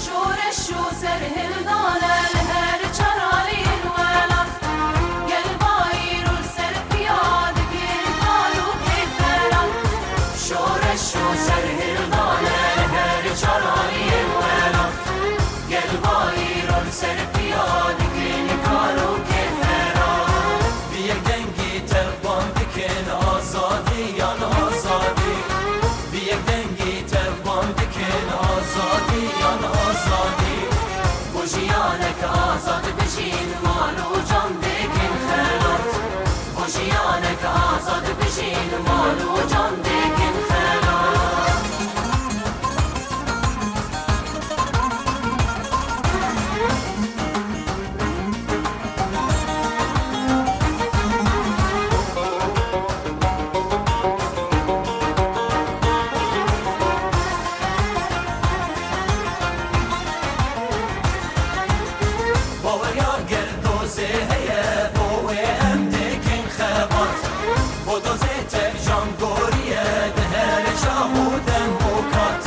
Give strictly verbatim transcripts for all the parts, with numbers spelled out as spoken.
Şoreş û serhildane li her çar aliyên welat. Gel bayîr û li ser piya dikin kal û kêfxelat. Şoreş û serhildane li her çar aliyên welat. Gel bayîr û li ser piya dikin kal û kêfxelat. Bi yek dengî tev ban dikin azadî yan azadî. Bi yek dengî tev ban dikin azadî yan azadî. Bo jiyanek azad bijîn mal û can dikin xelat. Bo jiyanek azad bijîn mal û can dikin xelat. Baweriya gel dozê heye, bo wê em dikin xebat. Bo dozê tevjan goriye, di her çax û dem û kat.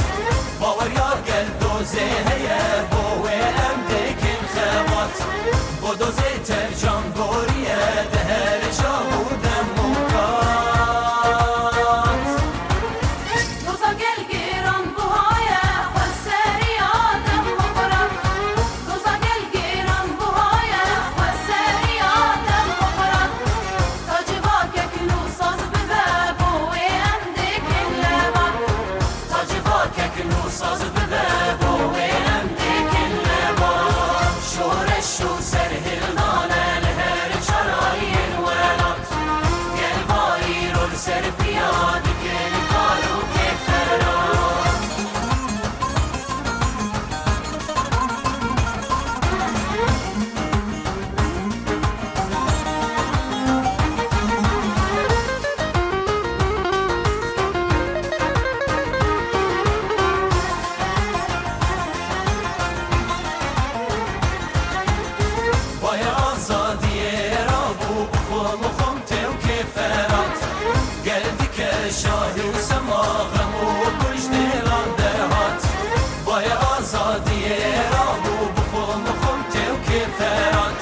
Baweriya gel dozê heye, bo wê em dikin xebat. Bo dozê tevjan goriye, di her çax û dem û kat. Doza gel giran buhaye, xwe seriya dem û xirat. Doza gel giran buhaye, xwe seriya dem û xirat. Ta civakek nû saz bibe, bo wê em dikin lebat. Ta civakek nû saz bibe, bo wê em dikin lebat. Şoreş û serhildane li her çar aliyên welat. Gel bayîr û li ser piya dikin kal û kêfxelat. Baya azadiyê rabû bi xwe mixum tê û kêfxelat. Gel dike şahî û sema xem û kuj dêlan derhat. Baya azadiyê rabû bi xwe mixum tê û kêfxelat.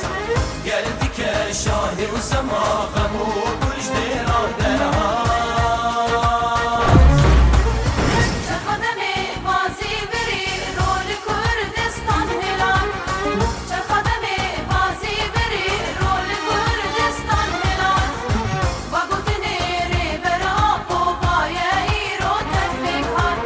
Gel dike şahî û sema xem û kuj dêlan derhat. Çerxa demê bazî birî, ro li Kurdistan hilal. Çerxa demê bazî birî, ro li Kurdistan hilal. Va gotinê Rêber Apo baye îro tevfîk hat.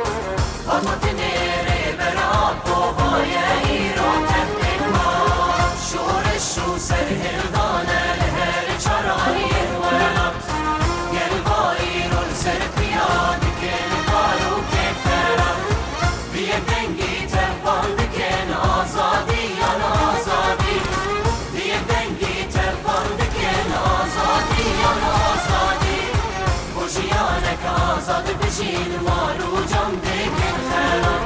Va gotinê Rêber Apo baye îro tevfîk hat. Şoreş û serhildane li her çar aliyên welat. Gel bayîr û li ser piya dikin kal û kêfxelat. Bi yek dengî tev ban dikin azadî yan azadî. Bi yek dengî tev ban dikin azadî yan azadî. Bo jiyanek azad bijîn mal û can dikin xelat.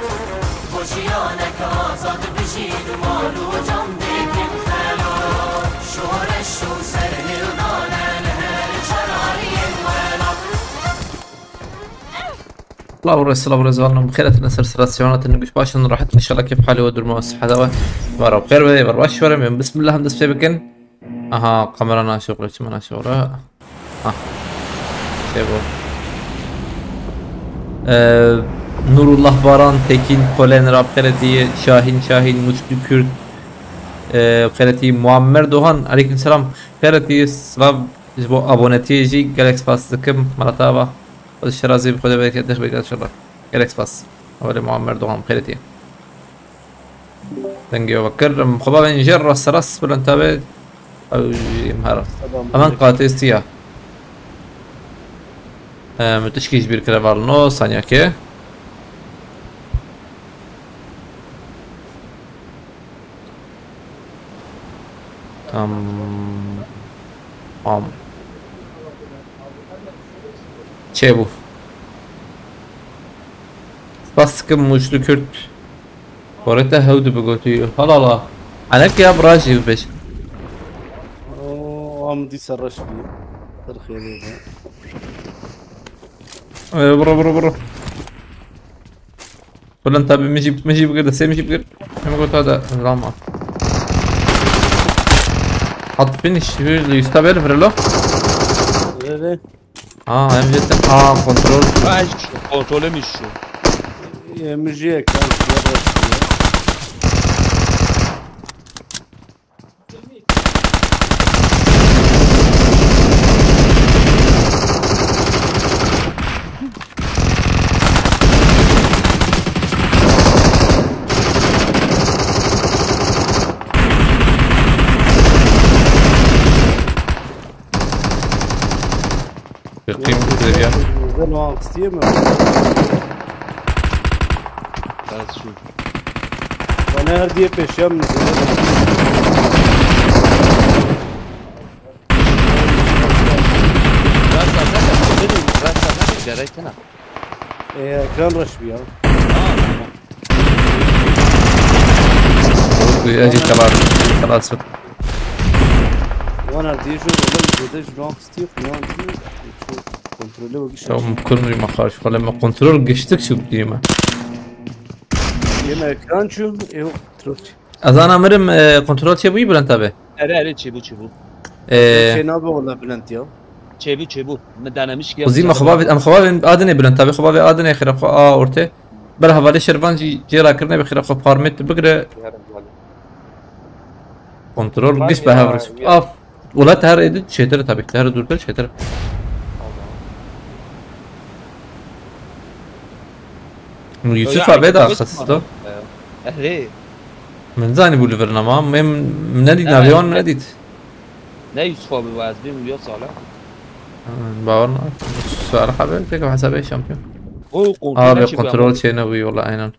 Bo jiyanek azad bijîn mal û can dikin xelat. Şoreş û serhildane li her çar aliyên welat. Silav û rêz, silav û rêz, van bi xêr hatin, ser sira siyona hatin, guş baş in, rahat in, inşallah kêf halê we, durma we, siheta we. Were bi xêr be, were baş were, em bismillah em dest pê bikin. Aha, kamera naşixre, çima naşixre? Ha. Şey bu. Ee, Nurullah Baran, Tekin Polen, Rab Xeretî, Şahin Şahin, Muştu Kürt, e, Xeretî Muammer Doğan, aleyküm selam. Xeretî, silav ji bo abonetiyê jî gelek spas dikim. Mala te ava. Xwedê şerazî bi xwedê bereket dix bêke inşallah. Gelek spas. Hevalê Muammer Doğan, Xeretî. Dengê we kir. Em xwe bavên jê rast rast bilind tabe. Ew jî em her. Selam Hemen aleyküm. Qatê siya. Em, tişkî ji bîr kire valino, sanyakê. Tamam. Çêbû. Spas dikim Mûşlu Kürt. Gorê te hew dibe gotî. Halala. Enek ya bira jî bibêj. Oo, am dîsa reş bî. Ser xêrê be. Ee, bro, bro, bro. Ulan tabi min jî, min jî bigir, destê min jî bigir. Hem gota da lama. Hat finish, yüzde yüz tabel vrelo. Nerede? Aa, hem jete. Aa, kontrol. Ha, hiç şu. Kontrolüm hiç şu. Ee, müziğe karşı yavaş. Yaqîn bitir ya. Bizden o aksiye mi? That's true. Bana her diye peşem mi? Rasta, rasta, rasta, gerek ne? E, ekran rush bir ya. Aa, tamam. Ejî xelas, xelas bit. Wana dî jû rolê zêde ji van xistî xwe yan dî. Kontrolê we gişt. Tamam, kurmî me xarş. Xwe me kontrol giştik şu dî me. Yeme ekran çû, ew kontrol çû. Ez ana mirim, e, kontrol çêbûyî bilind tabi. Erê, erê, çêbû, çêbû. E, Çê nabe wala bilind ya. Çêbû, çêbû. Min denemiş ya. Xwezî me xwe bavê, em xwe bavên adinê bilind tabi, xwe bavê adinê xêra xwe a ortê. Ber hevalê şervan jî cêra kirine bi xêra xwe parmêt bigire. Kontrol giş be hev ris. Af. Wala te her êdî çêtir e tabi. Te her dûrtir çêtir e. Yusuf abi de axist. Erê. Min zanî bû li vir nema. Min nedît, navê wan min nedît. Ne Yusuf abi, ez bêm ya Salih. Bawer na. Salih abi tek hesabê şampiyon. O kontrol. Abi çi kontrol çê nebûyî wala aynen.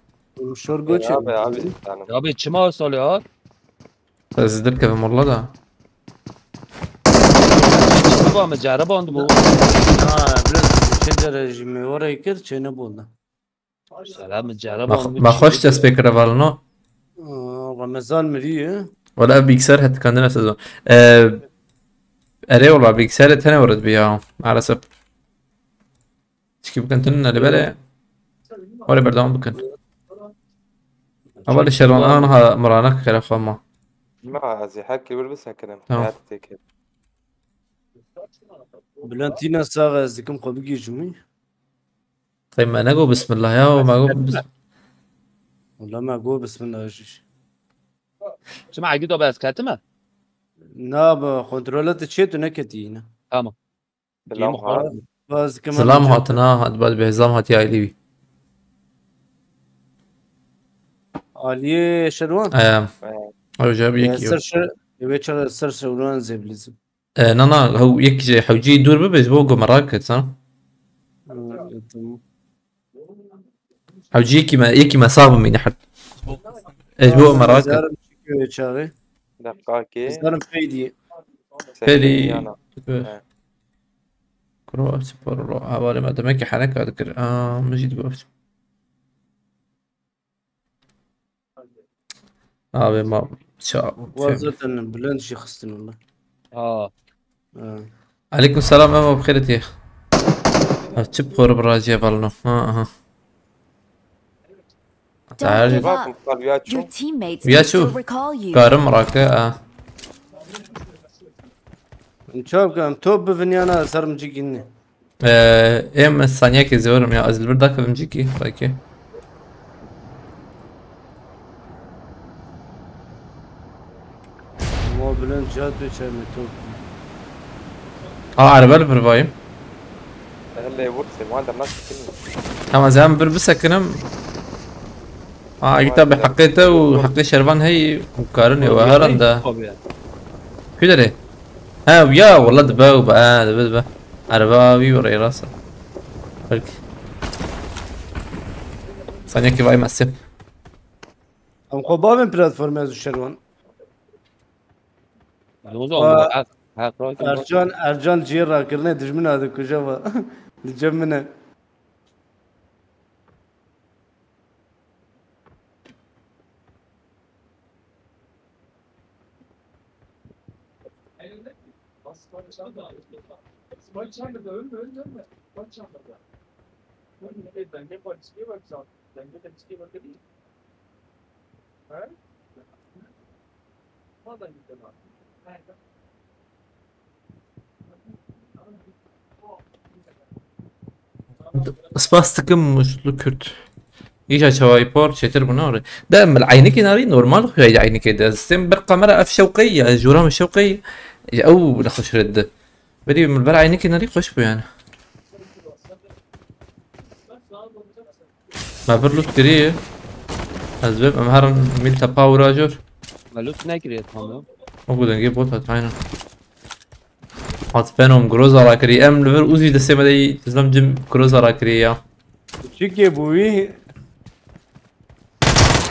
Şor goç. Abi, abi, abi. Ya abi, çima Salih ha? Ez dirkevim wala da. Baba, me ceriband bu. Ha, biraz şey derecemi orayı kir, çene buldu. Selam, ceriband bu. Ma xweş dest pê kire valino. Aa, Ramazan miriye. Wala ev bilgisayar het dikandine sezon. Ee, erê wala bilgisayarê tenê were dibi ya. Maalesef. Çikî bikin tune li berê. Were berdewam bikin. Ama li şervan an ha mirana kere xwe ma. Ma ez ê hekî wir bisekinim. Tamam. Hayat têkil. Bülent yine sax ez dikim xwe bigihîjim. Qey me nego bismillah ya, me go bis- Wala me go bismillah jî. Çima egî do be ez ketime? Na be kontrola te çê tu neketî yine. Tamam. Silam hat. Baz kime Silam hat, na hat, baz bi hizam hat ya Elî. Aliye Şerwan. Em. Ew jab Ee, yekî. Ser şer, eve çar ser şerwan zeblizim. Ee, na, na, hew yek ji hewcî dûr bibe, ji bo ku merak et, ha? Ha, e, tamam. Hewcî yekî me, yekî me sax bimîne her. Ez bo merak et. Zarım çıkıyor çare. Deqakê. Zarım peydi. Peydi. Yana. He. Kuro spor ro. Hevalê me demekî heneka dikir. Aa, min jî digot. Abi ma ça. Wa zaten Bülent jî xistin wala. Ha. Ha. Aleyküm selam, Emo, bi xêr tê. Ha, çi por bi raciye valno. Ha, aha. Don't give up. Your teammates can still recall you. Karim rake, ha. Em çav em top bi vinyana ser min cî gînî. Ee, em saniyekê zêwerim ya, ez li vir dakevim cîkî, belkî. Wa bilind cihat wê çermê top. Ha, erebe li vir vayim. Hele vur sê, wan der nasıl kim? Tamam, ez em bir bisekinim. Ha, gita bi heqê te û heqê şervan hey û karin ê we heran de. Kü derê? He, ya, wala dibe û be, he, dibe, dibe. Erebe wî orayê rast. Belki. Saniyekî vay mesim. Em xwe bavên platformê ez û şerwan. Dozo ama her her program Ercan, Ercan cihê rakirinê dijmina dikuje va. Li cem min e. Spas dikim Muşlu Kürt. Îja çawayî por çêtir bû nare. De min eynikê narî normal xuya eynikê de. Sistem bir kamera ev şewqey ya, jûra min şewqey. Ew li xweş red de. Berî min ber eynikê narî xweş bû yani. Me bir loot kiriye. Ez bim em herin mil tepa û rajor. Me loot nekiriye tam ya. O bu dengê bot hat aynen. Hat fenom groza rakirî. Em li vir uzî destê me de dizlem cim groza rakirî ya. Çikê bûyî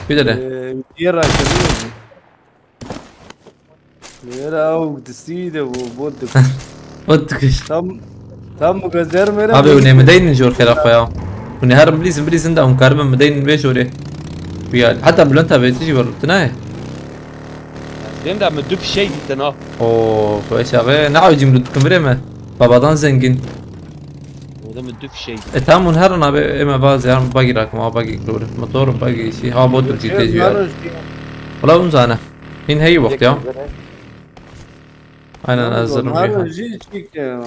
Bir de ne? Yê rakirî. Yêra ew distî de bû bot dikir. Bot dikiş. Tam tam bu gezer mera. Abi hûn ê min deynin jor xêra xwe ya. Hûn ê herin bilîzin bilîzin de hûn karibin min deynin vê jorê. Biyal. Heta Bülent abi tijî var tine. Dem de mi du fişek dîtin ha. Oo, xweş abi. Ne avcim lütfün bire mi? Babadan zengin. Orada mi du fişek. E tamam hûn herin abi ême vaz ya bagi rakim abi bagi klore. Motor bagi şey ha bot dur jî tejî ya. Wala hûn zane. Hîn heyî wext ya. Aynen hazırım Her ya. Jî çîk ya.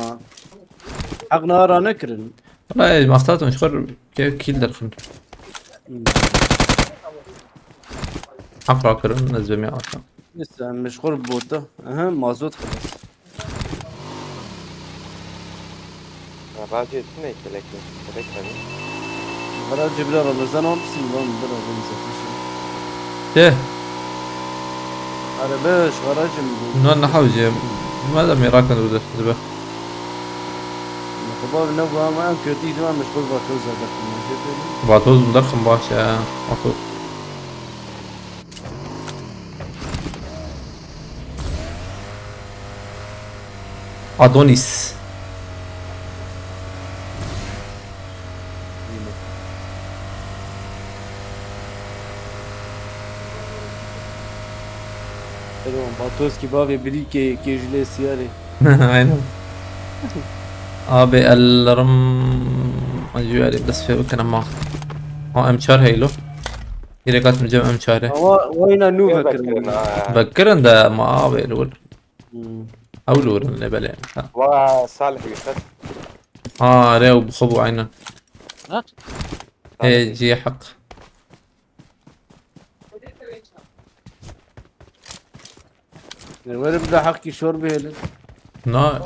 Heq nara nekirin. Wala maxtatım şu kadar ke- kill derxin. Haq rakirin ez bim ya. Neyse, meşgul bota. Aha, mazot xelas. Racê tu ne kelekê? Kelek tabii. Xera Cibra Ramazan almışsın lan, biraz önce zaten. De. Araba şu garajım bu. No ne hawce. Madem merak ediyor da. Zibe. Xebab ne bu ama en kötü ihtimal meşgul vatoz zaten. Vatoz mu derxin baş ya. Vatoz. Adonis. Tamam, Batoski bavê birîkê kêjilê siyarê. Aynen. Abi ellerim acıyor, dest pê bikene ma. Ha M çar heylo. Direkt atmayacağım M çar'ı. Ama wayna nû Vekirin vekirin. ha. Vekirin de ama abi lor. Hmm. Ew lor ne bele. Ha. Wa Salih Yusuf. Ha re bu xo bu aynen. Ha? E ci hak. Werim de hakkı şor bihêlin. Na.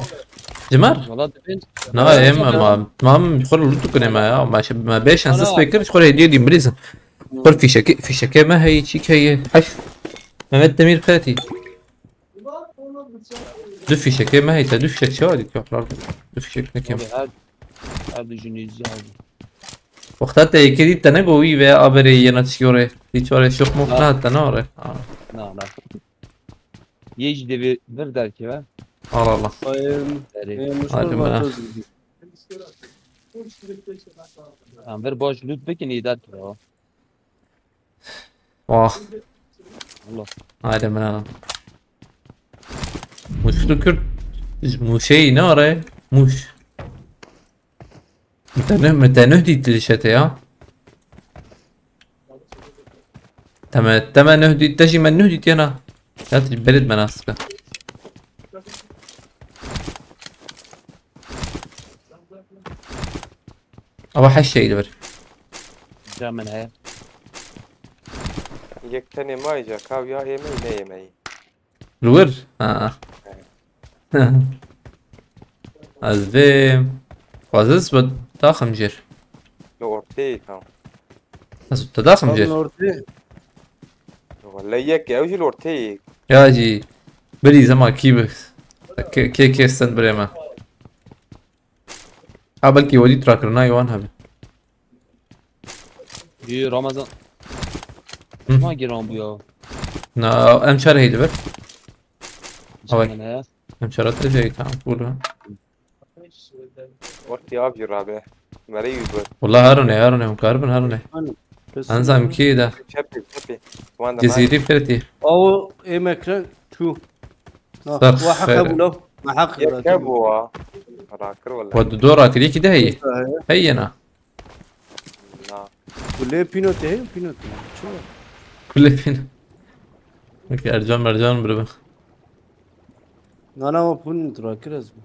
Cimar? Valla dibin. Na em ma ma xor lutu kune ma ya. Ma şe ma beş şans spek kir xor hediye dim bilirsin. Xor fişeke fişeke me hey çik hey. Haş. Mehmet Demir Kati. Du fişeke me hey te du fişek şey var yok lan. Du fişek ne kim? Abi her her düşünüyoruz abi. Wexta te yekê dît te negot wî ve aberê yena tişkî orê. Hiç orê şok mok Ha. Ne hatta ne orê. Ha. Na na. Yê jî devê bir derkeve. Allah Allah. Bayım. Derê. Bayım Hadi Mustafa bana. Toz. Em bir baş loot bikin îdet ya. Vah. Allah. Haydi bana. Muşlu Kürt. Muşey ne orê? Muş. Mütenüh, mütenüh dît dişete ya. Teme, teme nüh dît, te jî me nüh dît yana. Ya tu berit me nas dike. Ama her şey de bir. Ca min heye. Yek tenê mayî ca kav ya êmeyî ne êmeyî. Li wir? Ha. Ez vê xwezis bi daxim jêr. Li orteyê tam. Ez te daxim jêr. Ortê. Wele yek ew jî li orteyê. Ya jî. Birî zema kî bi. Kê kê kê stend birê me. Ha belkî wedî trakirina wan hebe. Yê Ramazan. Hı. Ma giran bû ya. Na em çar heydi ver. Away. Canım ya. Em çara te jey tam burada. Ortaya abi rabe. Merey yugo. Wallah harune harune hûn karibin harune. Hani, kesin. Enzam ki de. Çepi çepi. Wanda Cezîrî fertî. Aw ê mekre çû. Sar xêr. Wa heq hebû lo. Ma heq. Yek hebû wa. Rakir wala. Wa du do rakir yekî de heye. Heye na. Na. Kulê pînotê heye pînotê. Çi? Kulê pîno. Wekî Ercan Mercan biribe. Nana wa pûn rakir ez bû.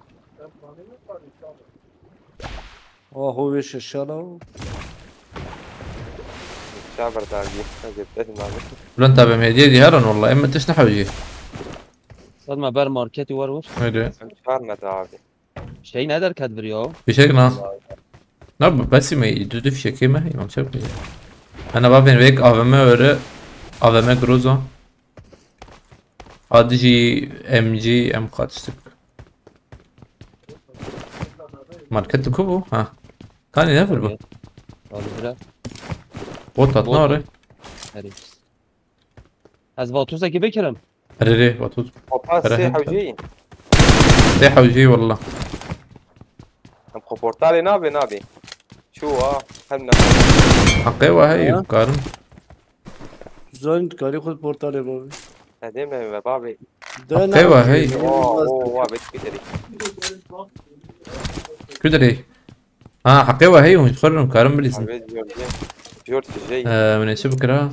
Aho vê şeşala. Çaver dagî. Hadi pes nane. Ulan tabi hediye diye her an wallah. Emme tişt ne hewci. Sadma ber marketî war war. Öyle. Çar ne abi. Şey ne derket bir ya. Fişek na. Na bu besi mi? Düdü fişekê me. Yamam çarpı ya. Ana babên wek A V M öyle. A V M Groza. Adi jî M G em qatiştik. Market ku bu? Ha. Kanî ne bu? Abi bira. Bot hat ne? Herif. Ez vatuzekî bikirim. Erê rê, vatuz. Opa sê hewcî. Sê hewcî wallah. Em xwe portalê nabê nabê. Çû a hem ne. Heqê we heye, karin. Zanî dikarî xwe portalê bavê. Nedê me ve bavê. Heqê we heye. O o wa bet kiderî. Kiderî. Ha heqê we heye, hûn xwe rin karin bilîzin. Abi George. George şey. Ee, min ê çi bikira?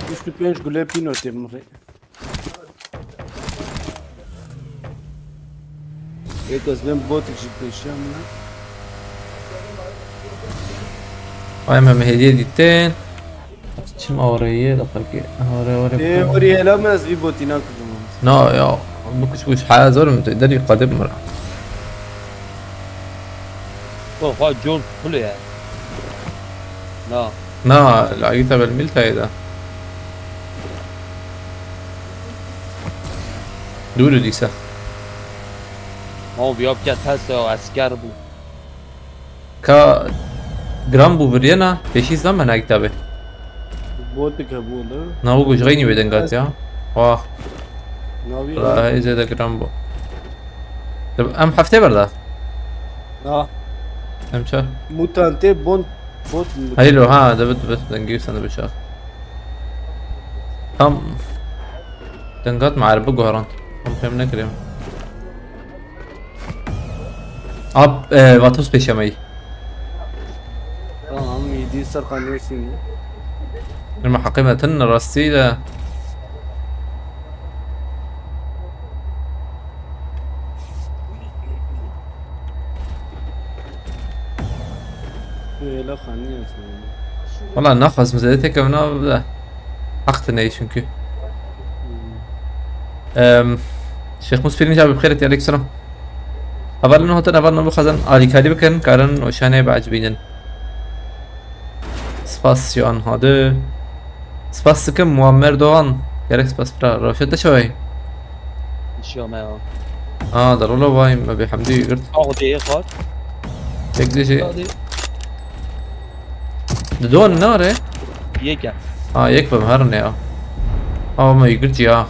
Bîst û pênc gule pînotê min rê. Ê ez lêm botik jî pêşiya min e. Ay me hediye dîtin. Çim oreye da peki. Oraya oraya. Ê oraya la min ez vî botî nakirim. Na ya. Bu kuş kuş haya zor mu? Derî qadib mira. Xwe xwe cor kule ye. Na. Na, lagîta bel mîl tayê de. Dûr û dîse. Ma biya bike test ya esker bû. Ka giran bû viriyena, pêşî zan me na kitabê. Botik hebû li. Na û guj xeynî wê dengat ya. Wah. Navî. La heyzê de giran bû. Em heftê berda. Na. Em ça? Mutantê bon bot mut. Haylo ha, de bit bit dengî sen de bişa. Tam dengat me erbi guharand. Tam fêm nekirim. Ab, e, vatos pêşemeyî. Tamam, yedi yüz serkan neysin? Ama heqê me tin rastî de. Wala naxwazim zêde têkevina de. Heq tine ye çünkü. Em, Şêx Mus Pirinç abi bi xêr hatî, aleykum selam. Hevalên hatin, hevalên bixwazin alîkarî bikin, karin û şanê biecibînin. Spas Cihan Hadi. Spas dikim Muammer Doğan. Gerek spas bira. Rewşet te çawa ye? Şiya me ya. Aa, darolo vay me bêhemdî girt. Aho diye xwar. Tek de şey. Hadi. Di don ne are? Yek e. Ha, yek bim her ne ya. Ama me girt ya.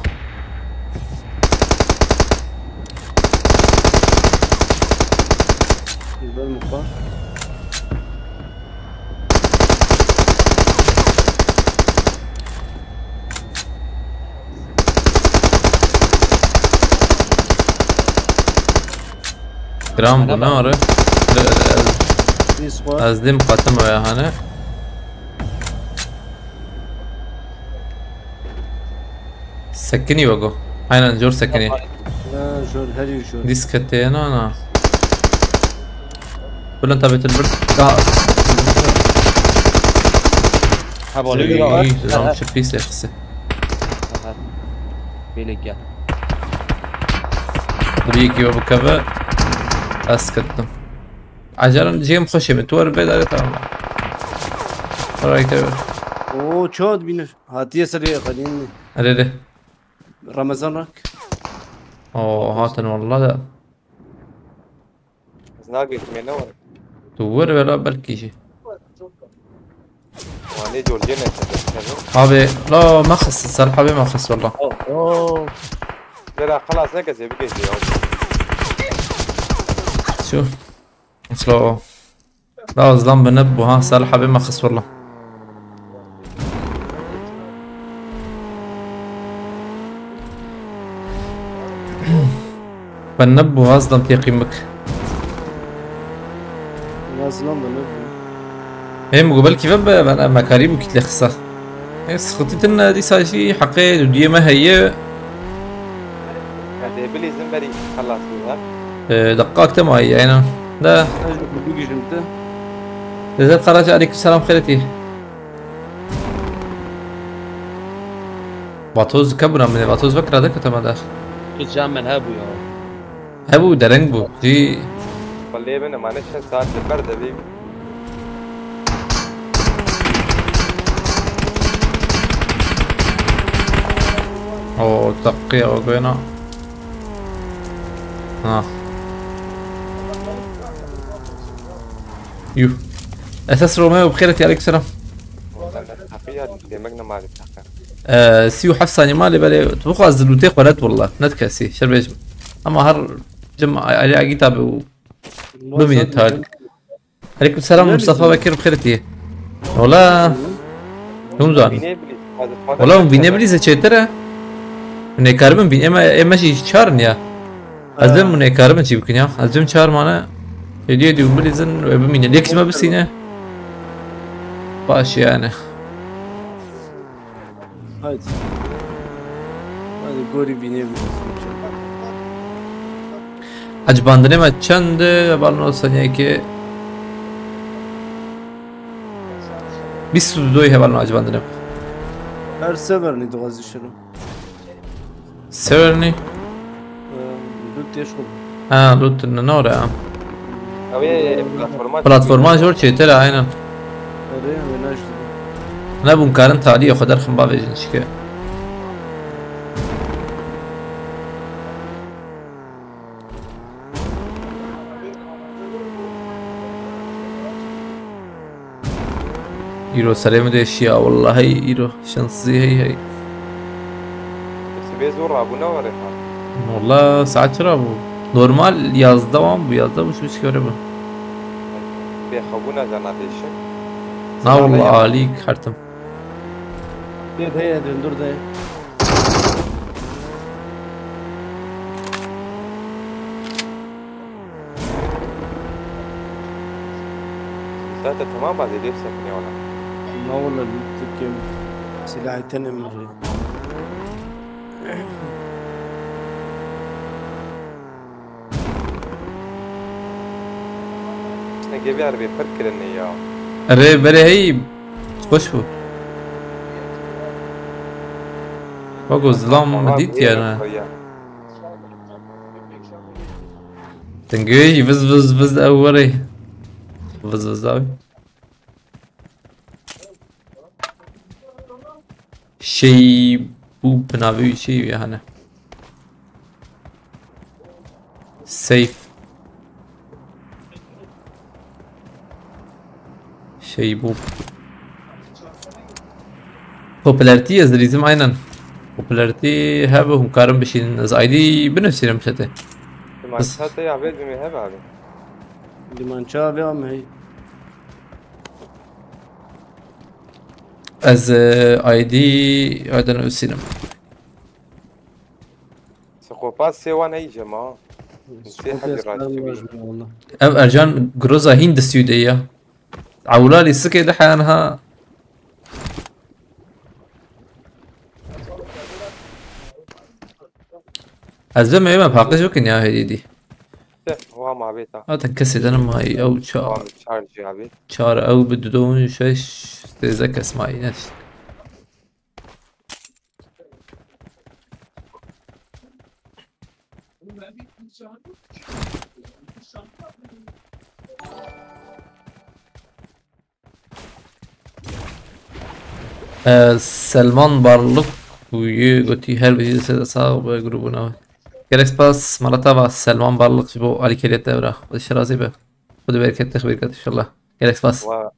Ber muxtar. Giran bû, ne are? Bîst xwe. Ez dê miqatim aya hane. Sekinî wego. Aynen, jor sekinî. Ya, jor, herî jor. Diskete, na, na. Bülent abi, til bir. Daha. Hevalê Ey, ya. Ey, lan çi pis etkisi. Bêlê gel. Dur, yekî we bikeve. Ez ketdim. Acaran cem xweşê min. Tu wer bê dare, tamam. Right, evet. Oo, çawa dibîne? Hatiye serê xelîn. Hadi, hadi. Ramazan rak. Oo, hatin wallah da. Ez nagêjimê ne were. Tu wer wela belkî jî. Wanê corcê ne tebe. Abi, la maxis, Salih abi maxis wallah. Oh. Vera xelas ne kesê bigêjê ya. Şu. Slow. La zlam bine bu ha, Salih abi maxis wallah. Ben ne bu ha, zlam têqîmik. Lazım da ne bu? Hem bu belki ve be, ben mekarî bu kitle kısa. E, sıkıntı tın dîsa jî heqê dudiyê me heye. Hadi bilîzin berî xelas bû ha. E, dakika akte ma heye, aynen. Da. Sadece bu bir gücümde. Dezer Karaca, aleyküm selam, xêretî. Vatoz kebûna min ê, vatoz vekira de kete me de. Tu cem min hebû ya. Hebû, dereng bû. Jî Xwe lê bine, mane çend saet li ber de bî. O, dakika o goyna. Ha. Yuh. Esas Romeo, bi xêretî, aleyküm selam. Heqiya demek ne mali taka. Ee, sî û heft saniye mali, belê tu bixwaz dilûtê xwe net wallah. Net kesî, şer bêjim. Ama her cem Ali Agî tabi û bimîne tarih. Aleyküm selam Mustafa Bekir, bi xêretî. Wala. Hûn zan. Wala hûn vînê bilîze çêtir e. Hûn ê karibin bîn, ême, ême jî çar in ya. Ez dem hûn ê karibin çî bikin ya. Ez dem çar mane. Hediye diyo bilîzin ve bimîne. Lêk ji me bisîne. Baş yani. Haydi. Haydi gori bine bir. Ecbandinê me çend e? Hevalno saniyekê bîst û du hevalno ecbandinê me. Her severini dixwazi şunu. Severini? Lut têş xwe. Ha, lut ne, ne ora ya. Ew ê platforma. Platforma jor çêtir e, aynen. Erê, wê naşti. Ne bûn karin taliyê xwe derxin bavêjin şike. Îro serê min de şiya, wallahî îro şansî hey hey. Sibê zor rabûna were ha. Walla saet çira bû? Normal yazdeh wan bû, yazdeh bû, şu çi were bû. Bê xebûna zana dêşin. Na walla alî kertim. Dê dê döndür dê. Zaten tamam bazı def sakın ya ona. Ne olur lütfen silahı tenemiri. Ne gibi harbi pir kirinê ya. Erê berê hey, xweş bû. Wego zilam me dît yani. Dengê jî viz viz viz ew werê. Viz viz abi. Şey bu binavê şey yani. Safe. Şey bu. Popularity ez dilîzim aynen. Popularity hebe hûn karin bişînin. Ez I D binivîsînim çete. Limança te ya vê dimê hebe abi. Limança ve am hey. Ez e, I D aydan nivîsînim. Sikopa sê wan hey jema. Sê hecî raştî. Valla. Ev Ercan Groza hîn distû de ya. Ewlalî sikê de heyan ha. Ez ve me me paqij bikin ya hêdî dî. Wa ma bêta. Zaten kesê de nema, ew çar. Wa min çar jî abi. Çar, ew bi du, şeş, sêzdeh kes mayî, ne? Ee, Selman Barlık, bu yê gotî her bijî, sê de sax be grûbûna. Gelek spas, mala te ava Selman Barlık ji bo alîkariya te bira. Xwedê şirazî be. Xwedê bereket te xwîr ket inşallah. Gelek spas. Wa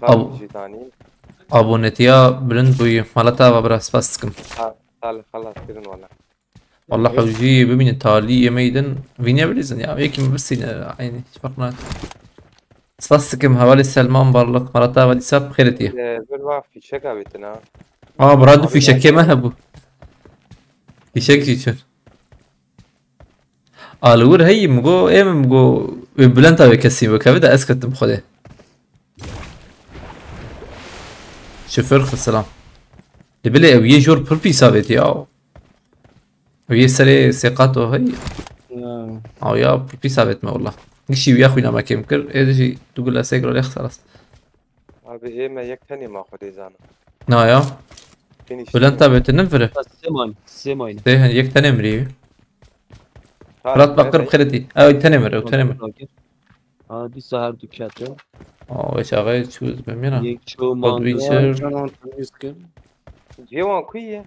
Abu- jî danî. Abonetiya bilind bûyî. Mala te ava bira, spas dikim. Sağ sağ ol, xelas kirin wala. Wallah hewcî bimînin, talî yemeydin. Vînye bilîzin ya. Yekî min bisîne. Aynî. Hiç fark nake. Spas dikim hevalê Selman Barlık. Mala te ava dîsa bi xêr etiye. Ee, Bir va fîşek avêtin ha. Aa, bira du Abi, fîşekê me hebû. Fîşek jî çûn. A li wir heyî, min got, ê min got, wê Bülent abi kesî bikeve de ez ketim Xwedê. Şoför xwe selam. Lê bilê ew yê jor pir pîs avêtiye ya. Ew yê serê sê qat o heyî. Ya. Aw ya, pir pîs avêtime wela. Gişî wîya xwîna me kêm kir, ê dijî du gule sê gule lê xelas. Abi ê me yek tenê ma Xwedê zanim. Na ya. Finish. Bülent abi, tu ne vire? Sê mayîn, sê mayîn. Tê hin yek tenê mirî. Ha, Fırat ne bakır de? Xêretî. Ew tenê mir, ew tenê mir. Ha, dîsa her du kete. Aa, wê çaxê çû bimîna. Yek ço Podwinçer. manga. Sir. Canan Temiz kir. Cêwan ku ye?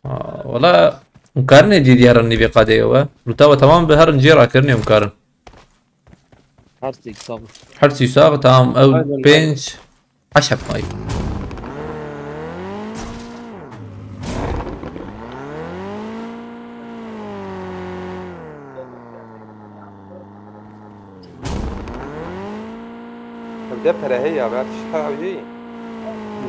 Aa, wala, hûn karin êdî diyarin nîvê qadê ew e. Ruta we tamam bi herin cê rakirinê hûn karin. Her sek sabır. Her çî sax, tamam. Ew Aynen. Pênc. Heş heb mayî. Evde pere heye ya, ben tişta hewcî.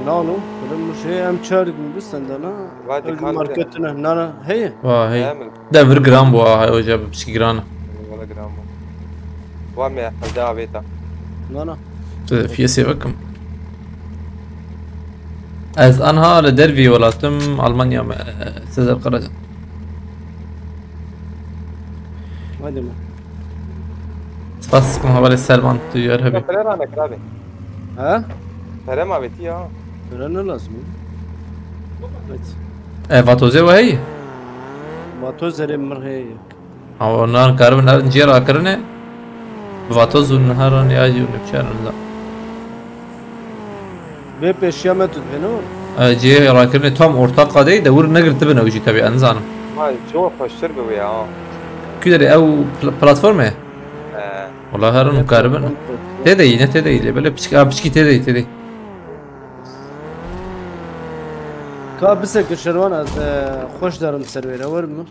Nano, pere min şey em çar gün bir senden ha. Vay, Öyle dikkat marketine, nana, heye. Wa hey. Hem De vir gram bu ha, hoca, piçkî giran. Wala gram bu. Wa me evde avêta. Nana. Fiyesê bikim. Ez anha li dervî welatim, Almanya me, Sezer Karaca. Hadi mi? Spas dikim hevalê Selman, tu yar hebî. Pere rane kirabe. Ha? Pere ma vêtî ya. Pere ne lazım? Evet. E, vatozê we heyî? Vato zerê mir heye. Ama onlar karibin her ciğer akırını. Vatoz û niharan ya jî û nipçerin da. Vê pêşiya me tu dibêne û. E, cihê rakirinê tam orta qadeyî de wir negirtibin ew jî tabii, ez nizanim. Vay, zor xweştir bi wê ya. Kî derê ew pl-, platformê? Ee, Wala herin û karibin. Tê de yî, ne tê de yî, lê belê piçkî, a, piçkî tê de yî, tê de yî. Ka bisekir Şerwan, ez, e, xweş derim ser wê re, wer min.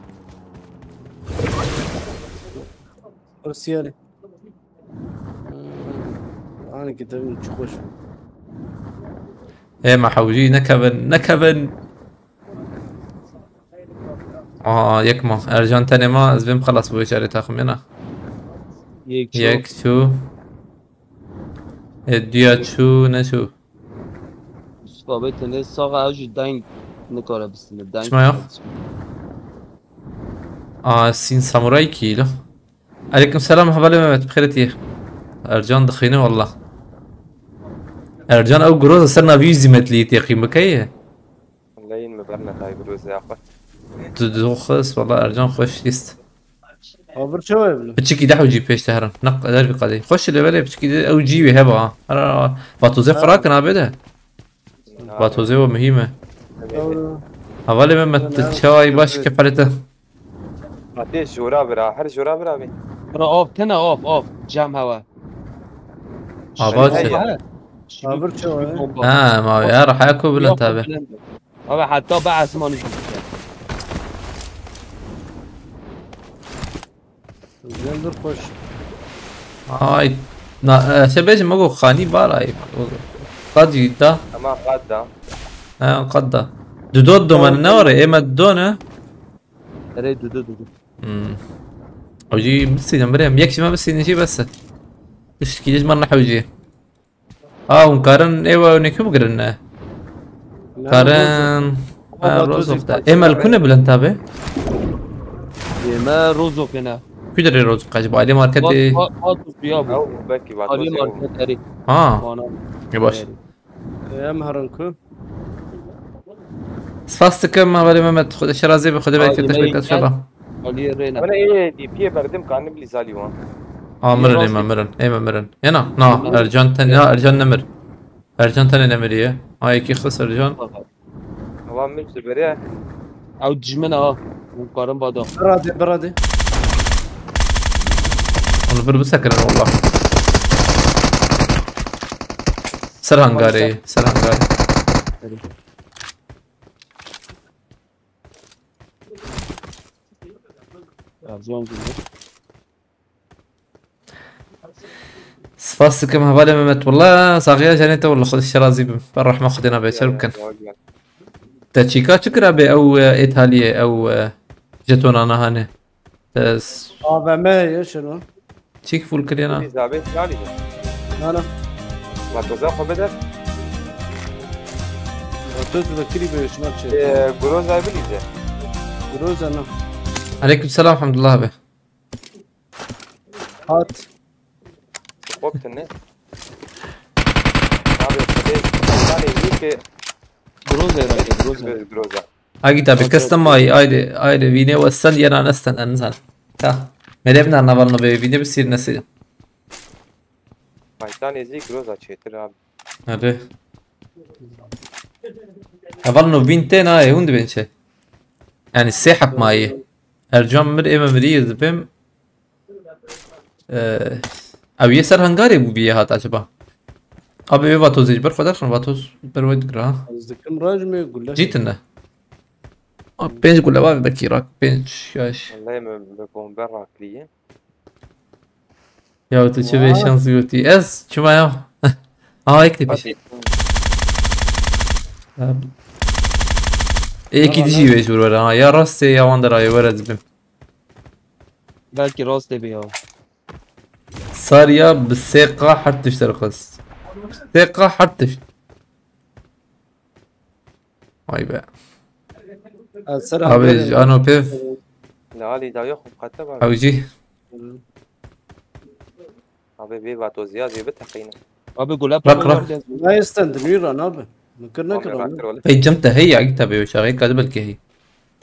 Pirsiyarê. Anekî tevin çi xweş. Ê me hewcî nekevin, nekevin. Aa, yek ma. Ercan tenê ma, ez vêm xelas bû carê taximê na. Yek çû. Yek çû. Ê, duya çû, neçû. Yusuf abi tenê saxa ew jî deng nikare bistine. Deng. Çima ya? Aa, sîn samuray kî lo. Aleyküm selam, hevalê Mehmet, bi xêretî. Ercan dixîne wallah. Ercan ew groza ser navî zîmetlî teqîm bikeye. Leyên mi berne tay groza xwe. Tu doxis, wallah Ercan xweş lîst. Avir çawa ye bile? Piçikî de hewcî pêş de herin. Ne qeder bir qadê. Xweş li belê piçikî de ew cî wê heba ha. Ara, vatozê xwe rakin abi de. Vatozê we muhîm e. Hevalê Mehmet, tu çawa yî, baş, kefalê te? Fatih jora bira, her jora bira bî. Bira av tene av av. Cem hava. Ava çi? Avir çawa ye? Ha, ma ya, reha ku Bülent abi. Abi hatta be asmanı jî. Güzel dur koş. Ay. Na, e, se bêjim, me got xanî bar ay. Qad jî da. Ama qad da. Ha, qad da. Dudo do me ne were, ê me do ne? Erê dudu dudu. Hmm. O jî bisînin birêm. Yek jî me bisînin jî bes e. Tiştkî ji me nehewcî. Ha, hûn karin ê we nekî bigirin ne? Karin. Ha, Rozok da. Ê me li ku ne Bülent abi? Ê me Rozok ne. Ku derê roz qecba alî marketê. Vat, vat, vat, ya bu. Ew belkî Alî vatozê bû. Market erê. Ha. Bana. Ne baş. Em herin ku. Spas dikim, hevalê Mehmet. Xwedê şerazê bi, Xwedê belkî te şeber şeba. Alî Reyna. Bana ê D P'yê berdim kanim lîzalî wan. Ha, mirin, ême mirin, ême mirin. Ena, na, Ercan tenê, na, Ercan nemir. Ercan tenê nemiriye. Ha, yekî xis Ercan. Ava min ji beriye. Ew dijmin ha. Hûn karin vada. Biradê, biradê. Onu bir bisekirin wallah. Ser hangarê, ser hangarê. Ercan gibi. Spas dikim hevalê Mehmet. Wallah saxiya canê te wallah Xwedê şerazî bim. Ber rehma Xwedê nabe ser bikin. Te çîka çi kira bê ew e, êtaliyê ew e, jetonana hane. Te s- A V M ye şeno. Çîk full kiriyena. Elîzabê çi alî? Nana. Vatoza xwe bide. Vatoz vekirî be şima çi. Ee, Groza'yı bilîze. Groza na. Aleyküm selam Hamdullah abi. Hat. Xop tine. Abi Xwedê. Yanî iyi ki Groza herhalde Groza. Groza. Agi tabi custom ay ayrı ayrı vine ve stand yana ne stand en zan. Ta. Merevna navalno be vine bir sir nasıl. Maytan êzî Groza çêtir abi. Hadi. Navalno vinte na e hund bençe. Yani sehap mayi. Ercan mir eme miri yazıpım. Ee, ew yê ser hangarê bû bî yê hat acaba? Abi wê vatoz ji ber xwe derxin, vatoz ber wê digira ha. Ez dikim rajmê gule. Cî tune. Abi pênc gule var belkî rak, pênc yaş. Vallahi me bi bombe rakliye. Ya tu çi vê şans gotî. Ez çima ya? Aa ek tepiş. Hadi. Abi. Ê, ekî dijî wê ji wir were ha. Ya rastê ya wan derayê were dibim. Belkî rastê bê ya. Sarya bi sê K her tişt derxist. Sê K her tişt. Vay be. Ez ser Abi hangarê- ano pêv. Li alî dawî xwe qete var. Ew jî. Abi vê vatoziya zê biteqîne. Abi gule Bak, bak. Nayê stand nûî ra nabe. Min kir nekir Abi ama. rakir wele. Hey cem te hey ya git tabi o şaxê kadı belki hey.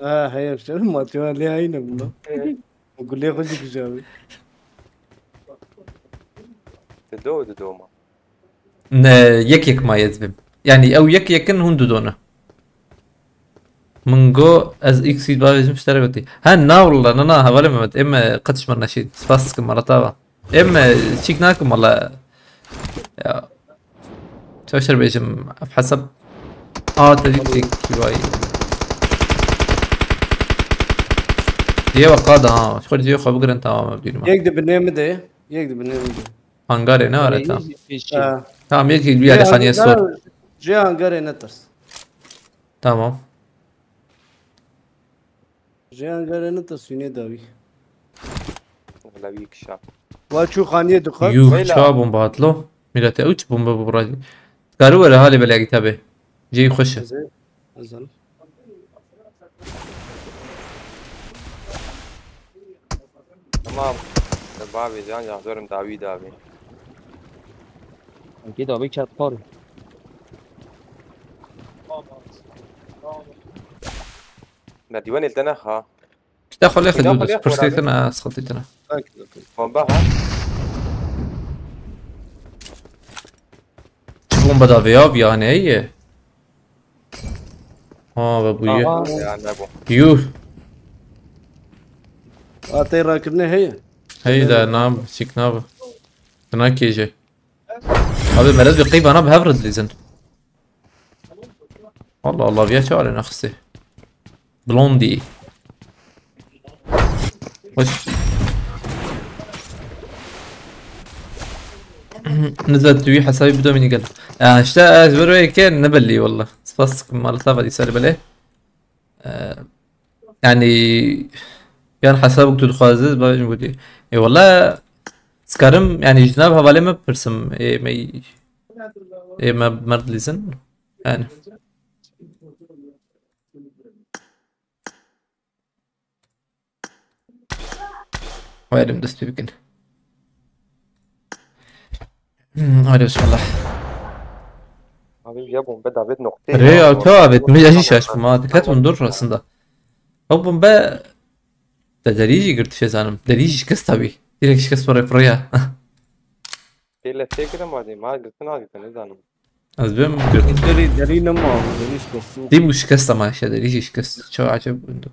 Ha heye işte matiwa lê aynı bunda. Gulê xwe jî kişabi. Dido dido ma. Ne yek yek ma yez bim. Yani ew yek yekin hûn dudona. Min go ez X bavêjim ji te re gotî. Ha na walla na na hevalê Mehmet em e, qet ji min neşîn. Spas dikim mala te va. Em e, çîk nakim walla. Ya. Çaşer bêjim ev hesab. A te dî tek kî vay. Diye ve qada ha. Xwe diye xwe bigirin tamam ev dînime. Yek di binê min de. Yek di binê min de. Hangarê ne are tam. Ha. Tamam yek bir yerde xaniye sor. Jê hangarê netirs. Tamam. Jê hangarê netirs wînê dawî. Wala wî kişa. Wa çû xaniyê dixwar. Yuh Weyla. Ça bomba hatlo. Milete üç bomba bu burayı. Karı were hali bele git abi. Cey xweş e. Ez ê, ez zanim. Tamam. Bavê can can zorim dawî dawî. Git abi ket xor. Merdiven el tane ha. İşte xole Silah xedû xole bes. Pırsê xora tına sıkıntı tına. Bomba ha. Çi bomba da veya bir yani iyi. Ha ve bu iyi. Aha. Ya ne bu? Yuh. Atey rakirine heye. Hey da nam sik nav. Kına keje. Abi melez bir qeyb ana bi hev red lizin. Allah Allah bir çare naxsi. Blondie. Hoş. Nizet tu hesabî bidomînî gel. Ya işte ez bir wê ke ne belli wallah. Spas mal tava di ser bele. Ee, yani yan hesabek tu dixwaze bavêjim gotî. E wallah skarim yani ji nav hevalê me pirsim. E me e me merd lîzin. Yani. Xwe elim dest pê bikin. Hmm, haydi bismillah. Abi ya bombe davet noktayı. Re ya, ka abi, mi ya şaş ma, dikkat mi dur aslında. O bombe de derî jî girt, şey zanim. Derî jî şikest tabii. Direkt şikest oraya fırıya. Tê lefê kirim adê, ma girtin a girtin, nizanim. Ez bim girtin. Derî, derî nema, derî şikest. Dî bu şikest ama işte, derî jî şikest. Çok acayip bunda.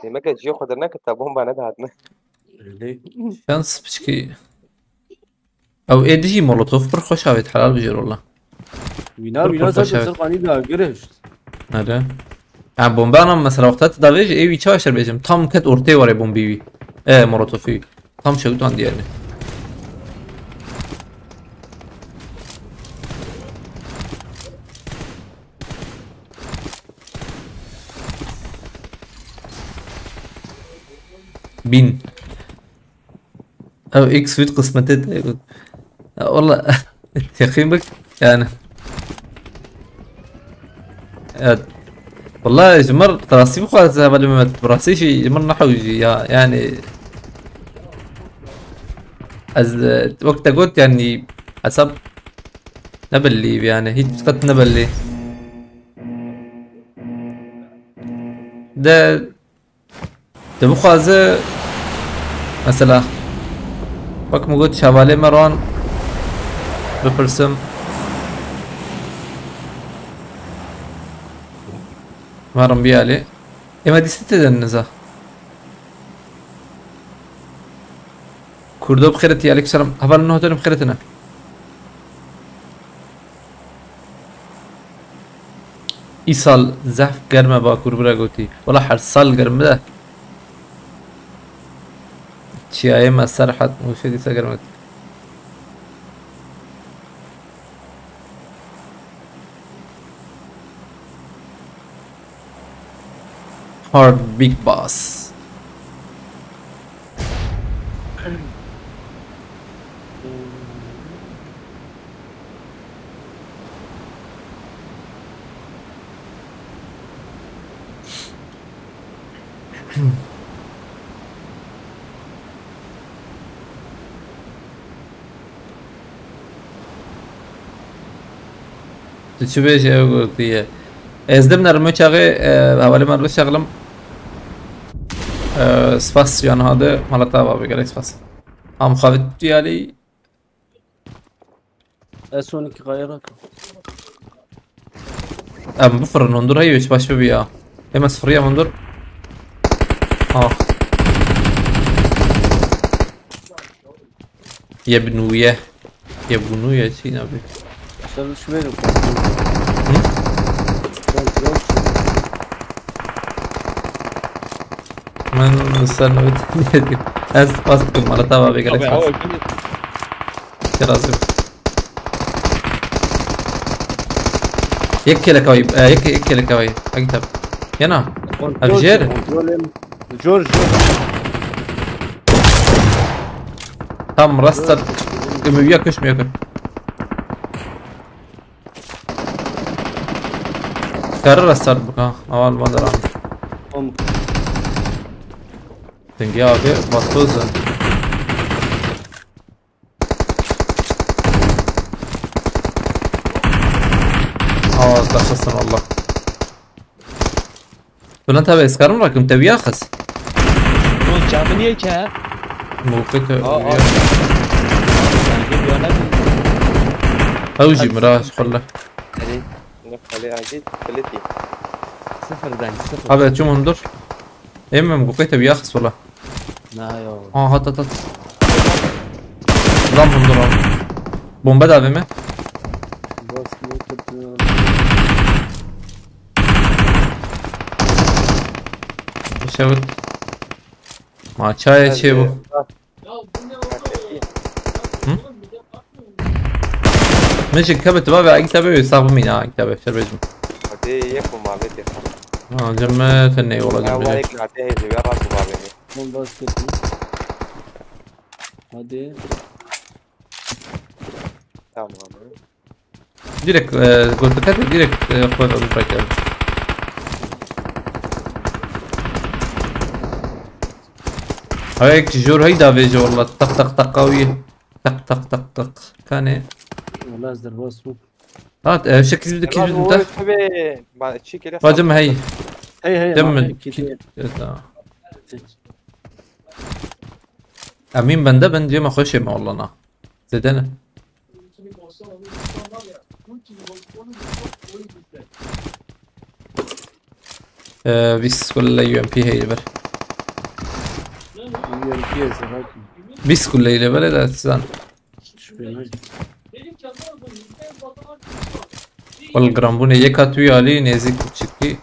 Demek ki cihê xwe dernekir, te bomba nedihatine. Öyle. Şans piçkî. Ew ê dijî molotof pir xweş avêt, helal bijêr wala. Wîna, pir, wîna pir xweş zaten avêt. Ser qanî da girişt. Nere? Ya bombe anam mesela wexta tu davêj ê wî çawa şer bêjim. Tam ket ortê warê bombî wî. E, molotofî wî. Tam şewitandî yani. Bin. Ew X wît qismetê te got. Ya, wala, teqîn bik, yani. Evet. Wala, ji mir rastî bixwaze hevalê Mehmet. Rastî jî ji mir nehewcî ya, yani. Ez, e, wek te got, yani, hesab ne bellî, yani, hiç qet ne bellî. De, dibixwaze, mesela, wek min got, şevalê me ran bipirsim. Marim biyalê. Ema dîsti têden niza. Kurdo bi xêretî, aleykum selam. Heval nû hatûn bi xêretine. Îsal zehf germ e Bakur bira gotî. Wala her sal germ e. Çiyayê me Serhet nûşe dîsa germ e. Hard Big Boss. Tu çi bêjî ew gotiye. Ez dim nermo çaxê, e, hevalê me bişexlim. E, spas yan hadi, malata abi, gelek spas. Am xavit diyali. Ez on iki kaya bak. Em bifirin hundur, hey, hiç baş bir ya. Em ez fırıya hundur. Ah. Yebnuye. Yebnuye çî ne bi? Sen şu verin. Hı? Kontrol. Min ser newit. Ez spas dikim, mala tava bê gelek spas. Abi, abi, Kirazim. Yek kelek awî, e, yek, yek kelek awî. Agî tab. Yana. Kontrol, Avjêr. Kontrol em. Jor, jor. Tam rasta. Kimiya kuş mu yakın? Karı rasta bu ka. Aval bandıran. Tamam. Denge abi, batozun. Aa, taşlasın Allah. Bülent abi, eskarım rakım, teviya kız. Bu camı niye ki? Muhabbet Aa, aa. Sanki bir yana bir Hewji, Miraç, xwella. Hadi. Ne kale acil, kaleti. Sıfırdan sıfır. Abi, açım onu dur. Emmem, bu kayıt teviya kız, xwella. Na yo. Aa, hat, hat, hat. Lan bunu dur abi. Bomba da abi mi? Bas, ne kötü. Şevit. Ma çaya çê bu. Hı? Mecik tabi tabi ve kitabı sağ mı ya kitabı şerbecim. Hadi yek bu muhabbet yapalım. Ha, cemme sen ne yola Ya cemme. Vay ki hadi hadi ya Rabbi abi. Bomba sıkıntı. Hadi. Tamam abi. Direkt, e, gotu te direkt, e, xwe rûpek ev. Hayek jor hey davêje walla tak tak tak qawî. Tak tak tak tak. Kane. Wala ez derbas bûm. Ha, e, şekiz bir de Lan kibir o ta. Tabii, ba-, çi kere Bacım hey. Hey, hey, Değil ama mi? Ki-, ki-, evet, ha. Emin bende ben diyorum hoş yeme Allah'ına. Zedene. Ee, biz böyle U M P heyri ver. U M P heyri ver. Biz kulle ile böyle de sizden. Şüpheli. Wal grambûnê yeka tu yalî nêzik çikî.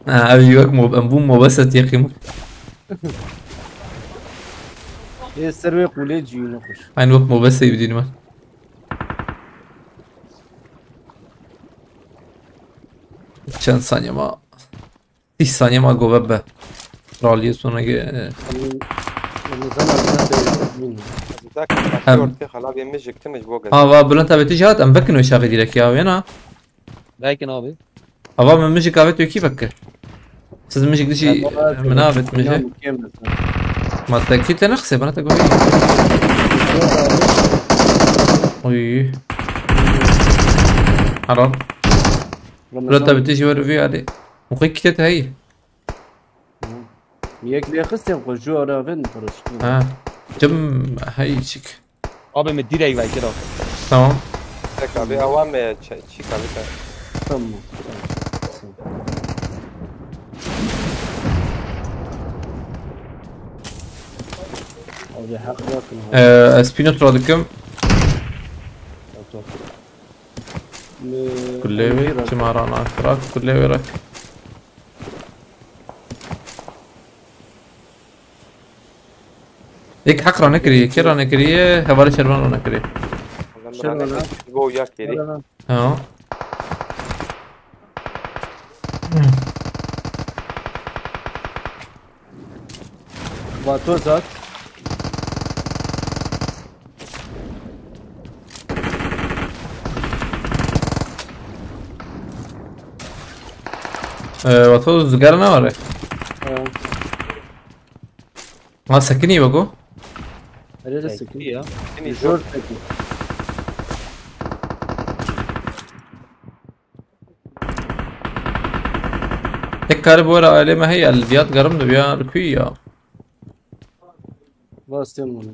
Ha, ev wek mo-, em bû mobese têqîm. Ê ser wê qûlê cî nexweş. Aynı wek mobese bidînim. Çend saniye ma? Tîş saniye ma gove be. Kraliyê sonraki, e, Em, em zana zana bê. Zak Hem- ortê xala bê mijik timiş bo Ha, va Bülent abi tîş hat, em vekin o şaxê direk ya, wena. Belki ne abi? Ava min mijik avêt wekî vekir. Siz mijik dişî Ya, baba, min avêt mijik. Kêm mesela. Ma te kî te nexse, bana te goyî. Oy. Helal. Bülent abi tîş ver vî hadi. Muqî kî te heyî. Yek lê xistê xwe ju ara vin piriş. Ha. Cim hey çik. Abi mi direk vekir abi. Tamam. Tek abi awa me ç-, çi kalite. Tamam. Abi hak bakın. Ee, ez Pinot radikim. Kulê wê, çima rana, rak, kulê wê rak. Yek heq ranekiriye, kê ranekiriye, hevalê şervan ranekiriye. Şervan ha. Bo ya kêrî. Şervan ha. Ha. Vato zat. Ee, Vato zigara ne var? Ha. Ha, sekinî wek o. Hele hele sekinî. Sekinî ya. Sekinî zor sekinî. Tek karî bu ara aileme hey el diyat garım da bir ya rüküyü ya. Bas tem bunu.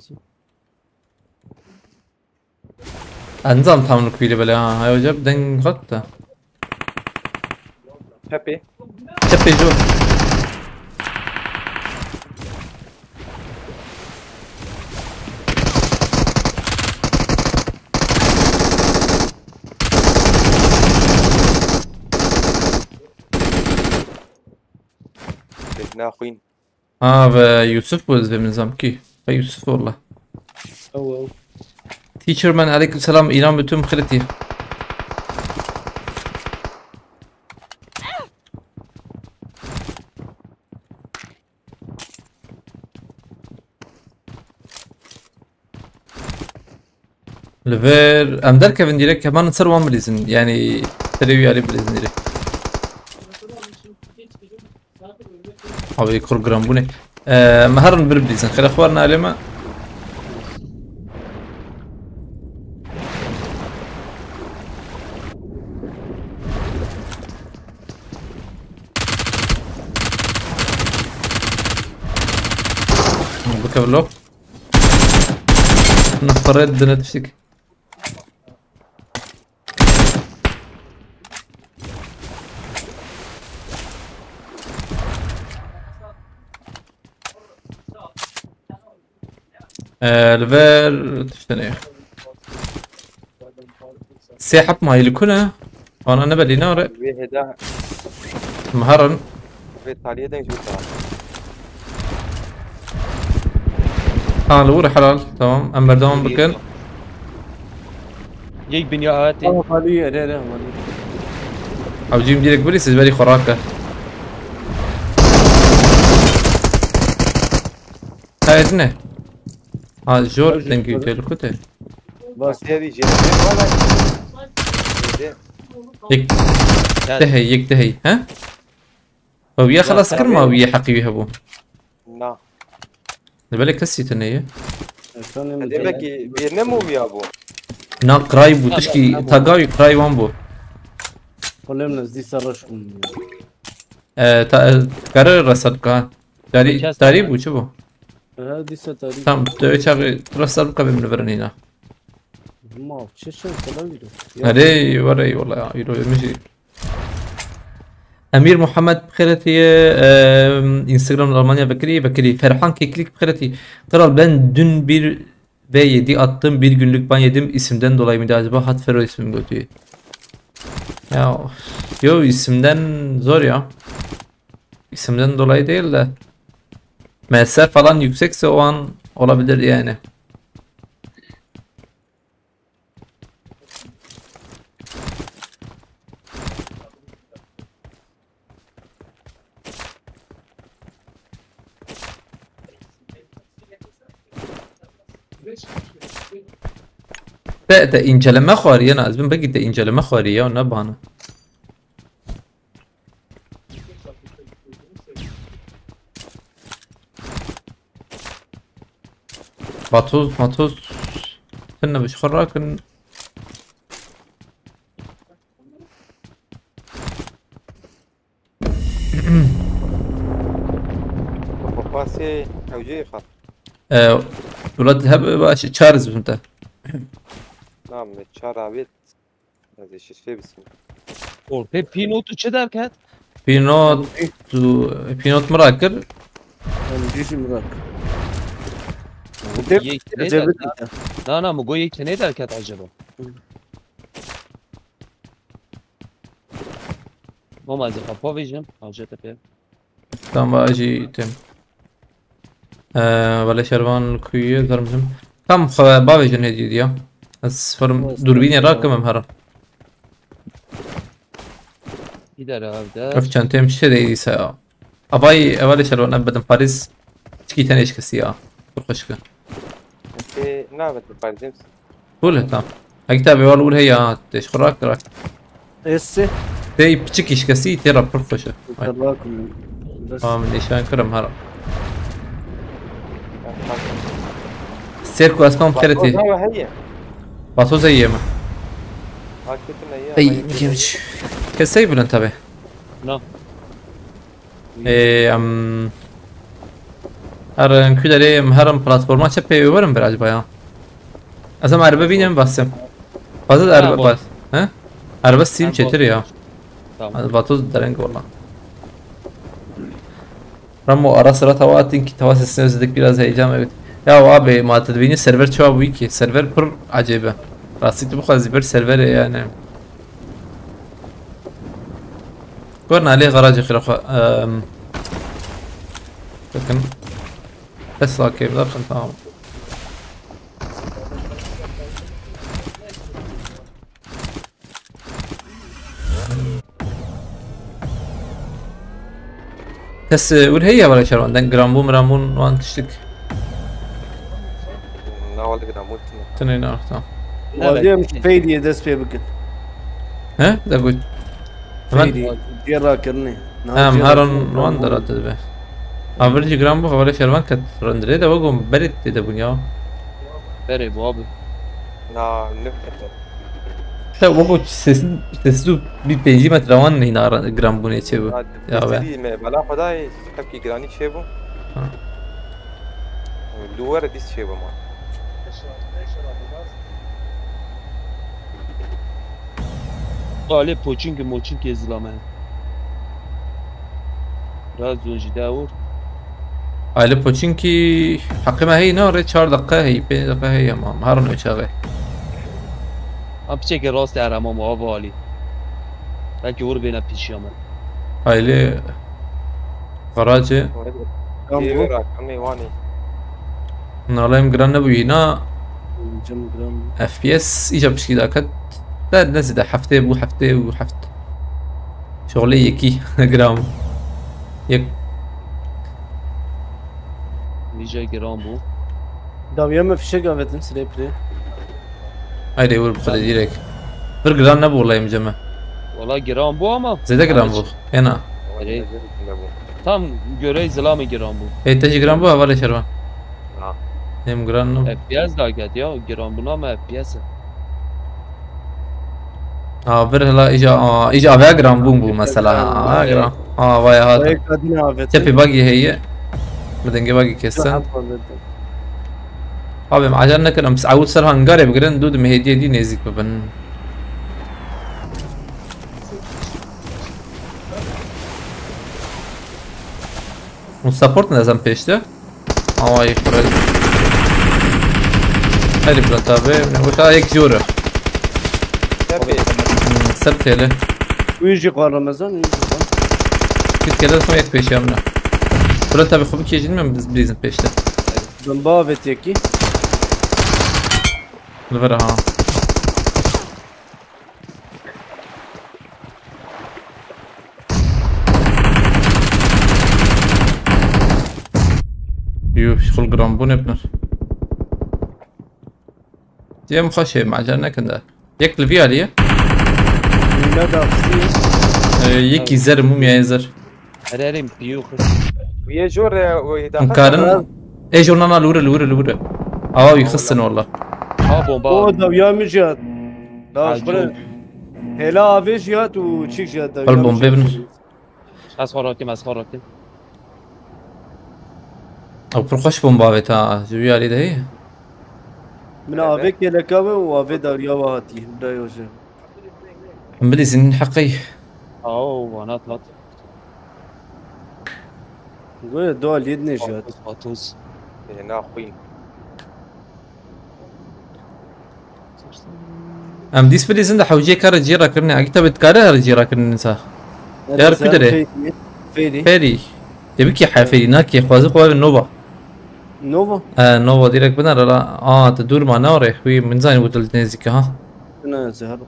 Enzam tam rüküyle böyle ha. Hay hocam deng hat da. Çepê. Çepê jo. Bêhna xwîn. Ha, ve Yusuf bu ez vê min zam kî. Ve Yusuf valla. Ew ew. Teacher man, aleyküm selam. İnan bütün xirtî. Li vir em derkevin direkt heman ser wan bilîzin. Yani serê wî alî bilîzin direkt. Abi kur giran bûne. Ee, me herin bir bilîzin. Xêre xwar nalê me. Bikevlo. Nefret dine tiştik. Ee, li ver tiştine. Sê heb mayî li ku ne? Ana ne belî nare. Wê hêda. Miherin. Vê taliyê deng ji wî tara. Ha, li wir helal. Tamam. Em berdewam bikin. Yek binya hatê. Tamam, haliye, re, re, haliye. Ew cîm direk birî siz berî xwe rake. Hayır ne? Ha, jor Ew jî dengî xwe. Te li ku te? Bas. Yek de hey, yek de hey, ha? Ew ya xelas kir ma ew yê heqî wî hebû? Na. Li belê kesî tune ye. Demek ki bir ne mum ya bu? Na, qray bû, tişkî taga wî qray wan bû. Kolem nezdî ser reş bûm. E, ta, e, kare resat ka. Tarî, tarî bû, çi bû? He, dîsa tarî. Tam, tu çaxê resat bika bê min verin hîna. Ma, çi şen, selam gidiyor. Erê, were, wala, îro, min jî. Emîr Muhammed bi xêretî ye, e, Instagram li Almanya vekirî, vekirî. Ferhan Keklik bi xêretî. Kral, ben dün bir V yedi attım, bir günlük ban yedim, isimden dolayı mıydı acaba? Hat Fero ismim kötü. Ya, yo, isimden zor ya. İsimden dolayı değil de. M S falan yüksekse o an olabilir yani. Te, te inceleme xwariye, na, ez bin belkî te inceleme xwariye, ne bana. Vatoz, matoz. Tine bi ji xwe rakin. Papasê ew cê xat. E, Welat hebe baş çar zibin te. Nam çar avêt. Ez ê şişê bisim. Ortê Pinot û çi derket? Pinot û Pinot min rakir. Em cî jî min rak. Yek ne derket? Na, na, min got yek ne derket acaba? Hı. Mama, ez ê xwe pavêjim, hacete pê. Tam va jî tim. Ee, wele şervan kuyu zarmjim. Tam xwe bavêjin hêdî diya. Ez ferim durbînê rakim em herin. Îdare avde. Ev çenteyê min çi şey deyî dîsa ya. Avay, ev wele şervan ev bedim Parîs. Çikî tenê şikestî ya. Pir xweşik e. Te navet bi Parîs. Cool, tamam. Hekî tabi wal ûr heya, te ji xwe rak, rak. Esse. Tey piçik îşkesî, tê re pir xweş e. Vay. Tamam, nîşan kirim her. Sêr ku ez kam xêretî. Vatoz heye. Vatoz heye mi? Ey, geç. Kesey bûne tabi. No. Ê, em, her ku derê em herin platforma çepê werin bir acaba ya. Ez em erbe bînim basem. Fazla erbe bas. He? Erbe sim çetir ya. Tamam. Vatoz dereng wala. Ramo ara sıra tava tin ki tava sesini özledik biraz heyecan evet. Ya abi ma te dibînî server çawa bûyî ki. Server pir acayip e. Rastî tu bixwazî bir server yani. Werna lê garajê xira xwe, ehm, bakın. Bes okey, bakın, tamam. Kes, e, wir heye were şerwan, deng granbû miranbûn wan tiştik. Na wale granbûn tine. Tine na, tamam. Waziyem feydiye dest pê bikin. He? De gut. Hemen. Feydiye, diye rakirinê. Em heron wan de rate dibe. Avirci granbû were şerwan ket rindire de wegom berit de bun ya. Berê bu abi. Na, ne kete. Te weko sesin, sesi tu bir pêncî metre wan hîna gram bûnê çêbû. Ya be. Destî me bela xwedayê hepkî giranî çêbû. Ha. Du were dîs çêbû ma. Alê poçinkî moçinkê zilame. Biraz zon jî dewr. Aile Poçinkî heqê me heyî ne rê çar deqe heyî, pênc deqe heyî ama her ne çaxê. Em piçekê rastê erema me ava alî. Belkî hûr bêne pîşiya me. Aile Xarace. Tamam, bu. Rakamê wanî. Nalayim giran nebûyî na. Cem giran. F P S îca pişkî daket. Te nezîde heftê bû, heftê û heft. Şoxlê yekî gram. Yek. Nîce giran bû. Dawiya me fişek avetin sirê pirê. Haydi vur bu kadar direkt. Bir gram ne bu olayım ceme? Valla giran bu ama. Zede gram bu. Ena. Erê. Tam göre zilamê giran bu. E te jî gram bu hevalê şervan. Ha. Hem gram ne? F P S da ket ya, giran bu ama F P S. Aa bir hela ica aa, ica avya gram bûn bû mesela. Aa gram. Aa vay hat. Vay kadın abi. Tepî bagî heye. Bi dengê bagî kesin. Abi em acar nekirin. Biz ew ser hangarê bigirin, dû di mehêdiyê dî nêzîk bibin. Hûn support ne zan pêşte? Awayî xurel. Herî bila tabi. Wata yek jor e. Tepê. Hmm, ser têle. Wî jî qal Ramazan, wî jî qal. Kit kere xwe yek pêşiya min e. Bila tabi xwe bikêjin min biz bilîzin pêşte. Bin bavê têkî. Li vir ha. Yuh, şixul giran bû ne binar. Cem xweş ê, macera nekin de. Yek li vî alî ye. Mîna daxisî. Ee, yekî zer mumya zer. Herê herê piyo xir. Wiyê jor e o hêda. Hûn karin. Ê jor nana li wir e, li wir e, li wir e. Awa wî xistin walla. Ha bomba. O da ya min jî hat. Da Ha, şkure. Hêla avê jî hat û çîk jî hat da. Bal bombe bin. Ez xwe rakim, ez xwe rakim. Ew pir xweş bomba avêt ha. Ji wî alî de heye. Min avê kêleka min û avê dariya we hatî. Bira yo jî. Em bilîzin heqî. Aw, wana tat. Goya dua lêd nejat. Atuz, atuz. Bê naxwîn. Em dîs bilîzin de hewcê kare cîra kirine. Agi tabi dikare her cîra kirine sa. Yar ku derê? Ferî. Ferî. Te bikî he ferî nakê xwazi xwe nova. Nova? He nova direkt biner la. Aa te dûr ma nare. Wî min zanî wî dil nêzîk ha. Ne zehar.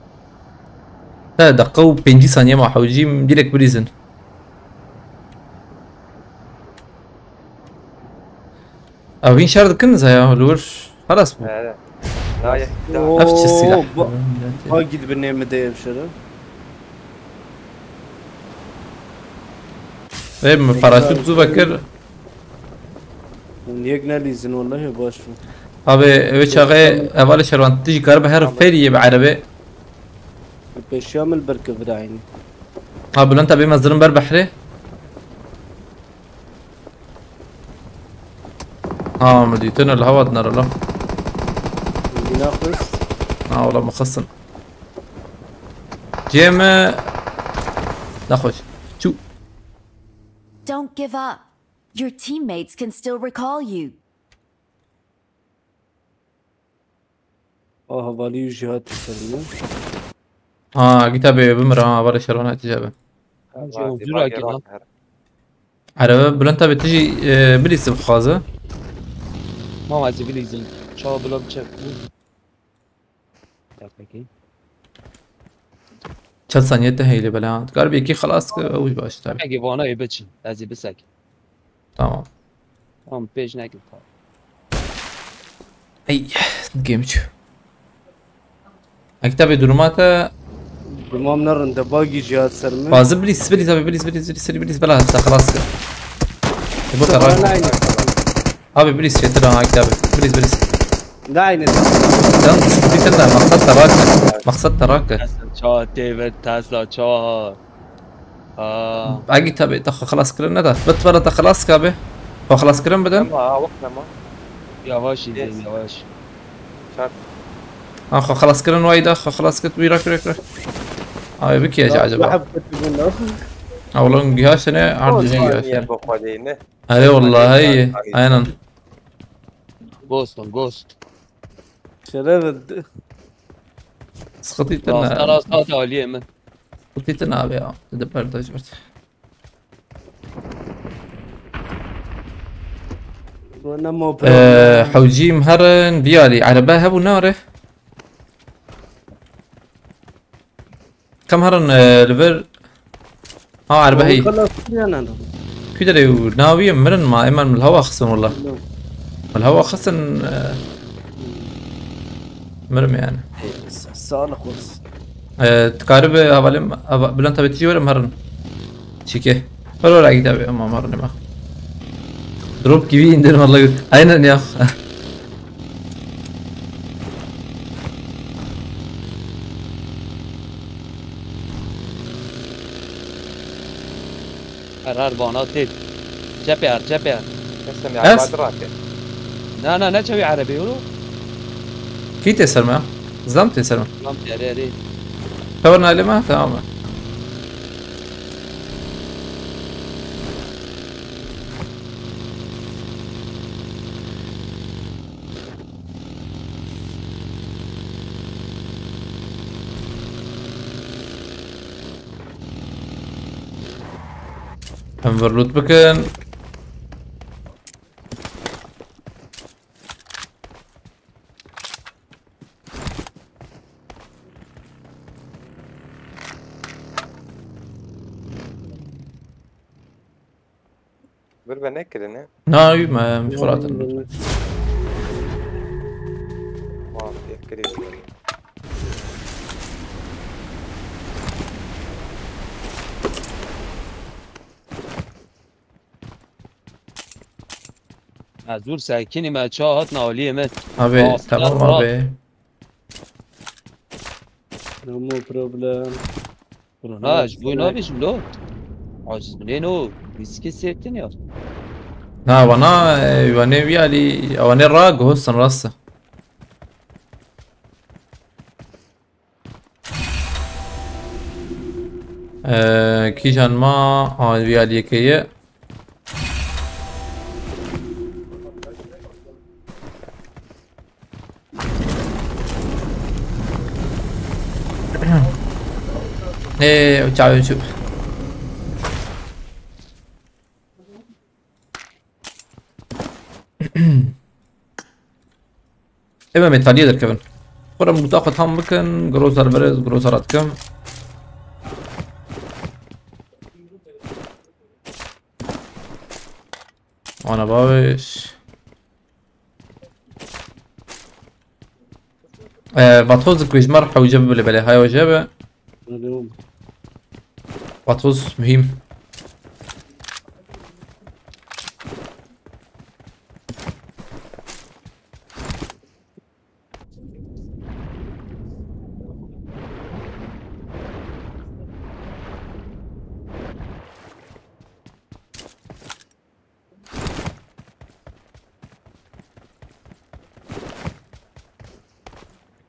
He deqa û pêncî saniye ma hewcî direkt bilîzin. Ew hîn şer dikin zaya li wir. Xelas bû. He. Nayê. Ev çi silah? Ba git binê mi de ev şere. Ê min paraşût zû vekir. Hûn yek nelîzin wallahî baş bû. Abi ev çaxê hevalê şervan tu jî karibe her feriyê bi erebê. Pêşiya min li ber kevir eynî. Ha Bülent abi mezdirin ber behrê. Ha min dîtine li hewa dinere la. Bîna xist. Ha wala min xistin. Cê me. Nexweş. Çû. Don't give up. Your teammates can still recall you. Ah hevalî jî hat ser min. Ha gita bê bimir ha var şervan hatice be. Jûra kina. Erebe Bülent abi tu jî e, bilîzî bixwaze. Mama ez bilîzî. Çawa bila biçe. Ya peki. Çend saniye te heyle bela. Garbi iki xelas ki ew baş tabi. Peki vana ê biçin. Ez ê bisek. Tamam. Tamam pêş nekin. Ey, game çû. Ektabê duruma te. Durmam ne rinde bagî jî hat ser min. Bazı bilis bilis abi bilis bilis bilis bilis bilis bela te xelas kir. Bu kadar. Abi bilis çetir ha Ektabê. Bilis bilis. Nayne. Can sıkıntı da maksat tarak. Maksat tarak. Tesla ça tê ve Tesla ça. Aa. Agi tabi ta xelas kirin ne da. Bit bela ta xelas ka be. Xelas kirin bidin. Ama ha waqt nema. Yavaş izleyin yavaş. Çak. Ha xwe xelas kirin wayda, xwe xelas kir wî rak rak rak. Abi bikî ya acaba. Awlan gihaştene, her düzgün gihaştene. Niye bu kadar ne? Hele vallahi iyi. Aynen. Ghost on ghost. Şeref. Sıkıntı Rasta ettin. rasta da Aliye mi? Sıkıntı ettin abi ya. Dedi perde acırt. Wena mo Ee, hewcîm herin diyarî. Erebe hebû nare. Kam herin e, li vir. Ha erebe hey. Xelas kiriye ne? Ku derê û navî mirin ma eman mil hava xistin wala. Mil hava xistin. E, Mirim yani. Sağlık olsun. Ee, dikaribe hevalê me, heva-, Bülent abi tijî were herin. Çike. Were were gide abi, ama herin ema. Drop gibi indirim vallahi. Aynen ya. Her her bana tê. Cepê her, cepê her. Kesem Ez? Erbat rake. Na, na, ne çewî erebê yo? Kî tê ser me? Zam tê ser me. Zam tê, erê, erê. Xeber nalê me? Tamam. Em vir loot bikin. Bir be nekirine. Na, me, me xwe ratin. Tamam, yek kirî. Ez zûr sekinî me ça hat naliyê min. Abi, tamam abi. No problem. Ha, ji bo nabêjim lo. Aciz bilên o. Riskê sêtin ya. Na, wana, e, wane vî alî, wane ra guhustin rast e. Ee, kîjan ma a vî aliyekê ye? Ê, çavê çû. Ê me metaliyê derkevin. Xwe re muta xwe tam bikin. Groza li vir e, groza radikim. Ana baş. Ee, Vatoz dikujmar hewce bi bile bele. Hay hewce bi. Hadi oğlum. Vatoz mühim.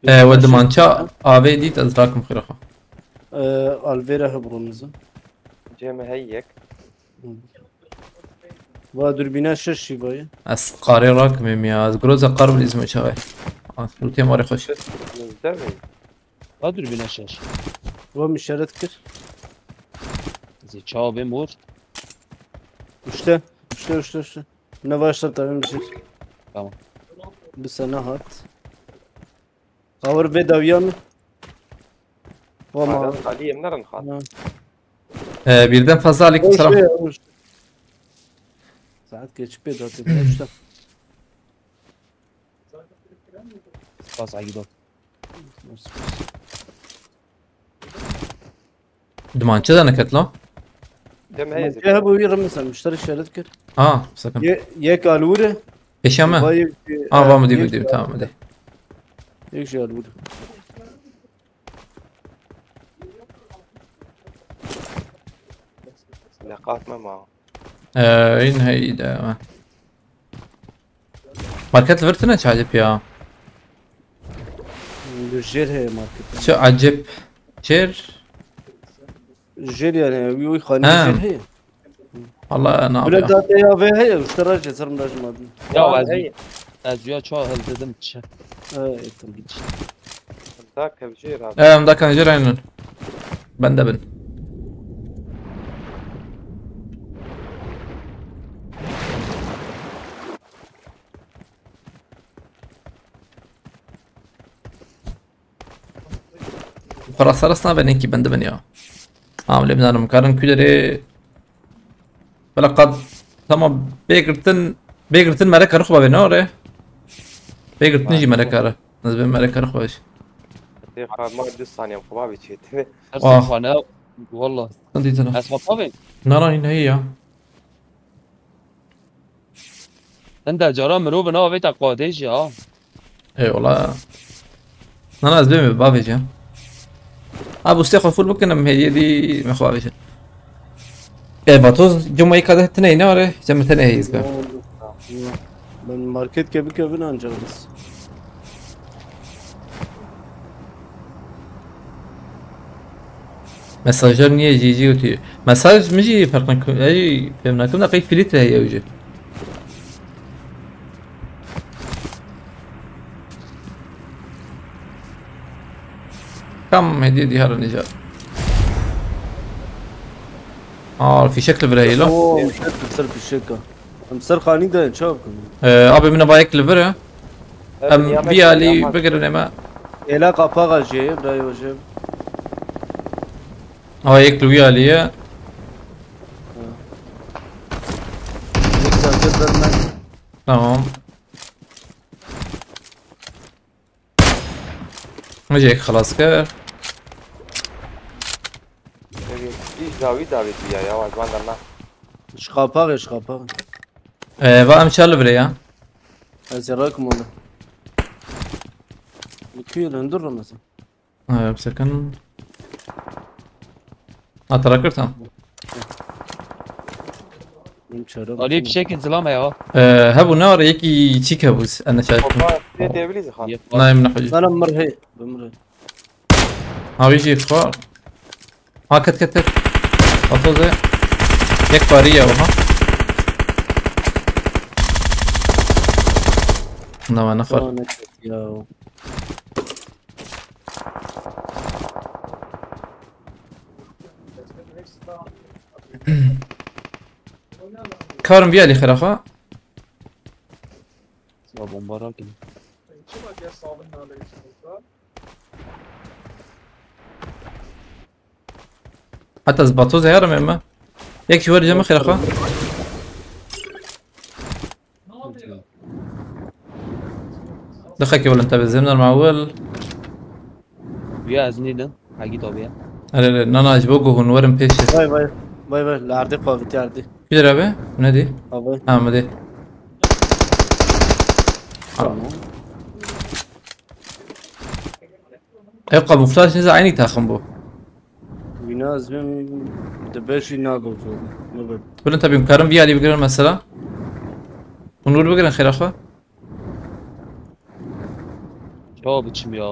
Ee, we dimança avê dît ez rakim xêra xwe. Ee, Alvera hebû nizam. Cem hey yek. Va dürbüne şeş şivayı. Ez qarê rakimê ya. Ez groza qar bilîzim çaxê. Rûtê marê xweş. Nizde mi? Va dürbüne şeş. Va işaret kir. Zê çawa bê mor. Üçte. Üçte, üçte, üçte. Ne başlar tabii bir şey. Tamam. Bir sene hat. Ağır ve davyan. Valla. Xalî em nerin xal. Ha. Ee, birden fazla aleyküm selam. Boş ver, boş. Saat geçip bir dört, bir işte. Spas, Agido. Dimançe de neket la. Dem heye. Dimançe hebu bir mesela müşteri işaret kir. Aa, sakın. Ye, yek alure. Peşe mi? Vay, aa, e, var mı diyor, yek diyor, tamam hadi. Yek şey alure. Leqat me ma. Ee, in heyde. Market li vir tune çi acib ya. Jêr heye market. Çi acib. Jêr. Jêr yani, wî, wî xanî jêr heye. Allah ne yapıyor? Bile date ya ve heye, usta raje, sarım raje madin. Ya ez, ez ya çawa hildidim çi. Evet, tamam. Hiç. Da kevjê ra. Em da kevjê ra inin. Ben de bin. Xwe rasta rasta be, nenkî ben de bin ya. Am lê binarim karin kuderê. Bela qad tamam bê girtin, bê girtin mere kar xwe be ne ore. Bê girtin jî mere kar. Ez bê mere kar xweş. Tê xwe ma du saniye xwe bavê çêtine. Her Ah. Sefane. Valla. Sen dîtine. Ez xwe bavê. Nana yine heye ya. Hinde cara mirovin avê te qadê jî ha. Ê wala. Nana ez bê me bavê jî. Ha bûstê xwe full bikin em hêdiyê dî me xwe bavê jî. E, Batoz, cuma yeka de tine yine are, cem tine heyiz be. Ben market ke bike bin ancak biz. Mesajlar niye G G gotiye? Mesaj mi jî ferq nakim, ey, fêm nakim da qey filtre heye ew jî. Kam hediye dî herin îcar. Aa, fişek li vir heye lo. Oo, fişek, ser fişek ha. Em ser xanî de çav kin. Ee, abi min ava yek li vir e. Em vî alî bigirin eme. Êla qapaxa jê, birayê jê. Ava yek li wî alî ye. Yek çatir verme. Tamam. Min jî yek xilas kir. Îş dawî dawî diya ya, ez van derna. Ji qapaxê, ji qapaxê. Ee, va em çar li vir e ya. Ez ê rakim ona. Li kuyê li hundir Ramazan. Ee, bir second. Ha, te rakir tam. Benim çare Alî fişekê zilam e ya. Ee, hebû ne ara yekî çîk hebû, ez neşahidim. Opa, ne devli zixan. Nayê min nexwe jî. Sana mir hey, bi mir hey. Ha wî jî xwar. Ha ket ket ket. Atoze. Yek parî ya ha. Na ne xwar. Sana ne ya. Karim vî alî xêra xwe. Ya bomba rakin. Heta ez Batoz herim ême. Yek ji wer cem xêra xwe. Dixeke welen tabi zimnar ma wel. Ya ez nîdim. Hagî tabi ya. Ere ere nana ji bo ku hûn werin pêşê. Vay vay. Vay vay. Lerdê xwe vîtî erdê. Kî dera be? Ne dî? Abi. Ha me dî. Tamam. Ev kamuflaj nêze eynî taxim bû. Wîna ez bim de beş wîna gotu. Ne be. Bilin tabi em karin vî alî bigirin mesela. Hûn wir bigirin xêra xwe. Çawa biçim ya?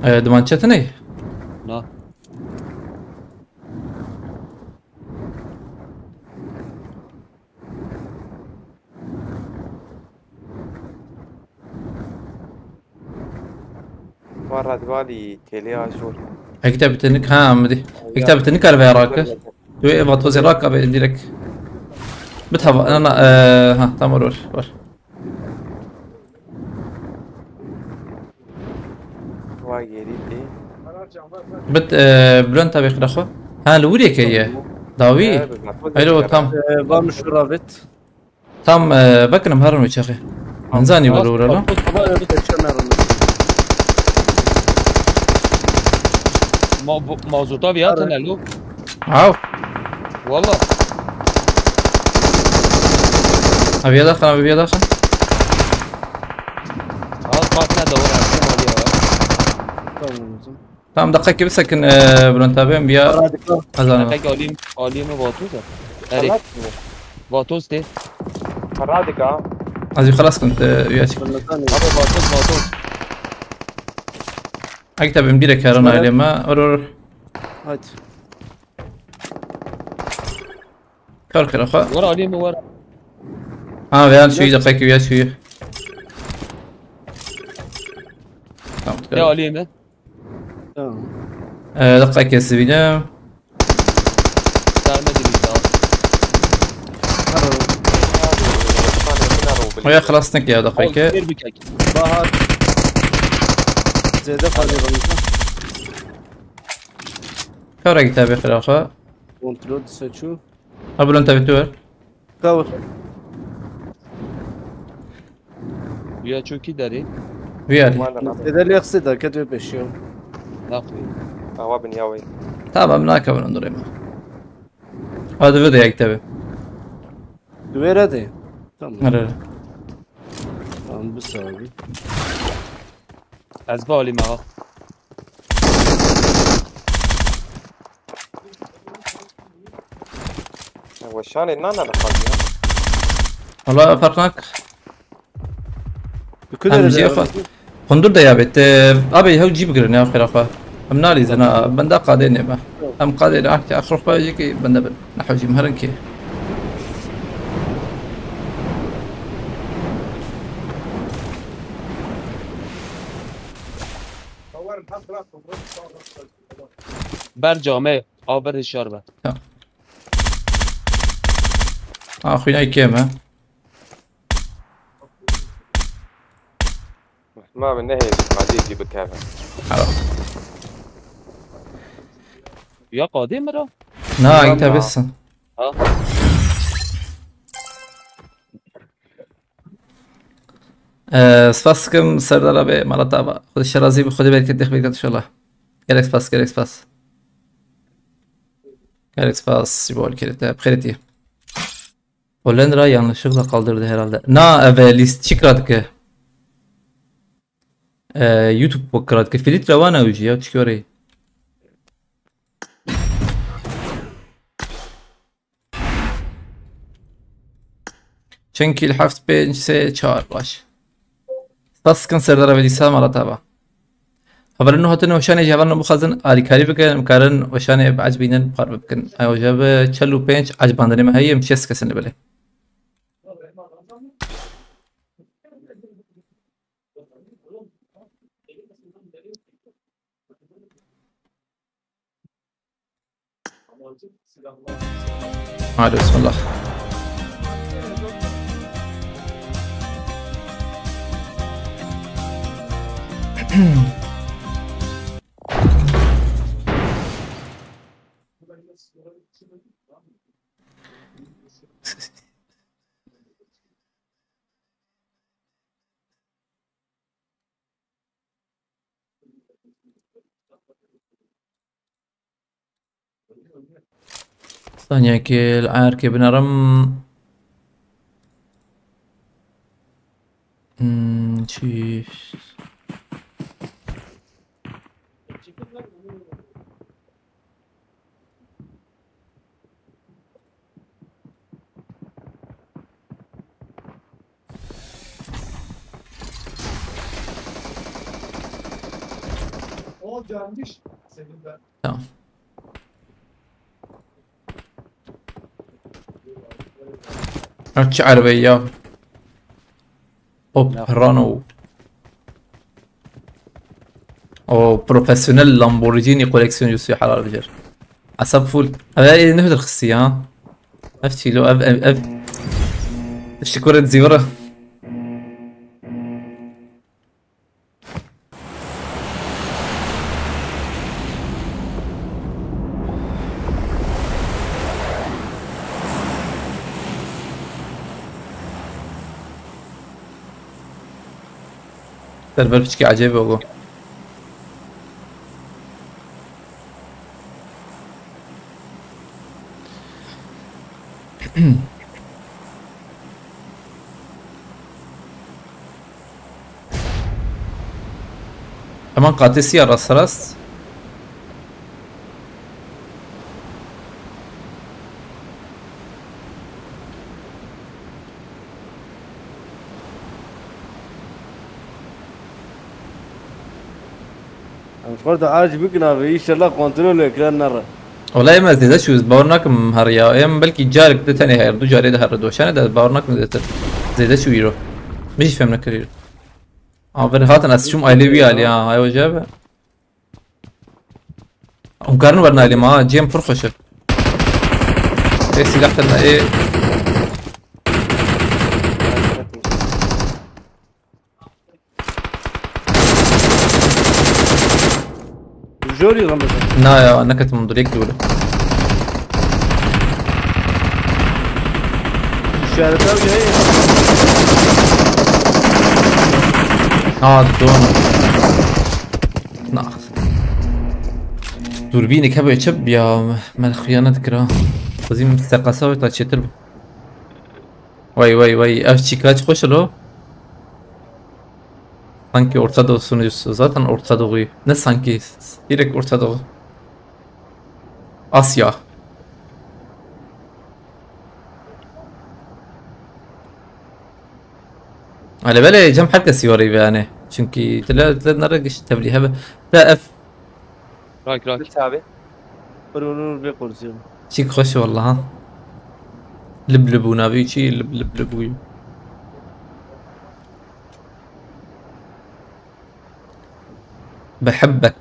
E, diman çetinê? Na. Wa radvalî têlê ajor. Hekî te bi tenik ha em dî. Hekî te bi tenik kar veya rake. Tu ê vatozê raka be direkt. Bit hava na na e, ha tam or or. Wa gerî tê. Bit e, Bülent abi xira xwe. Ha li wirê ke ye. Dawî. Elo tam. Ee, var mı şu ravet? Tam e, bekinim herin wê çaxê. Min zanî were were lan. Baba öyle geçen herhalde. Ma bu mazota bir yatın elo. Aw. Valla. Abi ya daxin, abi ya daxin. Ha bak ne doğru yaptım abi ya. Tamam oğlum. Tamam, deqekê bisekin e, Bülent abi em biya Radikal. Ezan. Peki alayım, alayım mı Vatoz da? Eri. Salat mı? Vatoz de. Radika. Ez yu xelas kin te üye çık. Fırlatan Abi Vatoz, Vatoz. Ek tabi em direkt herin aileme. Or or. Hadi. Kar kira xwe. Var alayım mı var? Ha veya şu deqekê üye şu. Tamam. Ne alayım mı? Tamam. E, deqekê sivîne. Sermedi bir daha. Oya xelas nek ya deqekê. Bir bir kek. Bahar. Zede kalıyor bana. Kara git abi xira xwe. Kontrol seçiyor. Ha Bülent abi tu ver. Cover. Ya çok iyi deri. Wî yarî. Wan da nabe. Têde lê qisê de ket wê pêşiyo. Naxwî. Awa bin ya wê. Tamam, nakevin hundirê me. Hadi vide yek tabi. Di wê re de. Tamam. Nere? Tamam, bir saniye. Ez balî me ha. Weşanê nana li xwe ya. Wala ferq nak. Em jê xwe hundur de ya bêt. Abê hew cî bigirin ya xêra xwe. Em nalîzin ha. Benda qadê nême. Em qadê ne ahkê axir xwe jî ki bende bin. Nehew jî miherin ki. Ber camê, a ber hişyar be. Ya. Ha, xwînay kêm e. Ma bi nehêjî qadî jî bikeve. Halo. Ya qadê mi ra? Na, na, ita na. Besin. Ha? Ee, spas dikim, Serdar abi, mala te ava. Xwedê şerazî bi, Xwedê bereket, dêx bereket inşallah. Gelek spas, gelek spas. Gelek spas, ji bo alîkirî te. Bi xêrê tî. Hollandra yanlışlıkla kaldırdı herhalde. Na, ev lîst çi kira dike? Ee, YouTube bak kira dike. Filtre wana ucu ya, çıkıyor. Çend kîl? Heft, pênc, sê, çar, baş. Spas dikin Serdar Avedî, selamet mala te ava. Hevalên nû hatin weşanê jî, hevalên nû bixwazin alîkarî bikin, em karin weşanê biecibînin, parve bikin. Ew ji bi çel û pênc ecibandinê me heye, em şêst kesin li belê. Hadi bismillah. Saniyekê li erkê binerim. Hmm, çi? Tamam. Ha, çi erebeyî ya? Opel Renault. O profesyonel Lamborghini koleksiyoncusu helal bicer. Esab full. Ev ê ne derxistî ya? Ev çîlo, ev, ev, ev. Tiştî kurê dizîvira. Server piçekî ecêb e ku. Heman qatê sî ya rast rast. Em ji xwe re aciz bikin abi, înşallah kontrol ekran nere. Wela em ez zêde çû, ez bawer nakim her ya. Em belkî carek di tenê her, du carê de her doşanê de ez bawer nakim zêdetir. Zêde çû îro. Min jî fêm nekir îro. Aver hatin ez çûm ailê wî alî ha, hay hoca be. Hûn karin werin ailê me ha, cem pir xweş e. Ê silah tene, ê. Jorî Ramazan. Na ya, neketim hundir, yek dûr e. İşaret abi, hey. Ah, don. Na. Dûrbînek hebe çi biya, me xiyanet kira. Xwezîm seqasa wê ta çêtir bi. Vay, vay, vay, ev çîka çi xweş e lo. Sanki Orta Doğu sunucusu. Zaten Orta Doğu. Ne sanki? Direkt Orta Doğu. Asya. Hele belê cem her kesî warî ve yani. Çünkü tile, tile nere giş tevlî hebe. Te ev Rak rak. Çavi. Vur vur vur, bir kurşun. Çik xweş e wallah ha. Lib lib û navî çi lib lib lib û. Behibbek.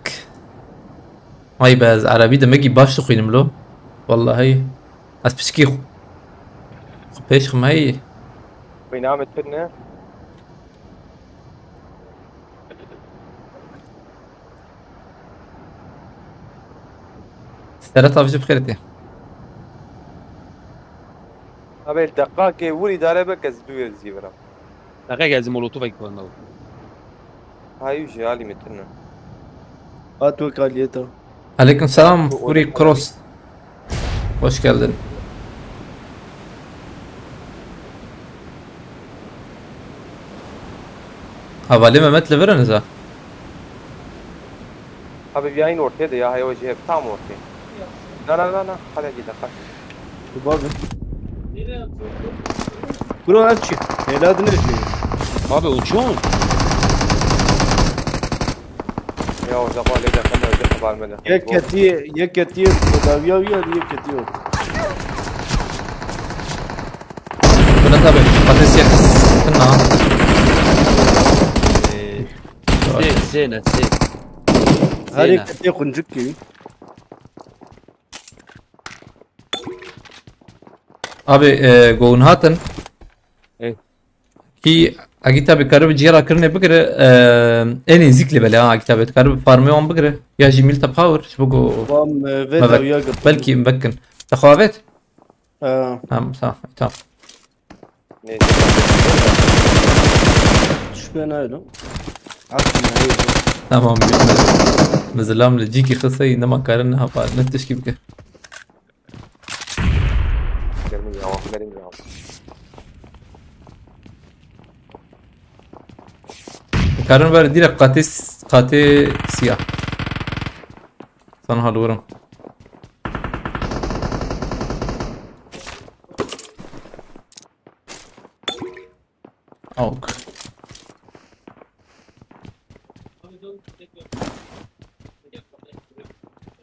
Ay be, ez erebî demekî baş dixwînim lo. Wallahî. Ez piçkî xwe, xwe pêş xim hey. Wî namê tu ne? Serhat avcı bixêr tê. Abi, deqakê wir îdare bike, ez dû zî viram. Deqakê ez molotovek bana. Hayır, şey, alî mi tune. At ve kaliyeta. Aleyküm selam, Furi Cross. Hoş geldin. Havale Mehmet li vir in za. Abi, bir ayın ortaya da ya, hayvan şey, tam ortaya. Na, na, na, na, hala gide, kaç. Dur abi. Bro, ev çi? Evladı ne şey? Abi, uçuyor mu? Ya, o zaman öyle de, öyle de var mı? Yek ketiye, yek ketiye, tedaviye, yek ketiye. Buna tabi, patates yakasına. Ee, Zê, zêne, zê. Her Zêne. Yek ketiye kuncuk gibi. Abi, e, gohun hatin. Ê. Ki, agi tabi karib ciyara kirine bigire, e, en nêzik lê bele ha, agi tabi karib farmê wan bigire. Ya jî Milta Power, ji bo ku Wan, e, me veda vek-, uya girtin. Belkî vekin. Te xwe avêt? E. Tamam, tamam, tamam. Neyse. Şüphe naylo. Aslında neyse. Tamam, gitme. Mesela li cîkî xisey nema karin ne hapa, ne tişkî bike. Verin ya, verin ya. Karin ver direkt qatê s-, qatê siyah. Sana halurim. Ok.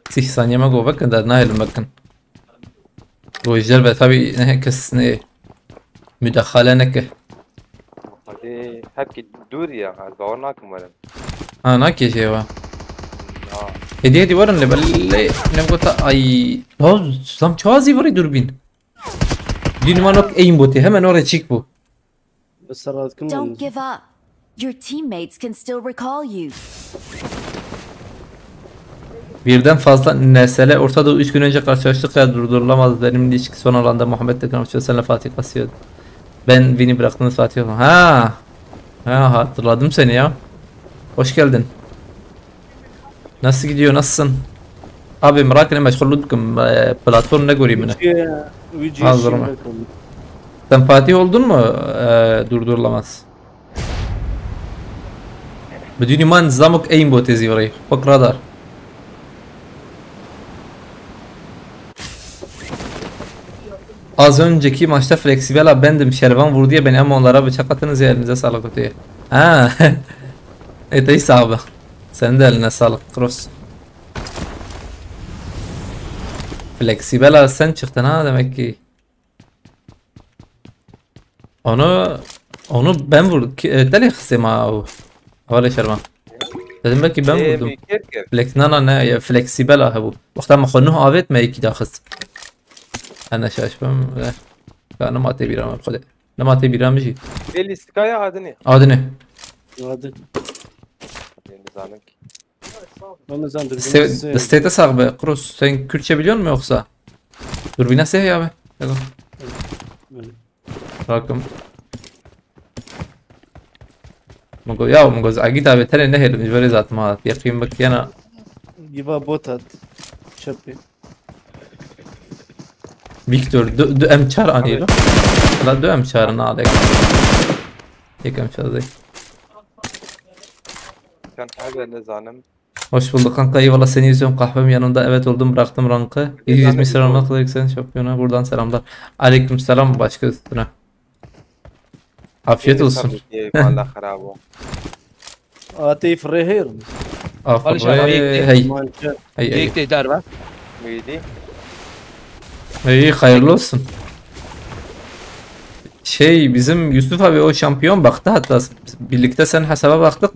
Sih saniye me go vekin, der nahêlim vekin. Go ji derve tabi ne kes ne müdahale neke. Hadi hep ki dur ya, ez bawer nakim werin. Ha, nakê jê wa. Ya. Hêdî hêdî werin lê belê ne gota ay. Lan, lan çawa zî virî dûrbîn. Dînî man wek aimbotê, hemen orê çîk bû. Bes serrat kim Don't oldu? Give up. Your teammates can still recall you. Birden fazla mesele ortada. Üç gün önce karşılaştık ya, durdurulamaz. Benim ilişki son alanda Muhammed de Kanatçı Senle Fatih kasıyor. Ben Vini bıraktınız Fatih. Ha. Ha, hatırladım seni ya. Hoş geldin. Nasıl gidiyor, nasılsın? Abi merak etme, meşgul bikim. E, platform ne göreyim ne? Wî cî, wî cî Ha, şîn zoruma. Vekom. Sen Fatih oldun mu? E, durdurulamaz. Bidûnî man zamok aimbotê zî virî. Wek radar. Az önceki maçta fleksibela bendim. Şervan vurdu ya beni ama onlara bıçak attınız ya, elinize sağlık diye. Ha. E, teyse abi. Sen de eline sağlık. Cross. Fleksibela sen çıktın ha demek ki. Onu, onu ben vurdum. Ki, e, telê xisê ma ew. Hevalê şerma. Dedim belkî ben Ê, vurdum. Flex, na, na, ne, ya, fleksibel a hebû. Wexta me xwe nuh avêt me yekî daxist. Ene şaş bim. Eh. Ya nema tê bîra me xwedê. Nema tê bîra min jî. Vê lîstikaya adinê. Adinê. Adin. Nizanim ki. Ramazan dur. Ste-, status sax be. Cross, sen Kürtçe biliyor musun yoksa? Dur bir nasıl ya be? Bakın. Öyle. Bakın. Min got, ya min got, Agît abi tenê nehêlim, ji verê zaten hat. Yaqîn bik yana. Giva bot hat. Çepê. Victor, du, du M çar anî lo. La du M çar na alek. Yek M çar zey. Sen hebe nizanim. Hoş bulduk kanka, eyvallah, seni izliyorum, kahvem yanında, evet oldum, bıraktım rankı. Yüz yirmi selamlar, Kılık sen şampiyona, buradan selamlar. Aleyküm selam, başka üstüne. Afiyet olsun. Valla xirabo. Atê firê heyr. Aferin. Alişan abi, Hey, hey, Mançer. Hey, hey. Yek de derve. Müydi? İyi, hayırlı olsun. Şey, bizim Yusuf abi o şampiyon baktı, hatta birlikte sen hesaba baktık.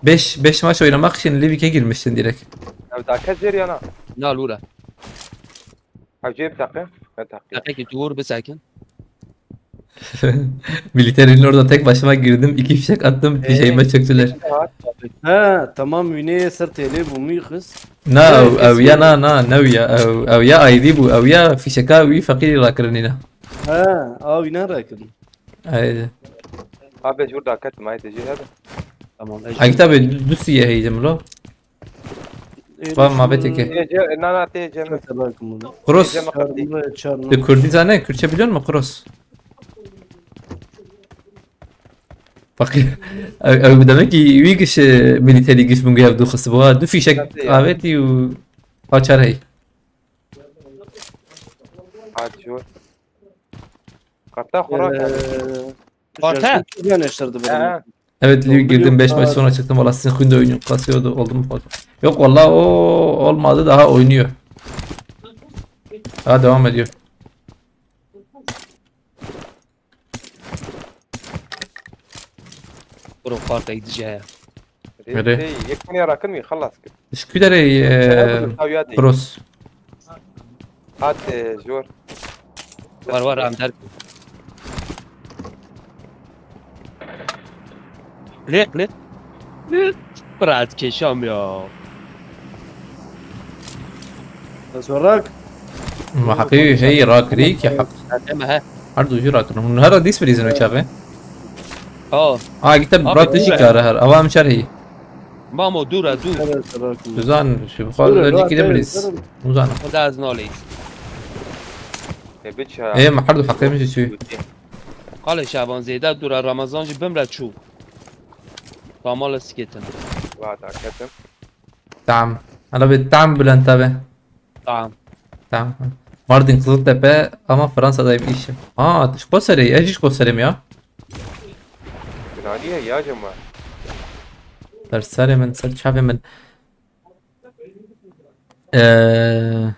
beş beş maç oynamak için Livik'e girmiştin direkt. Ev dake zer yana. Na lura. Ev cê bitaqe. Ne taqe. Deqekî tu vur bisekin. Militerinin orada tek başıma girdim, iki fişek attım, Ee, fişeğime çöktüler. Ha, tamam, wînê ser têlê bû mî xist. Na, Ee, ew, ew ya kesin. Na, na, ne ew ya, ew, ew ya aydî bû, ew ya fişeka wî feqîrî rakirinîne. Ha, a wîne rakirin. Aydi. Abi jur daket ma tê jî hebe. Tamam. Ay kitabê du siye heydim lo. Ba mabeteke. Tê cê, na na tê cê mi. Kros. Cê mi qatî. De Kurdî zane, Kürtçe biliyor musun Kros? Bak, ew, ew demek ki wî giş, e, militerî giş min guya du xist bu ha. Du fişek Nasıl ya? Aveti û paçar hey. Hadi jur. Qatta xorak abi. Orta. Yanlıştırdı Ha. benim. Evet, Liu girdim, beş maç Yok, sonra çıktım. Valla sizin Hyundai oyunu kasıyordu, oldu mu fazla? Yok valla, o olmadı, daha oynuyor. Daha devam ediyor. Bro, parta gideceğe. Nereye? Tê yek tane rakın mı? Xelas kir. Şükür ederim. Ev tawiya tê. Kros. Hadi jur. Var var, em derk. Lek lek. Lek. Biraz keşam ya. Sorak. Ma haqî hey rakirî ki haq. Deme he. Her du jî rakirin. Hûn her dîs bilîzin o çaxê. Oh. Aa, gittim Abi, bıraktı dur. Şikara her. Ama em çer hey. Mamo dura dur. Evet, Sorak. Duzan şu bu kadar önce gidebiliriz. Duzan. Xwe de ez naleyîz. Tê biça. Ê, ma her du haqê min jî çû. Qalê Şaban zêde dura Ramazan jî bimre çû. Tamam, sikêtin. Va daketim. Tamam. Hala bir tam Bülent abi. Tamam. Tamam. Mardin Kızıltepe ama Fransa'dayım işim. Aa, tu ji Koserê, ez jî ji Koserê me ya. Binaniye ya cema. Ser serê min, ser çavê min. Ee,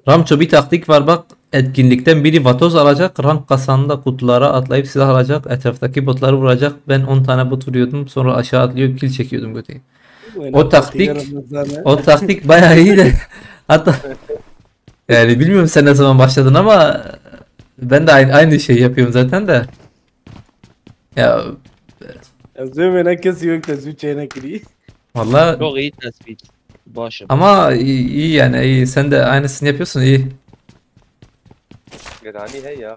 Ramço, bir taktik var bak. Etkinlikten biri vatoz alacak, rank kasanında kutulara atlayıp silah alacak, etraftaki botları vuracak. Ben on tane bot vuruyordum, sonra aşağı atlıyor, kill çekiyordum götü. O taktik, o taktik bayağı iyi de. Hatta yani bilmiyorum sen ne zaman başladın ama ben de aynı, aynı şeyi yapıyorum zaten de. Ya Ez duyum ne kes yok da zü çeyne kiri. Valla Çok iyi tespit. Başım. Ama iyi, iyi yani, iyi. Sen de aynısını yapıyorsun, iyi. Binani he ya.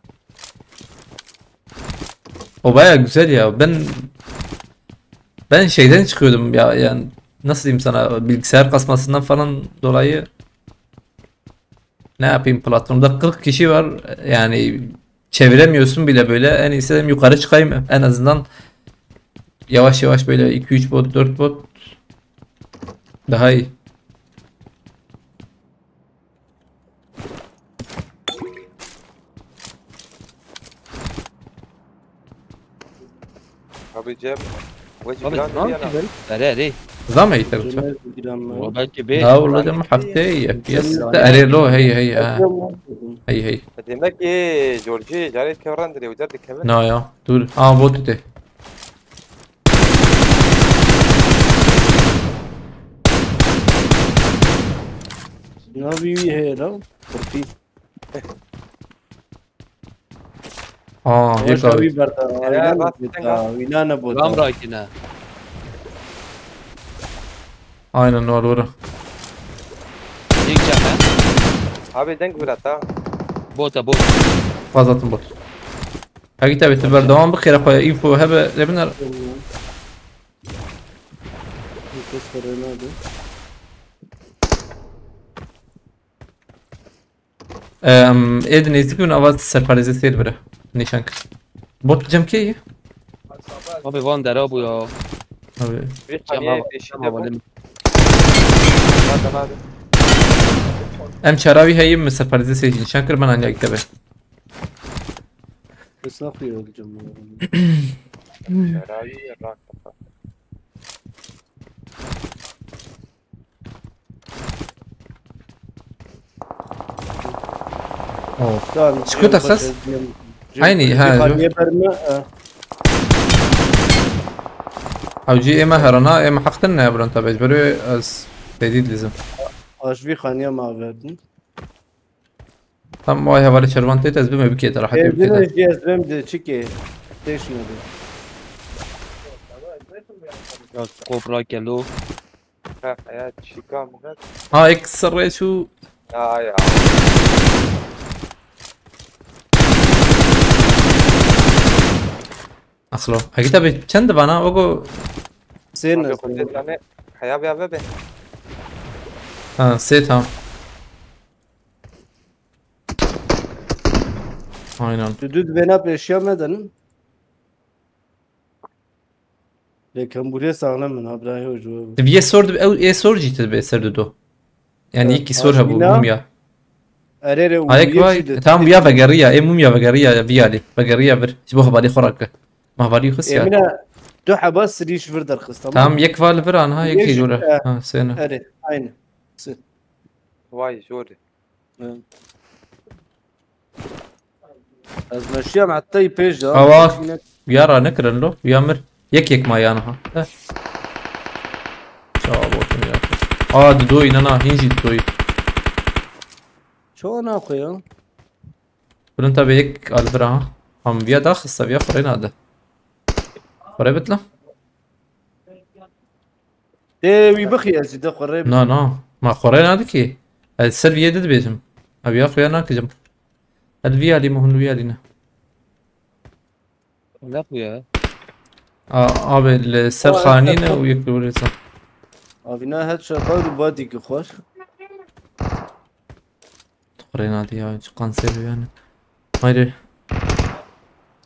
O baya güzel ya. Ben ben şeyden çıkıyordum ya, yani nasıl diyeyim sana, bilgisayar kasmasından falan dolayı ne yapayım, platformda kırk kişi var yani, çeviremiyorsun bile böyle. En iyisi dedim yukarı çıkayım, en azından yavaş yavaş böyle iki üç bot, dört bot daha iyi. Abi Cem. Wecî Abi biraz tamam yana. ki ben. Erê erê. Zam eğitir. O belki bir. Daha vuracağım haftaya F P S. Erê lo, hey hey ha. Hey hey. Demek ki George carê kevran dirê û derdikeve. Na ya. Dur. Aa, bot de. Navi heye la. Profil. Aa, Ama yek abi. Şavi berda. Ya, Aynen bak, bota. sen Wîna ne bota. Ram rakine. Aynen, doğru doğru. Yek cem he. Abi denk bir hata. Bota bot. Fazla atın bot. Hegî tabi tu berdewam bixêre xwe info hebe lê biner. Kes xwe rê nade. Em, ê di nêzîk bin ava serparêzê sêr bire. Nîşan kir. Bot cem kê ye? Abi van dera bû ya. Abi. Cem abi, cem abi. Em çarawî heyim mi serparêzê sêr nîşan kir ben anya gitebe. Esnaf ya cem. Çarawî rak. Oh. Çiko te xist? Aynî, ha, ju. Hewcî ême herana, ême heq din ne buran tabi. Ji ber wê ez têdî dilîzim. Aj vî xaniya ma verdin. Tam vay hevalê şervan têt ez bime bikê te rahat bikê te. Êdine jî ez bim de çikê. Têş nebe. Ya skop rakelo. Ha, ya çika mi ver? Ha, ek serrê çû. Ya, ya. Aslo. Hegî tabi çend vana ogo. Sêr ne? Heya be be be. Ha, sê tamam. Aynen. Tu dû di vêna pêşiya me de ne? Lê kembûriyê saxlem in, ha, birayê hoc, we. Diviyê sor dibe, ew ê sor jî dibe ser dido. Yani, ha, iki sor hebû, mumya. Erê, erê, ayek vay, tamam, ya vegeriya, ê mumya vegeriya, viyalî, vegeriya vir. Ji bo hevalî xwe rake. Ma hevalî xist ya. Emine, du heba sirî ji vir derxist, tamam. Tamam, yek val vir an, ha, yek jî jore. Ha, sene. Erê, aynı. Vay, jore. Ez meşiyam heta yî pêş de. Awa, ya ra nekirin lo, ya mir. Yek yek ma ya niha. Heh. Çawa botin ya. Aa, didoyî, na, na, hîn jî didoyî. Çawa naxwe ya? Birin tabi yek alibir ha. Ham viya daxista, viya xurê nade. Xurê bitla. Ê, wî bixî ez jî de xwe rê. Na, na. Ma xwe rê nadikî. Ez ser viyê de dibêjim. Ev ya xuya nakijim. Ez viyalî muhun viyalî ne. Ne xuya? A, abi li ser xanî ne û yek li wirê ser. Abi na het şakar û badî ki xwar. Xurê nadî ya, çi kanser yani. Haydi.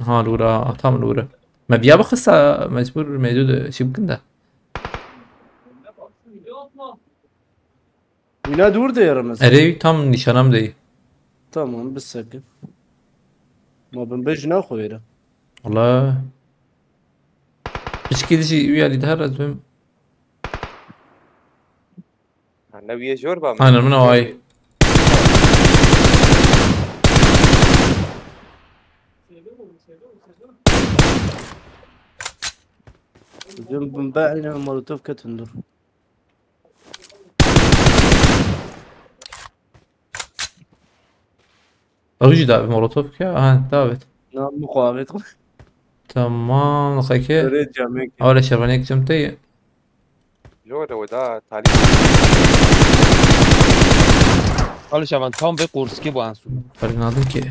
Ha, lura, tam lura. Me biya bixisa, mecbur mevcut şey bikin de. Wîna dûr de ye Remezan. Erê, tam nîşanam de ye. Tamam, bisekin. Ma bin bej naxwe ye. Wala. Piçkî dijî wî alî de her ez bim. Ha, ne wî ye jor ba min. Aynen, min o ay. Jim bin be aynen molotof ketin dur. Ew jî davê molotof ke? Aha, davêt. Na, min xwe avêt xwe. Tamam, xeke. Dore camek. Awle şevanek cem te ye. Yo, de weda talî. Awle şevan tam ve kurski bu ansu. Fark nadim ki.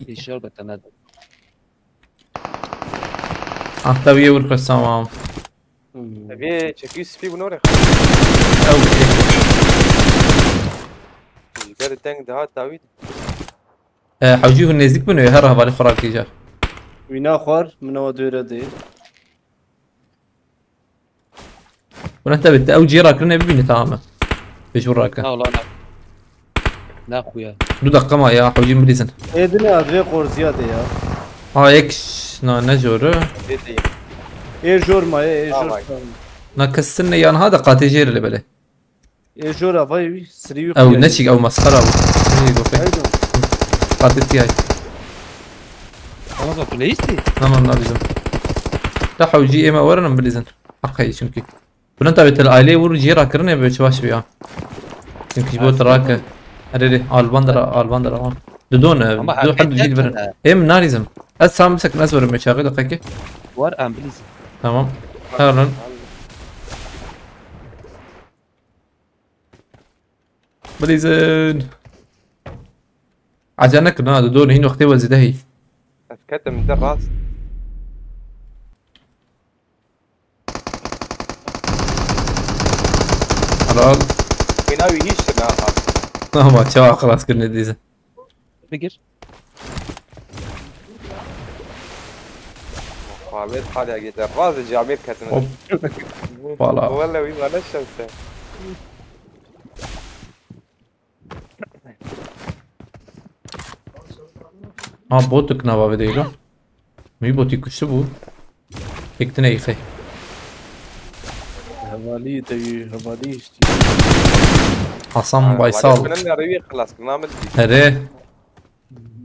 Yeşil be temel. Ah, tabii, yewir xwestam. Hmm. Ev yê çekî spî bû norê. Ew. Ji ber deng dihat dawî. E, hewcî hûn nêzîk bin, her hevalî xwe rakî car. Wîna xwar, min ewa dûre dê. Buna tabi, te ew cihê rakirine bibîne, tamam e. Pêş bi rake. Na, wala ne. Ne xuya. Du dakika ma ya, hewcî bilîzin. Ê dine adrê qorziya de ya. Ha, yek ş-, na, ne jor e. Ê jor ma ye, ê jor. Tamam. Na kesin ne yan ha da qatê jêr le bele. Ê jor avayê wî, sirî wî. Ew xuya ne ye. Çîk, ew mesxera bû. Neyê gofe. Haydo. Qatê tiyay. Ramazan, tu ne istî? Tamam, na bizim. Da hewcî ême werin em bilîzin. Heq heye çünkü. Bülent abi, tel aileyê vur, cihê rakirine be çi baş be ya. Çünkü ji bo te rake. Erê, erê, alban dera, alban dera, tamam. Didon, e, ama du her her cî dibirin. Ê min narîzim. Ez tam bisekin, ez werim çaxê deqekê. War em bilîzin. Tamam. Her lan. Bilîzin. Acele nekin ha, didon, hîn wextê we zêde heyî. Ez ketim di rast. Helal. Wîna wî hîç tune hat. Ama çawa xilas kirinê dîze. Bigir. Xalid hali agê de rast camir ketim. Hop. Wala. Wala wî bana şanse. Ha, botuk nava ve değil o. Wî botî kuştu bû. Tek tine yıkay. Hevalî te wî hevalî işte. Hasan Baysal. Wala ne rewî xilas kirina min. Here.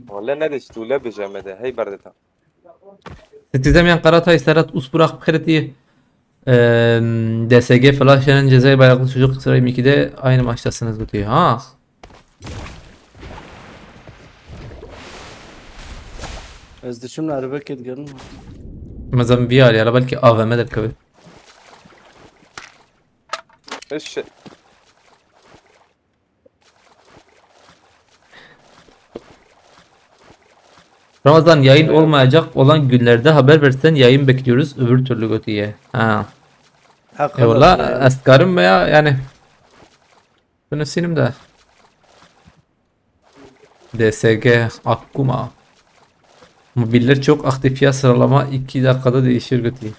Wala ne de stûle bijeme de. Hey berdeta. Size yan Karatay Serhat Usburak Kırıtı. Eee, D S G Flash yani Cezayir Bayraklı Çocuk Sıra yirmi ikide aynı maçtasınız diyor. Ha. Ez diçim li erebekê digerim. Mezem bir yer ya belki A V M derkeve. Eşe. Ramazan yayın olmayacak olan günlerde haber versen yayın bekliyoruz öbür türlü götüye. Ha. Heq E valla eskarım veya yani. Bunu sinim de. D S G Akkuma. Mobiller çok aktif ya, sıralama iki dakikada değişir götü.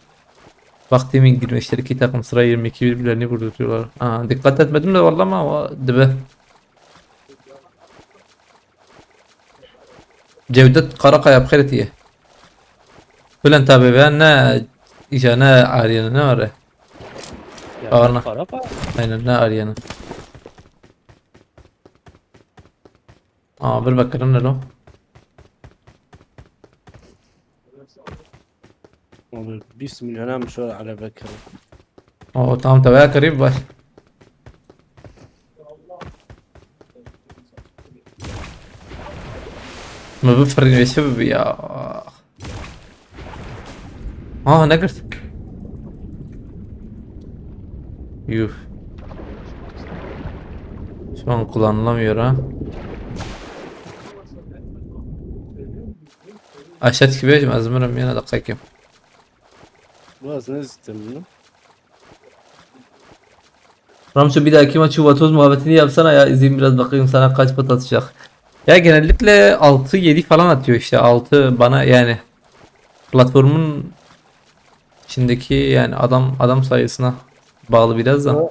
Vaktimin girmişleri iki takım sıra yirmi iki birbirlerini vurdurtuyorlar. Aa, dikkat etmedim de vallahi ama o dibe. Cevdet Karakaya bixêretiye. Bülent abi ben ne işe ne Arya'nı ne var? Ya, Ağırına. Para para. Aynen ne Arya'nı. Aa, bir bakalım ne o? Abi, bîst milyon hem şu araba kırık. Oo, tamam, tabii ya, karib baş. Ma bu fırın ve şey bu ya. Aa, ne kırdı? Yuh. Şu an kullanılamıyor ha. Aşağı çıkıp vereceğim, azmırım yana da kakim. Bu az ne zittim bunu? Ramço, bir dahaki maçı Vatoz muhabbetini yapsana ya, izleyeyim biraz, bakayım sana kaç pot atacak. Ya genellikle altı yedi falan atıyor işte, altı bana yani. Platformun içindeki yani adam adam sayısına bağlı biraz da. O-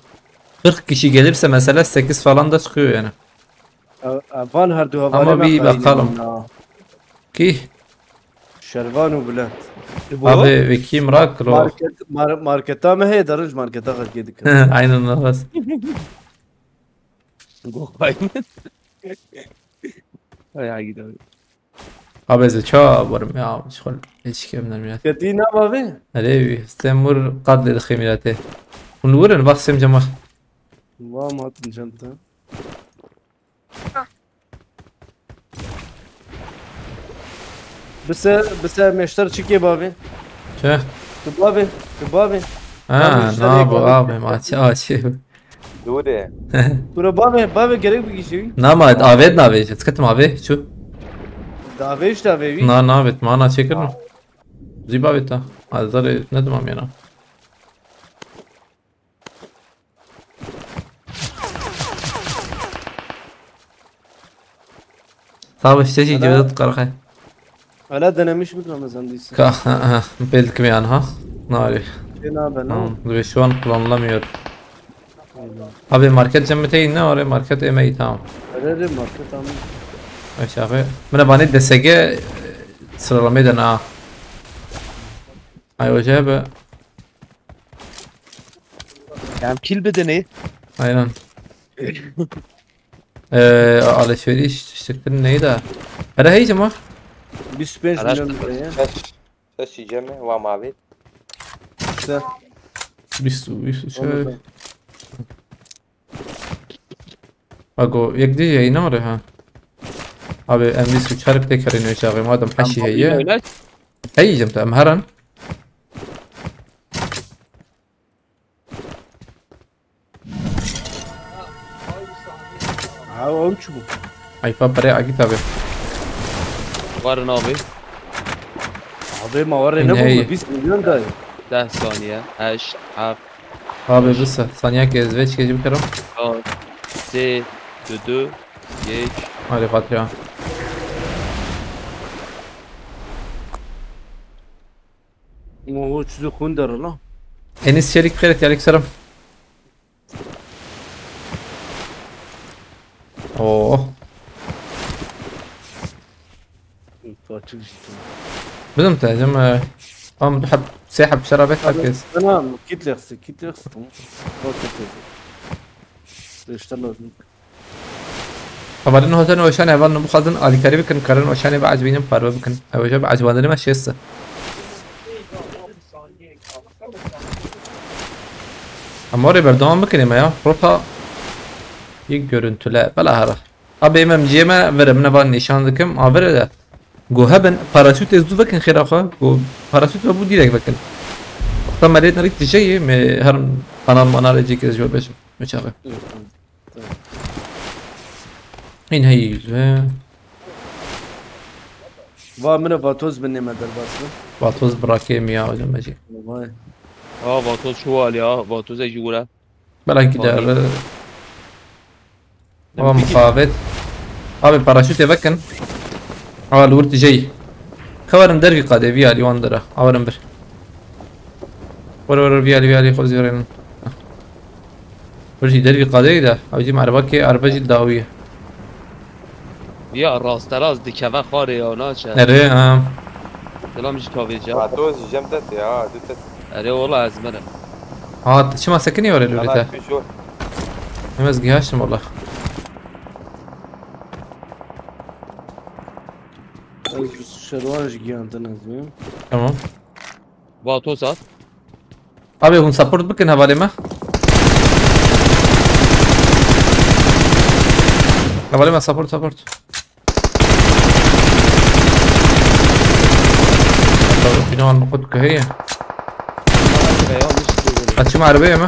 kırk kişi gelirse mesela sekiz falan da çıkıyor yani. E, e, Van her du Ama hevalê me bir xayîn bakalım. in ha. Ki Şervan û Bülent. Bu. Abi vekî Mirak lo. Market, mar, marketa me heye, derin ji marketa xelkê dikin. Aynen nefes. Go payment. Ay ay gidiyor. Abi ez ça varım ya, şol hiç kemden ya. Ketî ne bavê? Hele bir Stemur qad lê dixê mîratê. Hûn li wir in, vaxsem cema. Wa ma hatin cem te. Bise, bise meşter çikê bavê. Çe? Tu bavê, tu bavê. Ha, Abi, işte na bu reklam. Abi, maçı açı. Dûrê. Kura bavê, bavê gerek bigişî. Nama avêt navê, çetkettim avê, şu. Davê işte avê wî. Na, na avêt, mana çekirin. Zî bavêt ta. Azarê ne dimam yana. Sağ ol, işte şey, Ana. Cevdet Karakay. Hala denemiş mi Ramazan diysin? Ka, ha, ha, belki mi yani ha? Nari. Şey ne haber, ne Tamam, oldu? Ve şu an kullanılamıyor. Abi market cemmeteyi ne var? Market emeği tamam. Öyle de market tamam. Aşağı. Buna bana D S G, e, sıralamayı da na. Ay hoca be. Yani kill bedeni. Aynen. Eee, alışveriş şirketin neydi? Hele hey cema. Bîst pênc Araç milyon liraya. Şeş. Şeş ceme wa mavê. İşte. Bîst, bîst, Onu şey. da. Ago, yek dî yayına var ha. Abi, em bîst û çar têkerî nûçaxê, madem heşî heye. Öyle. Hey cem te, em heran. Ha, o çi bu? Ayfa pere agit abi. Varın abi. Abi ma warê nebû mu bîst milyon dayê. Deh saniye. Heşt, heft. Abi bir sa-, saniye ki ez veç geçip kırım. Dört, sê, du, du, geç. Hadi Fatih ya. Oho, çizu xun der la. Enis Çelik, xeyret, aleykümselam. Oo. Açık işte. Bildim te, cem, e, am du heb, sê heb şerabet herkes. Tamam, kitlexsi, kitlexsi, tamam. Bak kitlexsi. İşte lazım. Hevalên hotin û weşanê hevalên bixwazin alîkarî bikin, karin weşanê biecibînin, parve bikin. Ew ê jî biecibandinê me şêst e. Ama orê berdewam bikin ê me ya. Rota yek görüntüle. Bela here. Abi em em ciyê me vere, min eva nîşan dikim. A vere de. Go hebin, paraşûtê zû vekin xêra xwe. Go paraşût ve bû dîrek vekin. Wexta me lê nerîk dije yê, me her kanal manalê cî kez jor bêjim. Me çaxê. Yok, tamam. Tamam. Hîn heyî ve. Va min e Vatoz binê me derbas bin. Vatoz birakê mi ya hocam, me jî. Vay. Ha, Vatoz şu hal ya. Vatoz ê jî wira. Belekî Vay. der. Ava mixabet. Abi paraşûtê vekin. Ava li wir tijeyî. Xewerin dervî qadê vî alî wan dira. Awerin bir. Were were vî alî vî alî xwe zîrênin. Wir jî dervî qadeyî de. Ew jî merva kê, erbe jî dawî ye. Ya rasterast dikeve xwarê ya naçe. Erê, ha. Selam jî tavê ca. Vatoz jî jem te tê ha, du te tê. Erê wala ez min im. Ha, tu çima sekinî were lûrê te? Ana, tu jor. Em ez gihaştim wala. Ez şerwan jî giyantin ez bim. Tamam. Vato sat. Abi hûn support bikin hevalê me. Hevalê me support, support. Bîna wan qut ku heye. Veya mişt. Açım arabaya mı?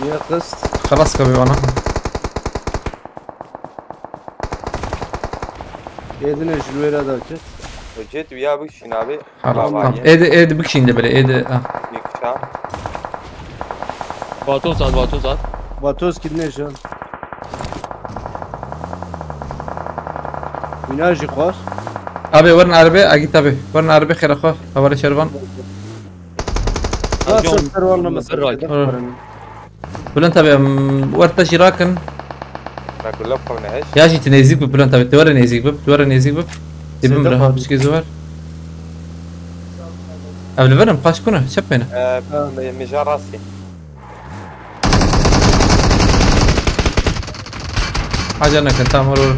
Niye kız? Xelas kabê wana. Êdine ji wê re derket. Hocê tu ya bikişîn abi. Haram, tamam. Êdi, êdi bikişîn de bile, êdi, ha. Yekşa. Vato sat, vato sat. Vatos kidine jî. Wîna jî xwar. Abi, werin erbe, agit abi. Werin erbe xêra xwe. Hevalê şervan. Nasıl servan namazı? Bülent abi, em, werte jî rakin. Me kule bixwe ne heş. Ya jî tu nêzîk bi Bülent abi, tu were nêzîk bi, tu were nêzîk bi. Dibim bira, pişkî zû ver. Ev li vir in, paş kune, çep pêne. Ee, me-, meja rastî. Acele nekin, tamam, olur.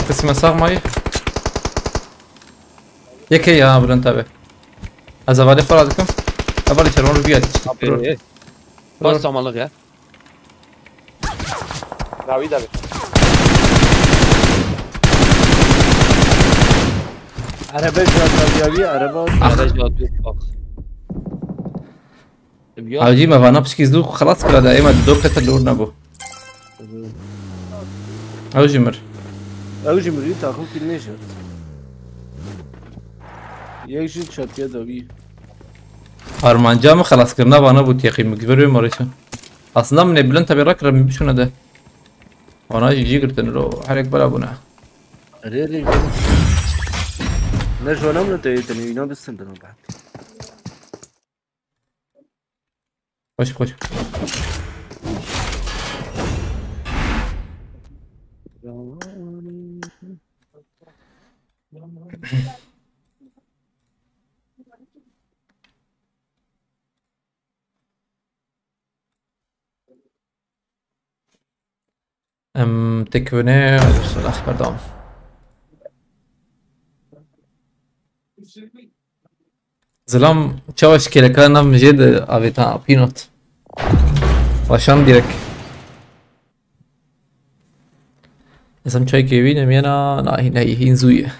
Qisme sağ mayî. Yekê ya Bülent abi. Ez hevalê xwe radikim. Hevalê çerwan rû biyat. Abi, e. Bas samanlık ya. Dawî, dawî. Araba jî hat dawî, araba. Ah. Araba jî hat, bak. Ya. Hacî me vana pişkî zû xelas kira da, êma do qetil li wir nebû. Ew jî mir. Ew jî mirî, taxim kî nêjart. Yek jî çatiya dawî. Armanca min xelaskirina vana bû, teqî min giverê marêşa. Aslında min ê Bülent abi rakira min bişûne de. Vana jî cî girtin ro, herek bela bûne. Erê, erê, erê. Ne jona min te yê tenê, îna bisindin o ben. Xweş, xweş. Em têkevine, silah berdam. Zilam, çawa şikêleka nav mijê de avêta pînot. Başan direk. Ez em çay kevî nemiyena, na, na, hîn zû ye.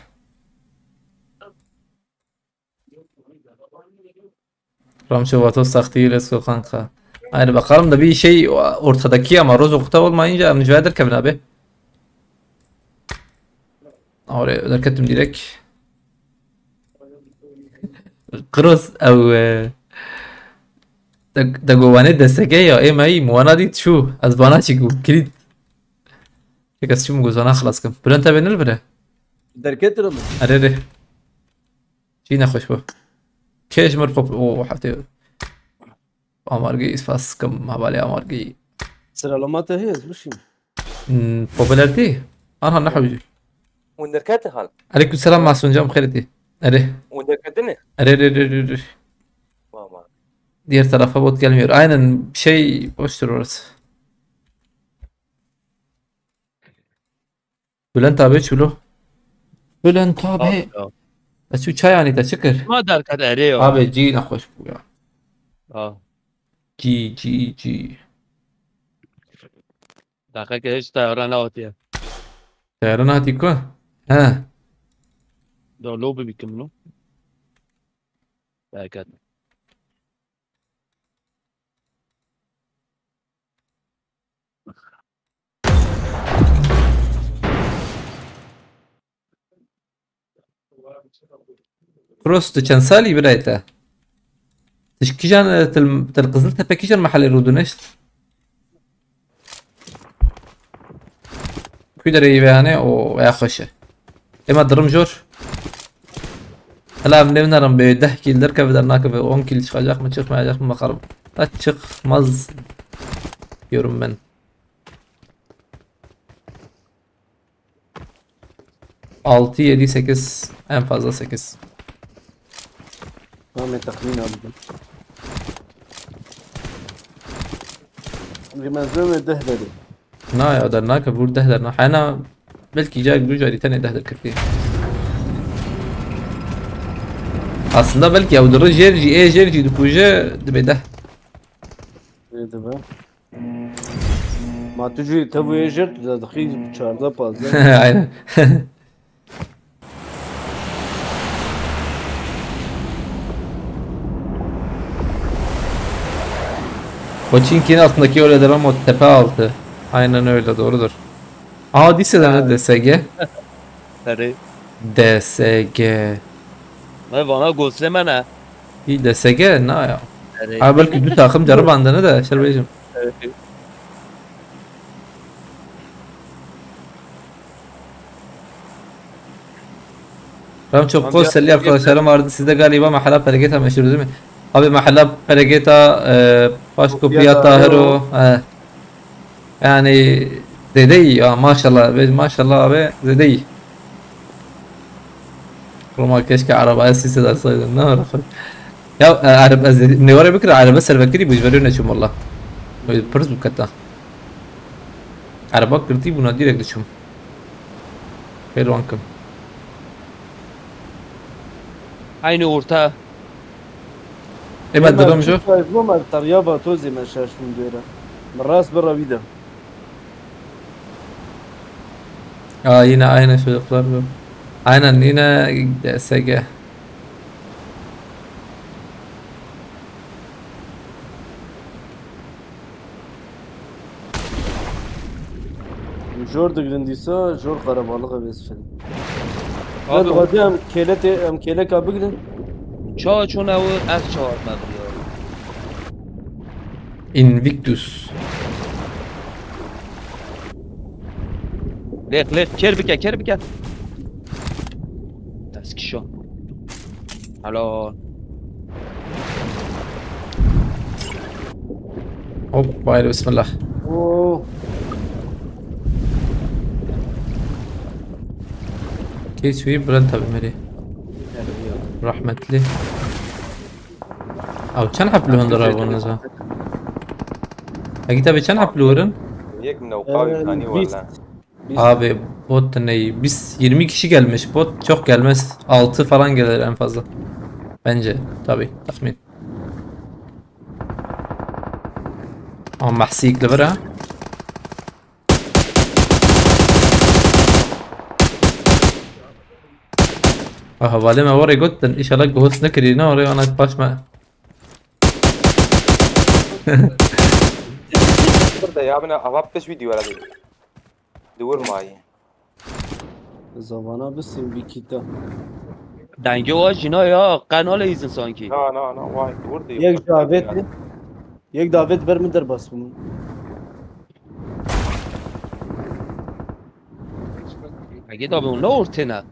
Ramço Vato saxtî, let's go kanka. Yani bakalım da bir şey ortadaki ama Rozok'ta olmayınca em ji derkevin abi. Oraya derketim direkt. Kros ew e, de, de govane desege ya ê me yî muwana dît şu. Ez bana çî ku kilit. Tek ez çi min gozana xilas kim. Bülent abi nil bire. Derket mi? Erê rê. Çî nexweş bu. Kêş mir xop. O hefte. Amargî spas kim hevalê Amargî. Sıralama te heye ez bişîm. Hmm, popularity? Anha ne hewcî. Hûn derkete hal. Aleyküm selam Masum can xêretî. Erê. Hûn derketine? Erê, erê, erê, erê. Tamam. Diğer tarafa bot gelmiyor. Aynen şey boştur orası. Bülent abi çilo. Bülent abi. Abi ya. Eçû çay anî te çi kir? Ma derket erê ya. Abi cî nexweş bû ya. Ha. Cî, cî, cî. Deqeke hiç teyara neatiye. Teyara nehatî ku? He. Da lo bibikim lo. Derket. Prost, tu çend salî birayê te? Tu ji kîjan, e, til, til Qiziltepe kîjan mehelê rûdinişt? Ku derê yî veyane û veya xweş e. Ema dirim jor. Hela em lê nerim bê deh kîl derkeve dernakeve, on kîl çıkacak mı çıkmayacak mı bakalım. Da çıkmaz diyorum ben. Altı, yedi, sekiz, en fazla sekiz. Tamam, ben tahmin aldım. Rimezleme deh dedi. Na ya, dernake vur deh derna. Hena belkî carek du carî tenê deh derkirtî. Aslında belkî ew diri jêr jî, ê jêr jî dikuje dibê deh. Ê dibe. Ma tu jî tevûyê jêr tu de dixî çardeh pazdeh. Aynen. O çinkinin altındaki öyle devam o tepe altı. Aynen öyle, doğrudur. Aa, Dise de D S G. Erê. D S G. Me vana gosle me ne. Î D S G na ya. Erê. Ha, belki du takım ceribandını da şerbecim. Erê. Ram çok kos selli arkadaşlarım vardı. Sizde galiba mahalla peregeta meşhur değil mi? Abi mahalla peregeta, e, Paşko Piya Tahiro. E. Yani zêde yî ya, maşallah, be-, maşallah abi, zêde yî. Roma keşke arabaya sis ederseydin, ne var? Ya, e, araba, ez dedim, ne var ya, bir kere araba servekirî bû, ji ber wê neçûm walla. Wê pirs bû keta. Araba girtî bûna, direkt diçûm. Xêr wan kim. Aynı orta. Ê me dirim jî. Çi çay bû, me teriya vatozê me şaştım dêre. Min rast bi rewî de. Aa, yine aynı çocuklar bu. Aynen, yine D S G. Jor digirin dîsa, jor qerebalixê vê sifirî. Abi, hadi em kêletê, em kêleka bigirin. Çawa çûn ew, ez çawa me biriya. Invictus. Lêq, lêq, kêr bike, kêr bike. Dest kişa. Helal. Hop, haydi bismillah. Oo. Keç wî Bülent abi merî. Rahmetli. Ew çend heb li hundir hebûn niza? Egi tabi çend heb li wir in? Yek min ew qawî Ee, kanî bîst. Wele. Abi bot ney? Biz yirmi kişi gelmiş. Bot çok gelmez. Altı falan gelir en fazla. Bence. Tabi. Tahmin. Ama mahsik li vir ha. Aha, valê me warê gotin. İnşallah gohos nekirî. Ne warê ana baş me. Te ya bine ava pişt vîdeo re dî. Di wir mayî. Zavana bisim vî kîta. Dengê wa jina ya qe naleyîzin sankî. Na na na vay di wir dî. Yek davêt. Yek davêt ber min derbas bû. Ege dabe hûn ne ortê ne.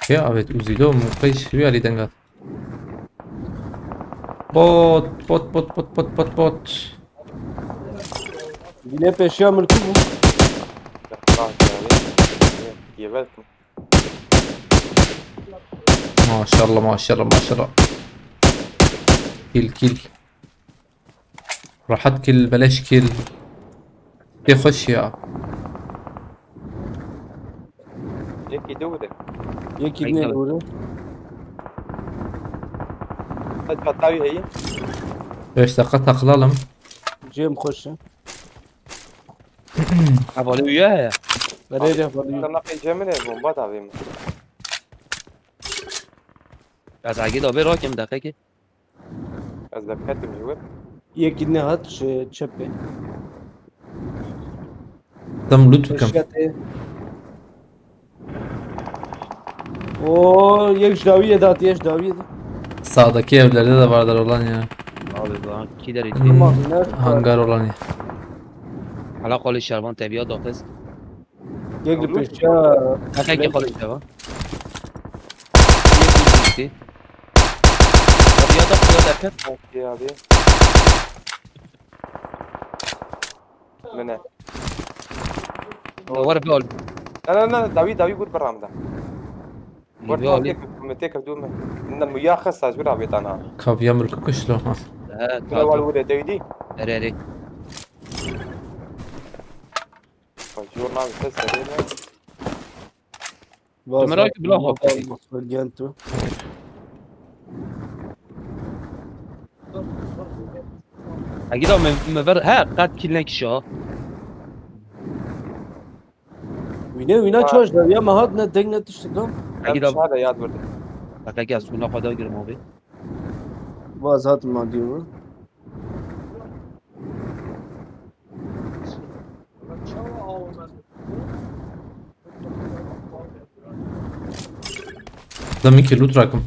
Kê avêt Uzî do min qey ji wî alî denga. Bot, bot, bot, bot, bot, bot, bot. Bîne pêşiya min kû bû. Bak yani. Yevel. Maşallah, maşallah, maşallah. Kil, kil. Rahat kil, beleş kil. Tê xweş ya. Yekî dû bide. Yekî ne doğru. Hadi hatavi heye. Beş dakika takılalım. Cem xweş e. Hevalê wî heye. Berê de hadi. Sana peyce min e bomba da vim. Ez Ege dabe rakim deqekê. Ez de ketim ji wir. Yekî ne hat ji çepê. Tam loot bikim. Eşya te. O yek ji dawiyê de hat, yek ji dawiyê de. Sağdaki evlerde de vardır olan ya. Abi lan ki derê. Hmm, Tamam, ne? Hangar olan ya. Hala qolê şervan tebiya daxist. Yek li pêşiya. Deqekê qolê şervan. Yek bitti. Abi ya da ya derken. Okey abi. Mine. War bir al. Na na na dawî dawî gur biram da. Gur Dawî al. Têkevdû me têkevdû me. Ne muya xista ji wir avêtana. Kaviya mırkı kuşlu ha. Evet. Kule wal wile dewî dî. Ereri. Bak jor navê te serê ne. Kamera ki bila hop. Gel tu. Ege da me me ver he qat kilnek şa. Wîne wîna çaş da ya me hat ne deng ne tiştik lan. Ege Em da şahada yad vurdu. Bak ege suna qada girim abi. Vaz hat ma diyor. Da min ki loot rakım.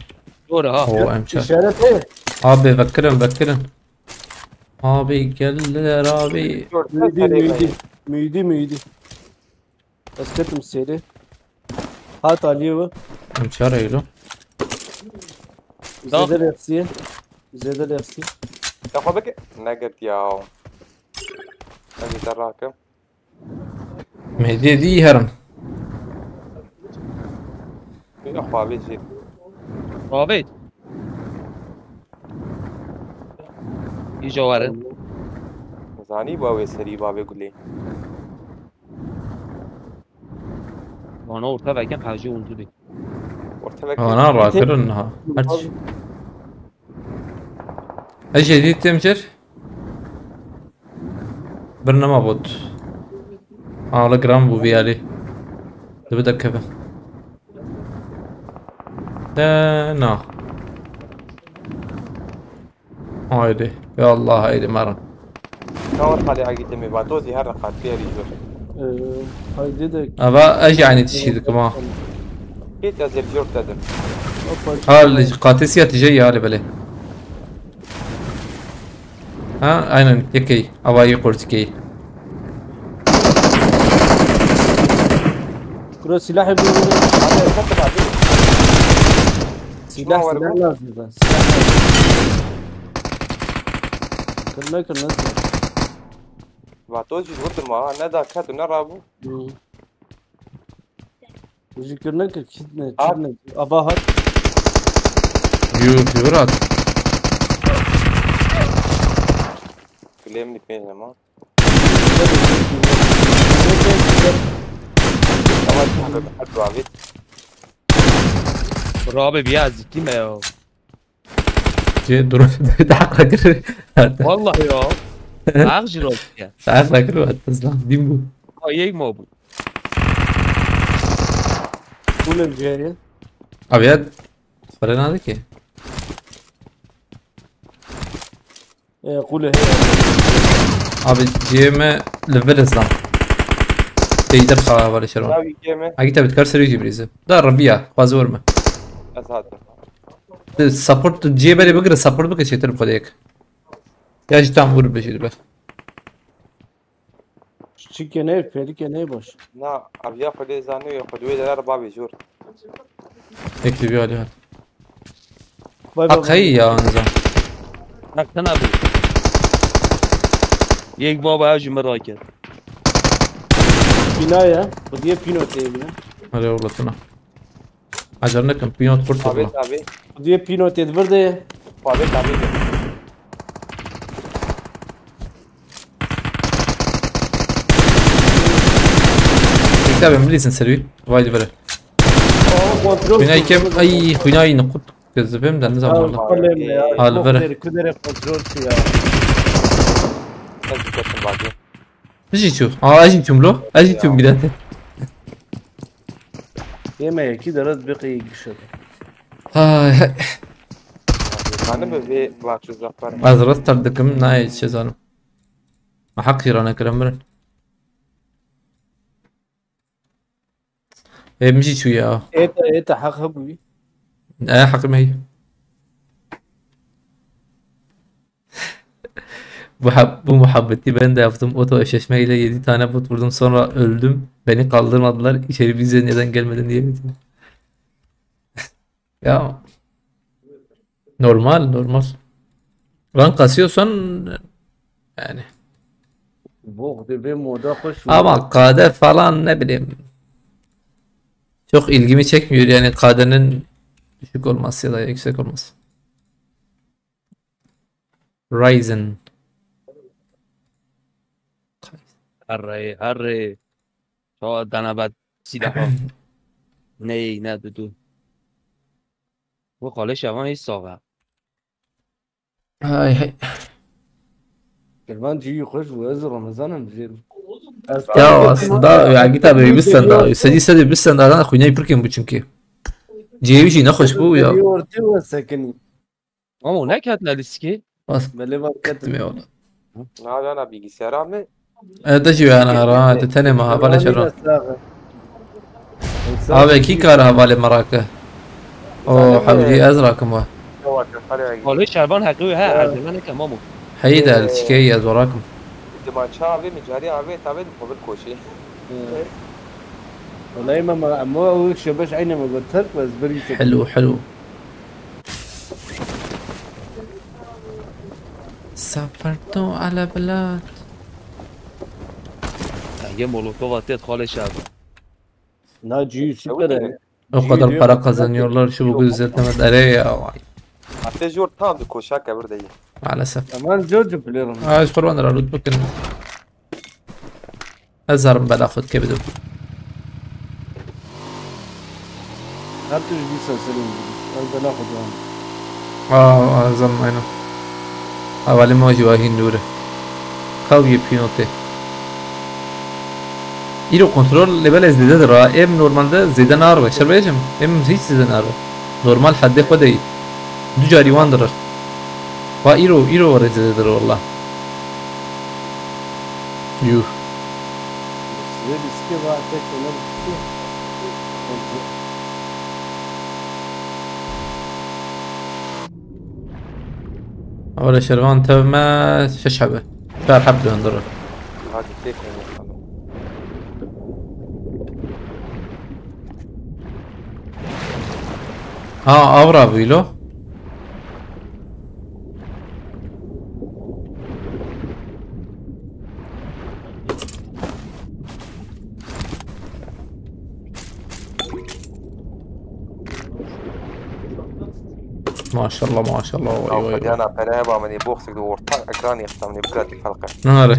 Doğru ha. O emçer. İşaret e. Abi vekirin vekirin. Abi geldiler abi. Jor Müydi serê müydi. Müydi müydi. Esketim seri. Hat aliye bu. Emçer eylo. Zede lepsiye. Zede lepsiye. Kafa bike. Neget ya. Hadi de rakim. Mehdi di herin. Yok abi jî. Abi. İyice varın. Zanî ba wê serî bavê gulê. Bana orta verken hacı unuttu. Orta vek. Ana rakirin ha. Her şey. Her şey değil temcir. Bir nama bot. Ağla gram bu viyali. Dibi de kebe. De na. Haydi. Ya Allah haydi maran. Kawar xalê agî demê ba tozî her reqat pêrî jor. Ee, haydi de. Ava ez yani tişî dikim ha. Kêt ez ê jor te dim. Hoppa. Ha li qatisiya tije ya li belê. Ha aynen yekey. Ava yê qurtikey. Kuro silahı bir vurun. Abi sen de abi. Silah Şuna var silah bu. Lazım da. Silah lazım. Kırma kırma. Ba tozî vurdim ha. Ne da ket ne rabû. Hmm. Ji kirine kir, kit ne, At. kit ne. Ava hat. Yû yû rat. Gulê min dî pê nema. Ama şimdi her duavit. Rabe bir ya zittim ya. Cê durum bir dakika gir. Vallahi ya. Ağzı rot ya. Saat dakika var. Tızlan. Din bu. Ay yek mi bu? Kulun C'ye. Abi ya. Pere nade ki. E, qule heye. Abi, ciyê me li vir izan. Teyde bi xawa var şero. Abi, ciyê me. Agi tabi dikar serî jî birîzi. Da reviya, xwazî wor me. Ez hatim. Support, ciyê berê bigire, support bike çêtir bi xwedê yek. Ya jî tam wir bijî dibe. Çike ne, pelike ne baş. Na, aviya xwedê zanî ya xwedê wê derar babê jor. Yek li vî alî hat. Bay bay. Haq heyî ya anza. Haq tena bû. Yek baba ew ji min raket. Bîna ye. Xwediyê pîno tê bîne. Hadi oğlum sana. Acar nekim, pînot kurt. Abi, vurdu. Abi. Xwediyê pîno tê di vir de ye. Abi, abi. Bekle ben bilirsin serî. Vay divere. Aa, kontrol. Xwînayî kem, ay, xwînayî ne kurt. Gözübüm de ne zaman oldu? Al vere. Kudere kontrol ya. Hadi kaçın bak. Bijî çû. Aa, ez jî çûm lo. Ez jî çûm gidete. Yeme yekî de red biqî gişe. Hay hay. Xanim bi vê vaçû zafar. Ez rast ter dikim, nayê çi zanim. Ma heq jî ranekirin mirin. Ê, min jî çû ya. Ê te, ê te heq hebûyî. E, heqim heyî. Bu, bu muhabbeti ben de yaptım. Oto eşleşmeyle yedi tane bot vurdum. Sonra öldüm. Beni kaldırmadılar. İçeri bize neden gelmedin diye. Ya. Normal, normal. Rank kasıyorsan yani. Bok de be moda hoş. Ama K D falan ne bileyim. Çok ilgimi çekmiyor yani K D'nin düşük olması ya da yüksek olması. Ryzen. Herre, herre. Çawa dana bet sî defa. Ney, ne dudu. Bu xalê şevan hiç sağ. Hay hay. Kervan cî xweş bû, ez Ramazan em jê. Ya aslında ya git abi bistan da. Sedi sedi bistan da lan xwînayî pirkin bu çünkü. Cêwî jî nexweş bû ya. Ortê we sekinî. Ama o ne ket ne diskê? Bas. Belê bak ket. Gitmiyor oğlum. Na, na, na, bilgisayara mı? E, de jî wê ana ra, tu tenê ma, hevalê şero. Abi, kî kar hevalê me rake? O, hewdî ez rakim we. Xalê şervan heqî wê he, erdemene ke mamo. Heyî de, çikeyî ez we rakim. Dimança avê, micarî avê, tavê, xwe bir koşî. Welayi me, me, me, o şebeş eyne me got, terk ve ez berî se. Helû, helû. سافرت على بلاد. Yê molotova têt xalê şer. Na cî süper e. O kadar para kazanıyorlar şu bu güzel demek. Ere ya vay. Hatta jor tam bir koşak kabir değil. Maalesef. Aman jor jor biliyorum. Ha, şu kurban da loot bakın. Ez zarim bela xwe dike bidim. Her tu ji dîsa serê min dibîst. Ez bela xwe dibam. Aa, ez zanim, aynen. Hevalê me jî wa hîn dûr e. Kaw yê pînotê. Îro kontrol lê belê zêde dir ha. Em normalde zêde naribe. Şer bêjim. Em hiç zêde naribe. Normal heddê xwe de yî. Du carî wan dirir. Va îro, îro were zêde dir walla. Yuh. Sibê bisikê va tek sene bisikê. Were şervan tev me şeş hebe. Çar heb döndürür. Hadi tek oynayalım. Ha, avra vîlo. Maşallah, maşallah, vay, vay, vay. Yana pere heba min ê boxek di orta ekranê xista min ê bikira tî felqe. Nare.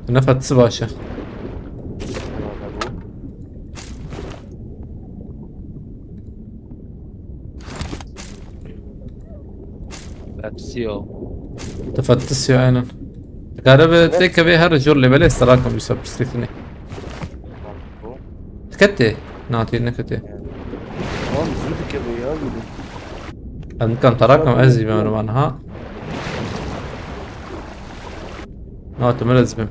Nefet baş e. Pepsi o. Tefattis ya, aynen. Galiba tek ve her jor level estarak mı bisa pislitini. Kete? Na, tê nekete. Tamam, zû dikeve ya, gülüm. Em kan tarakam ez jî ben ha. Na, tu mele zibim.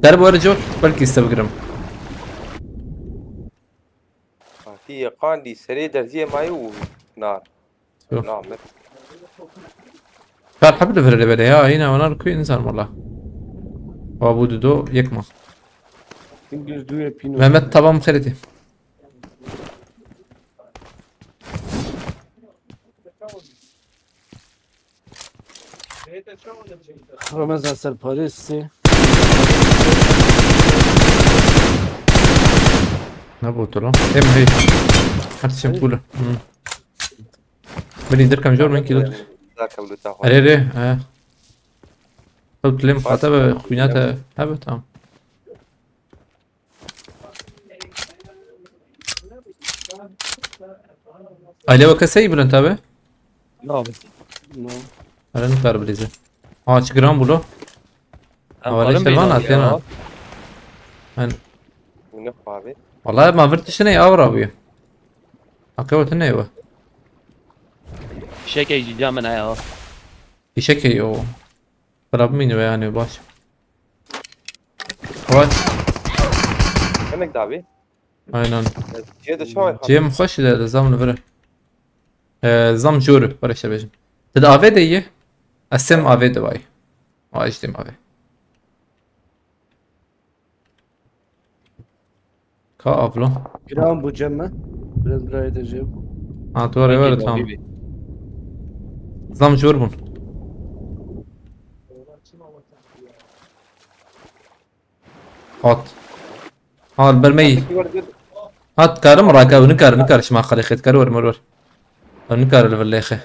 Der bu ara jor, belki iste bigirim. Hatî yeqandî serê derziyê mayî û nar. Yok. Namet. Kar hep de vere bele ya, yine onlar kuyu insan valla. Wa bu dudu yekma. Dingil duye pino. Mehmet, tamam, xeriti. Ramazan Serparêsê. Ne bu lan? Em hey. Her şey cool. Hmm. Beni indir kamjor men kilo. Dakika, bir daha. Are, are, he. Ew kilim xata be, xwînate, hebe, tamam. Aile weke sey Bülent abi? Ne abi? No. Ara nikar bilîze. Ha, çi giran bû lo? Em Havale karin işte bîna lan ya. Atena. Ben Bu ne abi? Vallahi ma vir tiştine ya, avra bu. Akı otu ne bu? Şekey cica min aya. Fişek o. Para bimîne ve yani baş. Vay. Demek de abi. Aynen. Cê de çawa Cem xweş de zam li vir. Ee, zam jor, para işte bejim. Te de avê de ye? Esem avê de vay. Vay işte avê. Ka avlo. Giran bu Cem mi? Biraz buraya da Cem. Ha, tu araya ver, tamam. Zam jor bun. Hat. Ha, li ber me yî. Hat, karim rake, ew nikar, nikar şima xalê xêt kar wer, wer, wer. Ew nikar li vir lêxe.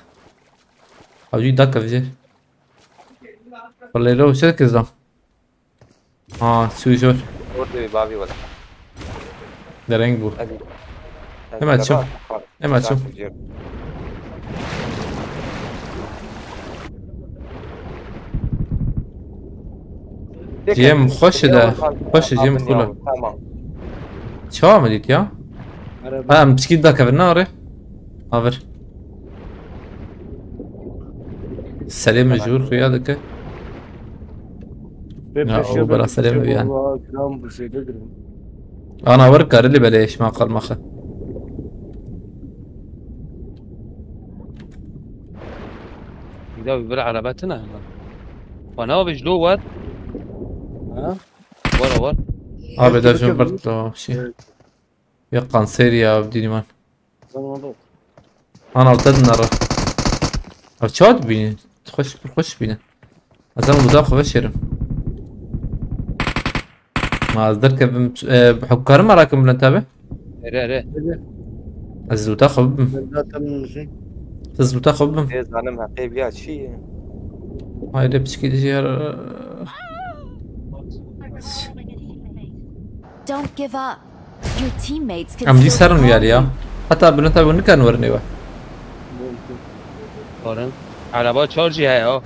Ew jî dakevje. Xalê lo, şer kizam. Ha, çû jor. Orada bir babi var. Dereng bû. Hadi. Hemen çim. Hemen çim. Cem xweş e de. Xweş e, Cem xula. Tamam. Çawa me dît ya? Araba. Ha, em piçkî dakevin, ne arê? Havir. Selim jûr xuya dike. Ya, o bela Selim bi yani. Ana, wir karili bele eşma kalmaxı. Bir de bir araba tına. Bana abi jlo var. Ha? Var, var. Abi da jun vırt lo şey. Evet. Ya kanser ya, diniman. Zaman oldu. Ana, altta dinara. Abi çawa dibînin? Xweş, pir xweş bînin. Ez em uza xwe veşêrim. Ma ez derkevim, e, hukkarim merakim Bülent abi. Ere, ere. Ez zuta xwe bibim. Ben zaten şey. Ez zuta xwe bibim. Ez zanim heqê biya çi ye? Haydi piçkî dijî her. Don't give up. Your teammates can Em jî still serin call uyarî ya. You. Heta Bülent abi nikarin werin êwe. Karin. Araba çar jî heye ha.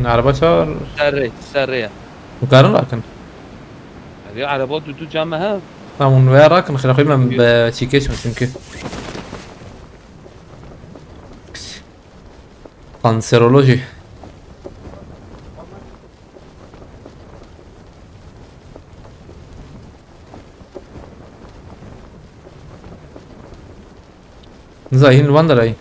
Araba çar. Serrê, serrê ya. Nikarin rakin. Abi araba du du cam he. Tamam, hûn veya rakin, xira xwe me bi çîkê çim çünkü. Kanseroloji. Niza, hîn li wan derayî.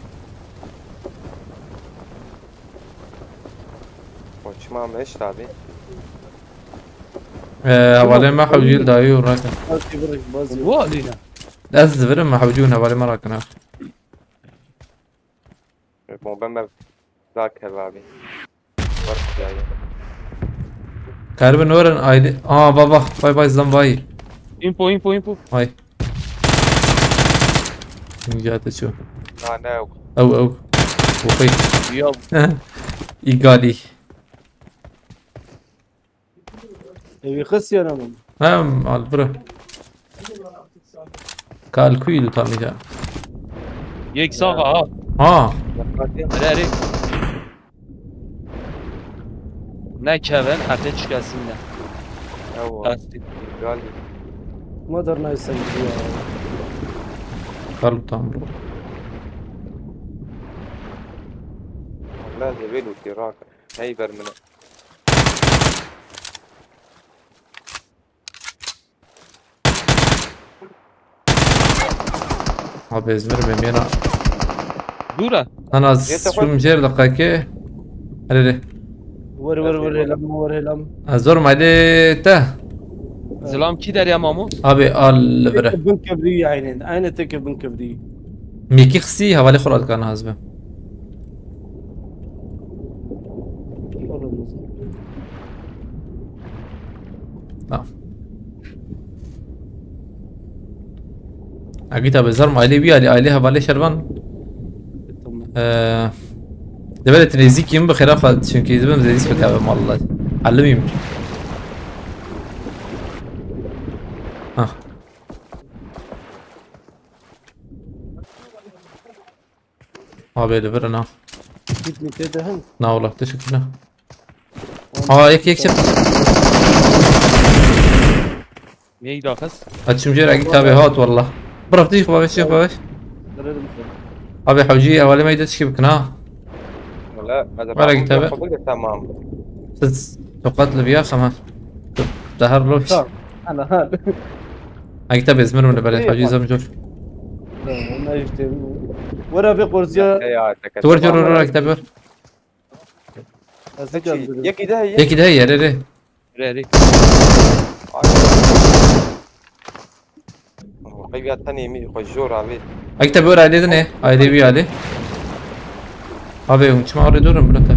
Koçma meşt abi. Ee, hevalê me hewcî li dayî û rakin. Bazı bir, bazı. Bu alîne. Ez divirim, me hewcî û hevalê me rakin ha. Bombe me zak hev abi. Var yani. Karibin öğren aile. Aa, va, va. Vay, vay, zam, vay. Info, info, info. Vay. Ninja te ço. Na, ne yok. Ew, ew. Okey. Ya. İgali. Evi xist yana min. Hem al bura. Kal kuyu tutamî ca. Yek sax ha. Ha. Hadi, hadi. Hadi, hadi. Ne Kevin, heta çikasî ne. Ewa. Lastik. Gal. Mother nice gidiyor. Gel tamam bro. Wala de vê lûtî rake. Hey ber min. Abi ez mirim em yena. Dûr e. Ana Yete şum jêr deqekê. Erê. Wer wer wer helam wer helam. Ez zor malê te. Zilam kî derya mamo? Abi al li vir e. Bin kevdî aynen. Aynen te ke bin kevdî. Mîkî xisî hevalê xwe radikana ez bim. Tamam. Agît abi zarm ailê wî alî ailê hevalê şervan. Tamam. Eee, Develê tu nêzîkî min bi xêra xwe, çünkî dibim zêdî spikabe mallah. Ellimî min. Ha. Abi li vir na. Git mi te dehin? Na wala teşekkür ne. Aa yek yek çek. Neydi akız? Açım jêr agît abi hat wallah. Bırak diş babiş diş babiş. Derelim sen. Abi hewcî hevalê me de tişkî bikin ha. Wala ez Wala git abi. Kabul et tamam. Siz tokat li biya xema. Dahar loş. Tamam. Ana hal. Agît abi ezmir min bele İyi, hewcî bak. zam jor. Ona işte. Wara ve korziya. Hey ya. Tu wor jor wor agît abi wor. Azıcık yazdım. Yek ide ye. Yek ide ye re re. Reri. Qeybiya tenê min xwe jor abi. Agît abi wor ailê din e. Ailê wî alî. Abi hûn çima arê durin bile te.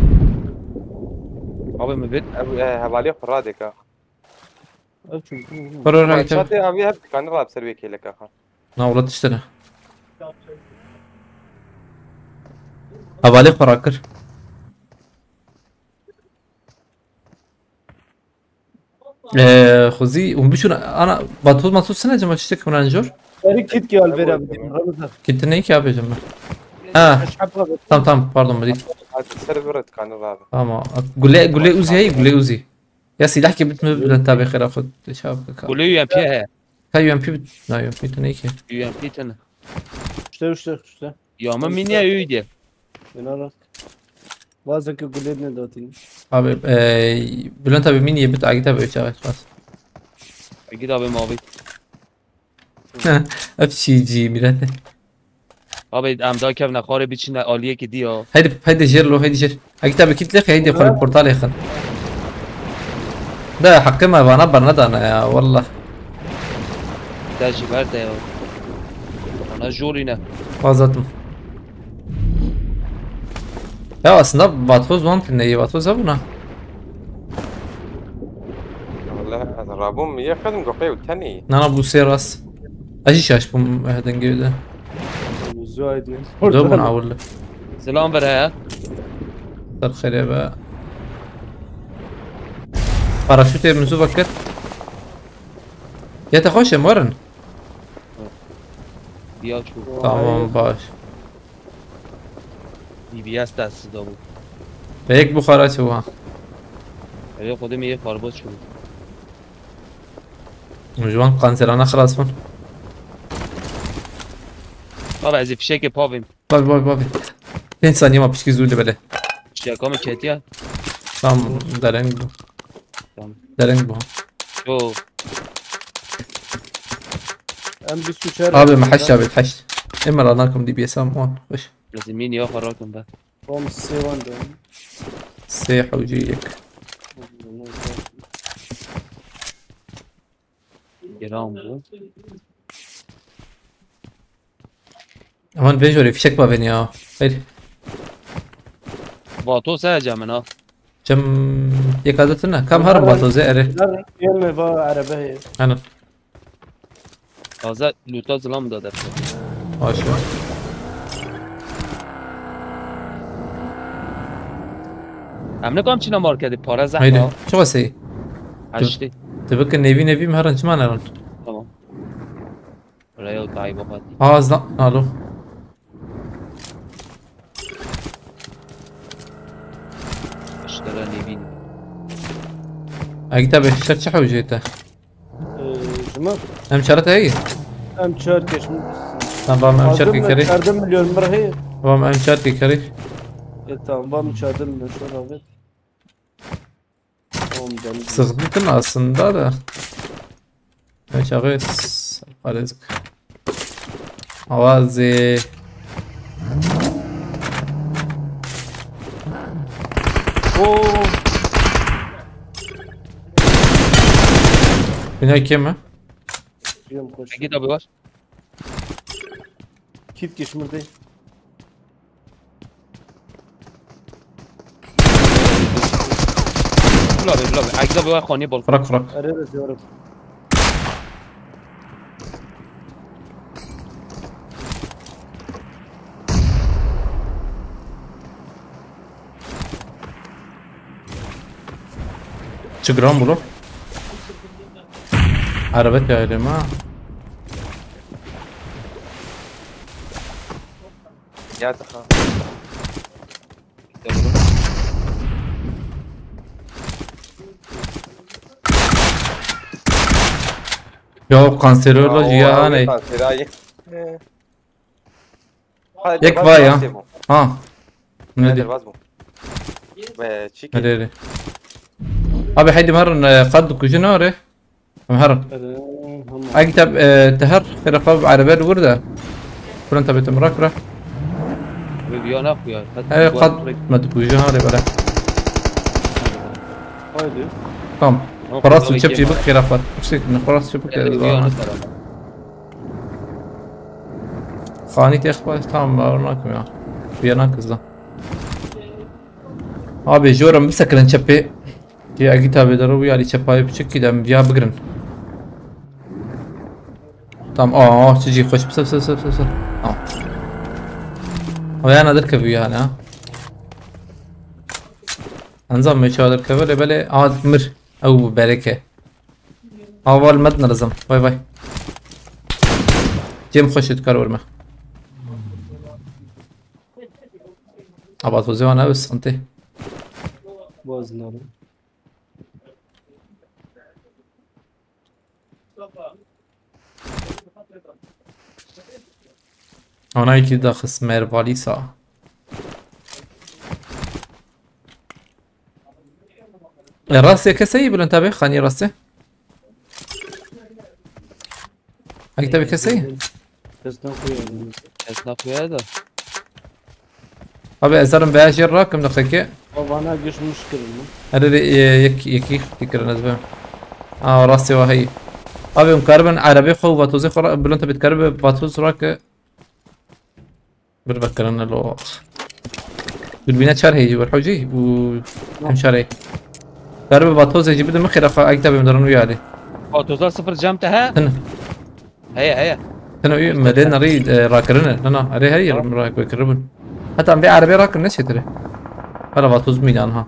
Abi mi bit? Ev e, hevalê xwe radika. Wor wor agît abi. Çatê abi hep kanî rab ser wê kêleka xwe. Na wala tiştine. Hevalê xwe rakir. Eee, xwezî hûn biçûn ana batoz matoz sine cema çiçek min an jor. Eri kit ki al vera bidim. Ramazan. Kitinê ki abi cema. Ha, Eşhab abi. Tamam tamam pardon bidî. Hadi ser bir et kanî rab. Tamam. Gule gule uzi hey gule uzi. Ya silah ki bitme bile tabi xera xud. Şey yap kaka. Kulê U M P he. Ha U M P bit. Na U M P tu ne ki. U M P tene. Üstte üstte üstte. Ya ama miniye öyle. Binarak. Bazen ki guled ne dotini. Abi eee Bülent abi miniye bit agit abi çağı bas. Git abi mavi. F C G millet. Abi em da kevne xare biçine aliye ki diya. Haydi haydi jer lo haydi jer. Agit abi kitle haydi xare portal yakın. Da hakkı ma bana bana da ya wallah. De ji ber de ya. Ana jorî ne. Fazladım. Ya aslında Vathoz wan tine iyi Vathoz ha buna. Wala ez rabûm yê xedim goqê û tenê. Nana bu sê rast. Acı şaş bu dengê de. Uzu aydın. Do buna awul. Zilam ver he. Ser xêrê be. Paraşütê min zû vekir. Ya te xweş em werin. Ya çok. Tamam baş. B B S dersi de bu. Ve yek buxara çi wa. Eve kodum iyi farbo çok. Ji wan kanserana xilas bûn. Abi ez fişekê pavim. Bak bak bak. Pênc saniye ma pişkî zû dibele. Şaka mı ketiya? Tam dereng bu. Tamam. Dereng bu. Yo. Em bir suçer. Abi me heşt abi heşt. Emir anakum D B S am on. Hoş. Lazım mini yok harakum be. Bom sevan de. Sê hewcî yek. Giran bu. Aman vê jorê fişek bavên ya. Hayır. Vato se cemina. Cem yek adet ne? Kam har bato zê ere. Yeme va araba heye. Hanım. Taze luta zilam da defter. Aşağı. Em ne kam çina marketi para Haydi. zehma. Çok şey. Haşti. Tabii ki nevi nevi mi haran çiman haran. Tamam. Buraya o tayi baba. Ağızdan. Alo. İşte ne bileyim. Egîta be, şer çi hewcê te? Ee, ji min? Em çare te heyî? Em çar keş min. Tamam, em çar ke kerî. Çardeh milyon mir heye. Tamam, em çar ke kerî. E, tamam, vam çardeh milyon şöyle abi. Tamam, canım. Sıkıntı aslında da. Ne çare? Parêzik. Awazê. Oo. Bina kêm e? Biliyorum, koş. Ege abi var. Kit geçmir değil. Dur abi, dur abi. Ege abi var, koni bol. Bırak, bırak. Arıyoruz, diyorum. Çi giran bû lo? Erebe taylim ha. Ya daha. Ya kanseroloji ya haney. Kanserayı. He. Yek vay ya. Ha. Ne diyor? Derbaz bu. Ve çiki. Nereye? Abi haydi marın, e, qad kujin ore. Em herin. Ege te, e, te her xêra xwe bi erebe li wir de. Kurin te bêtim rak re. Bi viya naxuya. Hey, qad me dikuje ha rê bere. Haydi. Tamam. Tamam, xwe rast û çep jî bik xêra xwe. Tiştek ne, xwe rast çep bik. Ege viya naxuya. Xanî tê xwe, tamam, bawer nakim ya. Viya nakim zan. Abi, jor em bisekirin çepê. Yê egî tabi dero û yarî çepayê piçikî de em viya bigirin. Tam, aa, çi cî xweş, pise, pise, pise, pise, pise. Tamam. Ama yana derkevî yani ha. Enzam me çawa derkeve, lê belê, aa, mir. Ew bereke. Aval med nirizim. Vay vay. Cem xweş dikar werme. Abat xwe ziwan ew santê. Boz nabim. Anayekî daxist mervalîsa. E, rastê keseyî bilind tabi, xanî rastê. Eke tabi keseyî. Kes naxuya. Kes naxuya da. Abi, ez herim veya jê rakim liqekê. Vana giş muşkil mi? Erê, erê, e, yek, yekî xirtî kirin ez bim. Aa, rastê wa heyî. Abi, em karibin erebê xwe û vatozê xwe ra-, bilind tabi dikaribe vatoz rake. Bir vekirin lo. Dürbüne çar heyî ver hocî û hem çar heyî. Karibe vatozê jî bide min xêra xwe, eke tabi em derin wî alî. Vatoza sıfır cam te he? Hin. Heye, heye. Tene wî me lê nerî, e, rakirine. Na, na, erê heye, rak vekiribûn. Heta em vê erebê rakin ne çêtir e. Hala vatoz mînan ha.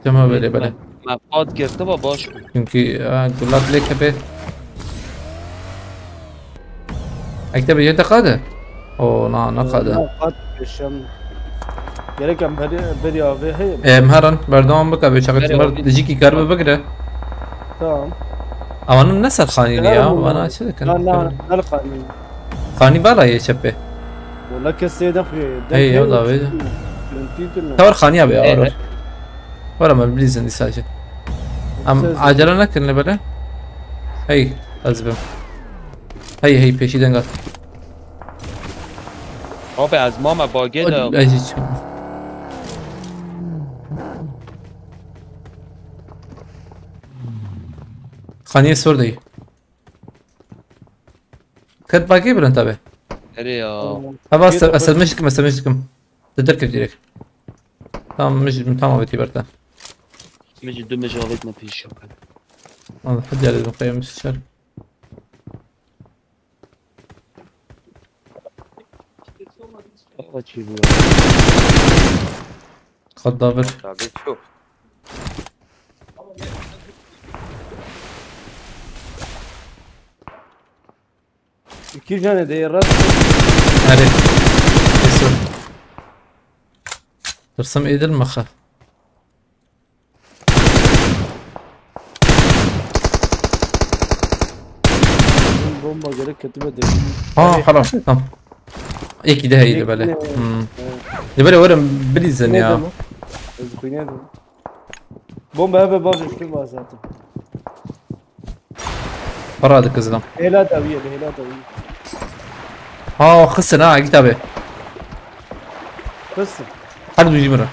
Cema belê, belê. Me, me qad girtiba baş bû. Çünkü, e, gulat lê kepê. Eke tabi yê te qade? O, na, ne qade. Na, qad peşem. Gerek em beri, beri avê heye. Em herin, berdewam bike, bê çaxê Beri timir avê. Dijikî karibe bigire. Tamam. Ama ne ser xanî ne ya? Bana çi dikin? Na, na, ne xanî? Xanî bala yê çepê. Wala kesê de xuyê. Hey, ya da vê. Tawar xaniya be, Hey, awar. Hey. Wara me bilîzin dîsa jî. Em acele nekin li bere. Hey, ez bim. Hey, hey, pêşî dengat. Abi, ez mame bagê de. Ez hiç. Xaniyê sor deyî. Ket bagê bilind tabi. Erê ya. Hava ez, ez, ez mişkim, ez mişkim. Te derkevî direk. Tamam, mij, tamam, avêtî ber te. Mij du mij avêt me pêş ya. Al, hadi ya dedim, kayım şer. Baba çî bu ya. Kadavir. Tabii çok. İki tane de rast. Hadi. Kesin. Tırsım edil mi xa? Bomba gerek kötüme de. Ha, haram. Tamam. Yekî de heyî de bele. Yekî de. Hmm. Li bele werin bilîzin ya. Ez xwînê de. Bomba hebe bavê şunu var zaten. Para dikizdim. Hela da üye, hela da üye. Ha, xistin ha, git abi. Kızsın. Her duyucu bura.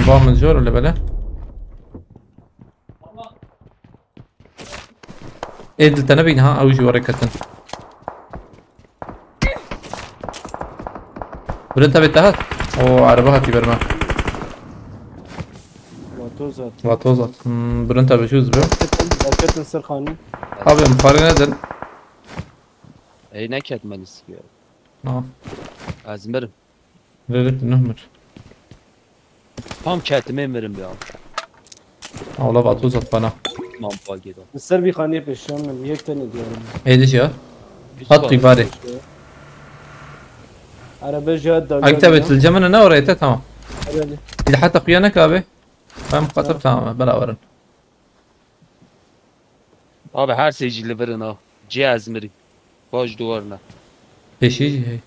Ba min jor li bele. Ê dil te nebîn ha, ew jî were ketin. Birin te bê te hat. O araba hatî ber me. Vatoz at. Vatoz at. Hmm, birin te bê şûz bi. Raketin, raketin sırkanı. Abi mixarê nedin. Ey ne ketmelisin ya. Ha. Ez mirim. Verir ne mir. Tam ketime mirim ya. Awla vatoz at bana. Tamam pagê da. Ser bir haneye peşiyorum ben. Yek tane diyorum. Êdiş ya. Hat qîbarê. Araba jihad da. Ak te bê dilce min ne oraya te tamam. Hadi. Bir de hatta kuya ne abi? Ben muqatab tamam beraberin. Abi her seyirci li birin ha. Cihaz mirim. Baş duvarına. Pêşî jî hey.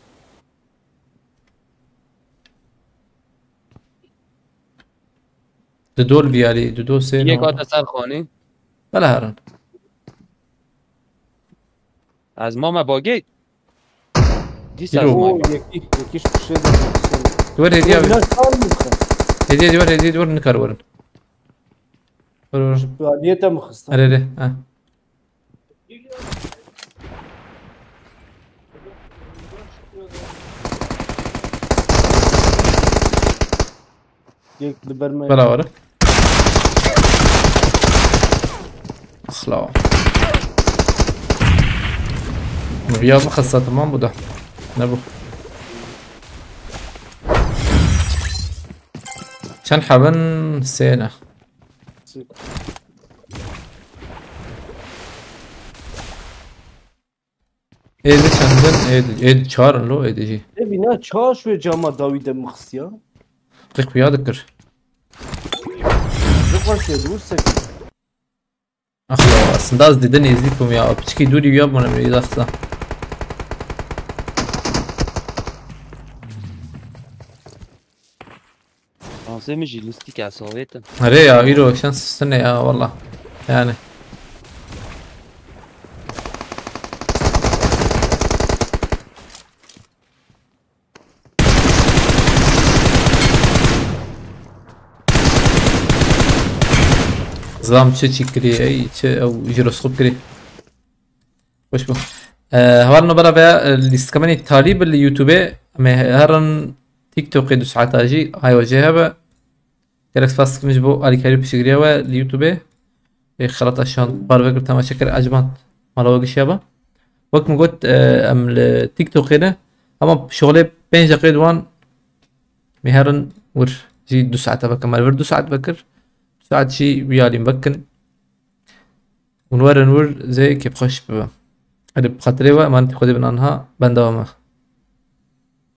Di dol viyarî, di dol sê. Yek hata ser xanî. Bela herin. Ez mame bagê. Dîsa Yürü. ez Oo, mame. yeki, yeki şu şey de. Dur hediye abi. Biraz sar mı? Hediye dur, hediye dur, nikar verin. Dur dur. Şu aliyete mi kısta? Hadi hadi. Ha. Yek liberme. Bela var. Axla. Ya bu xasa tamam bu da. Ne bu? Çend heben sêne. Êdî çendin? Êdî, êdî çar in lo, êdî jî. Evi ne çağ şu cama Davide mıxsiya? Qîq xuya dikir. Bu kadar şey dursa ki. Axla, aslında az didin êzdî kum ya. Piçkî dûrî ya bana bir dakika. Şansê min jî lîstik esavêtin. Erê ya, îro şans sine ya valla. Yani. Zam çi çi kirî, ey, çi ew jiroskop kirî. Xweş bû. Hevalno bera vê lîstkemenî talî bi li YouTube, em ê herin TikTokê du saeta jî, hay wecê hebe. Gelek spas dikim ji bo alîkarî û piştgiriya we li YouTube. Ê xelata şand parve kir, temaşe kir, ecmand mala we gişiya be. Wek min got, e, em li TikTokê ne, hema şixulê pênc deqê di wan mêherin wir jî du saete vekin. Me li vir du saet vekir. Du saet jî wî alî vekin. Hûn werin wir zê kêfxweş bibe. Hadi bi xatirê we, emanetî Xwedê bin anha benda we me.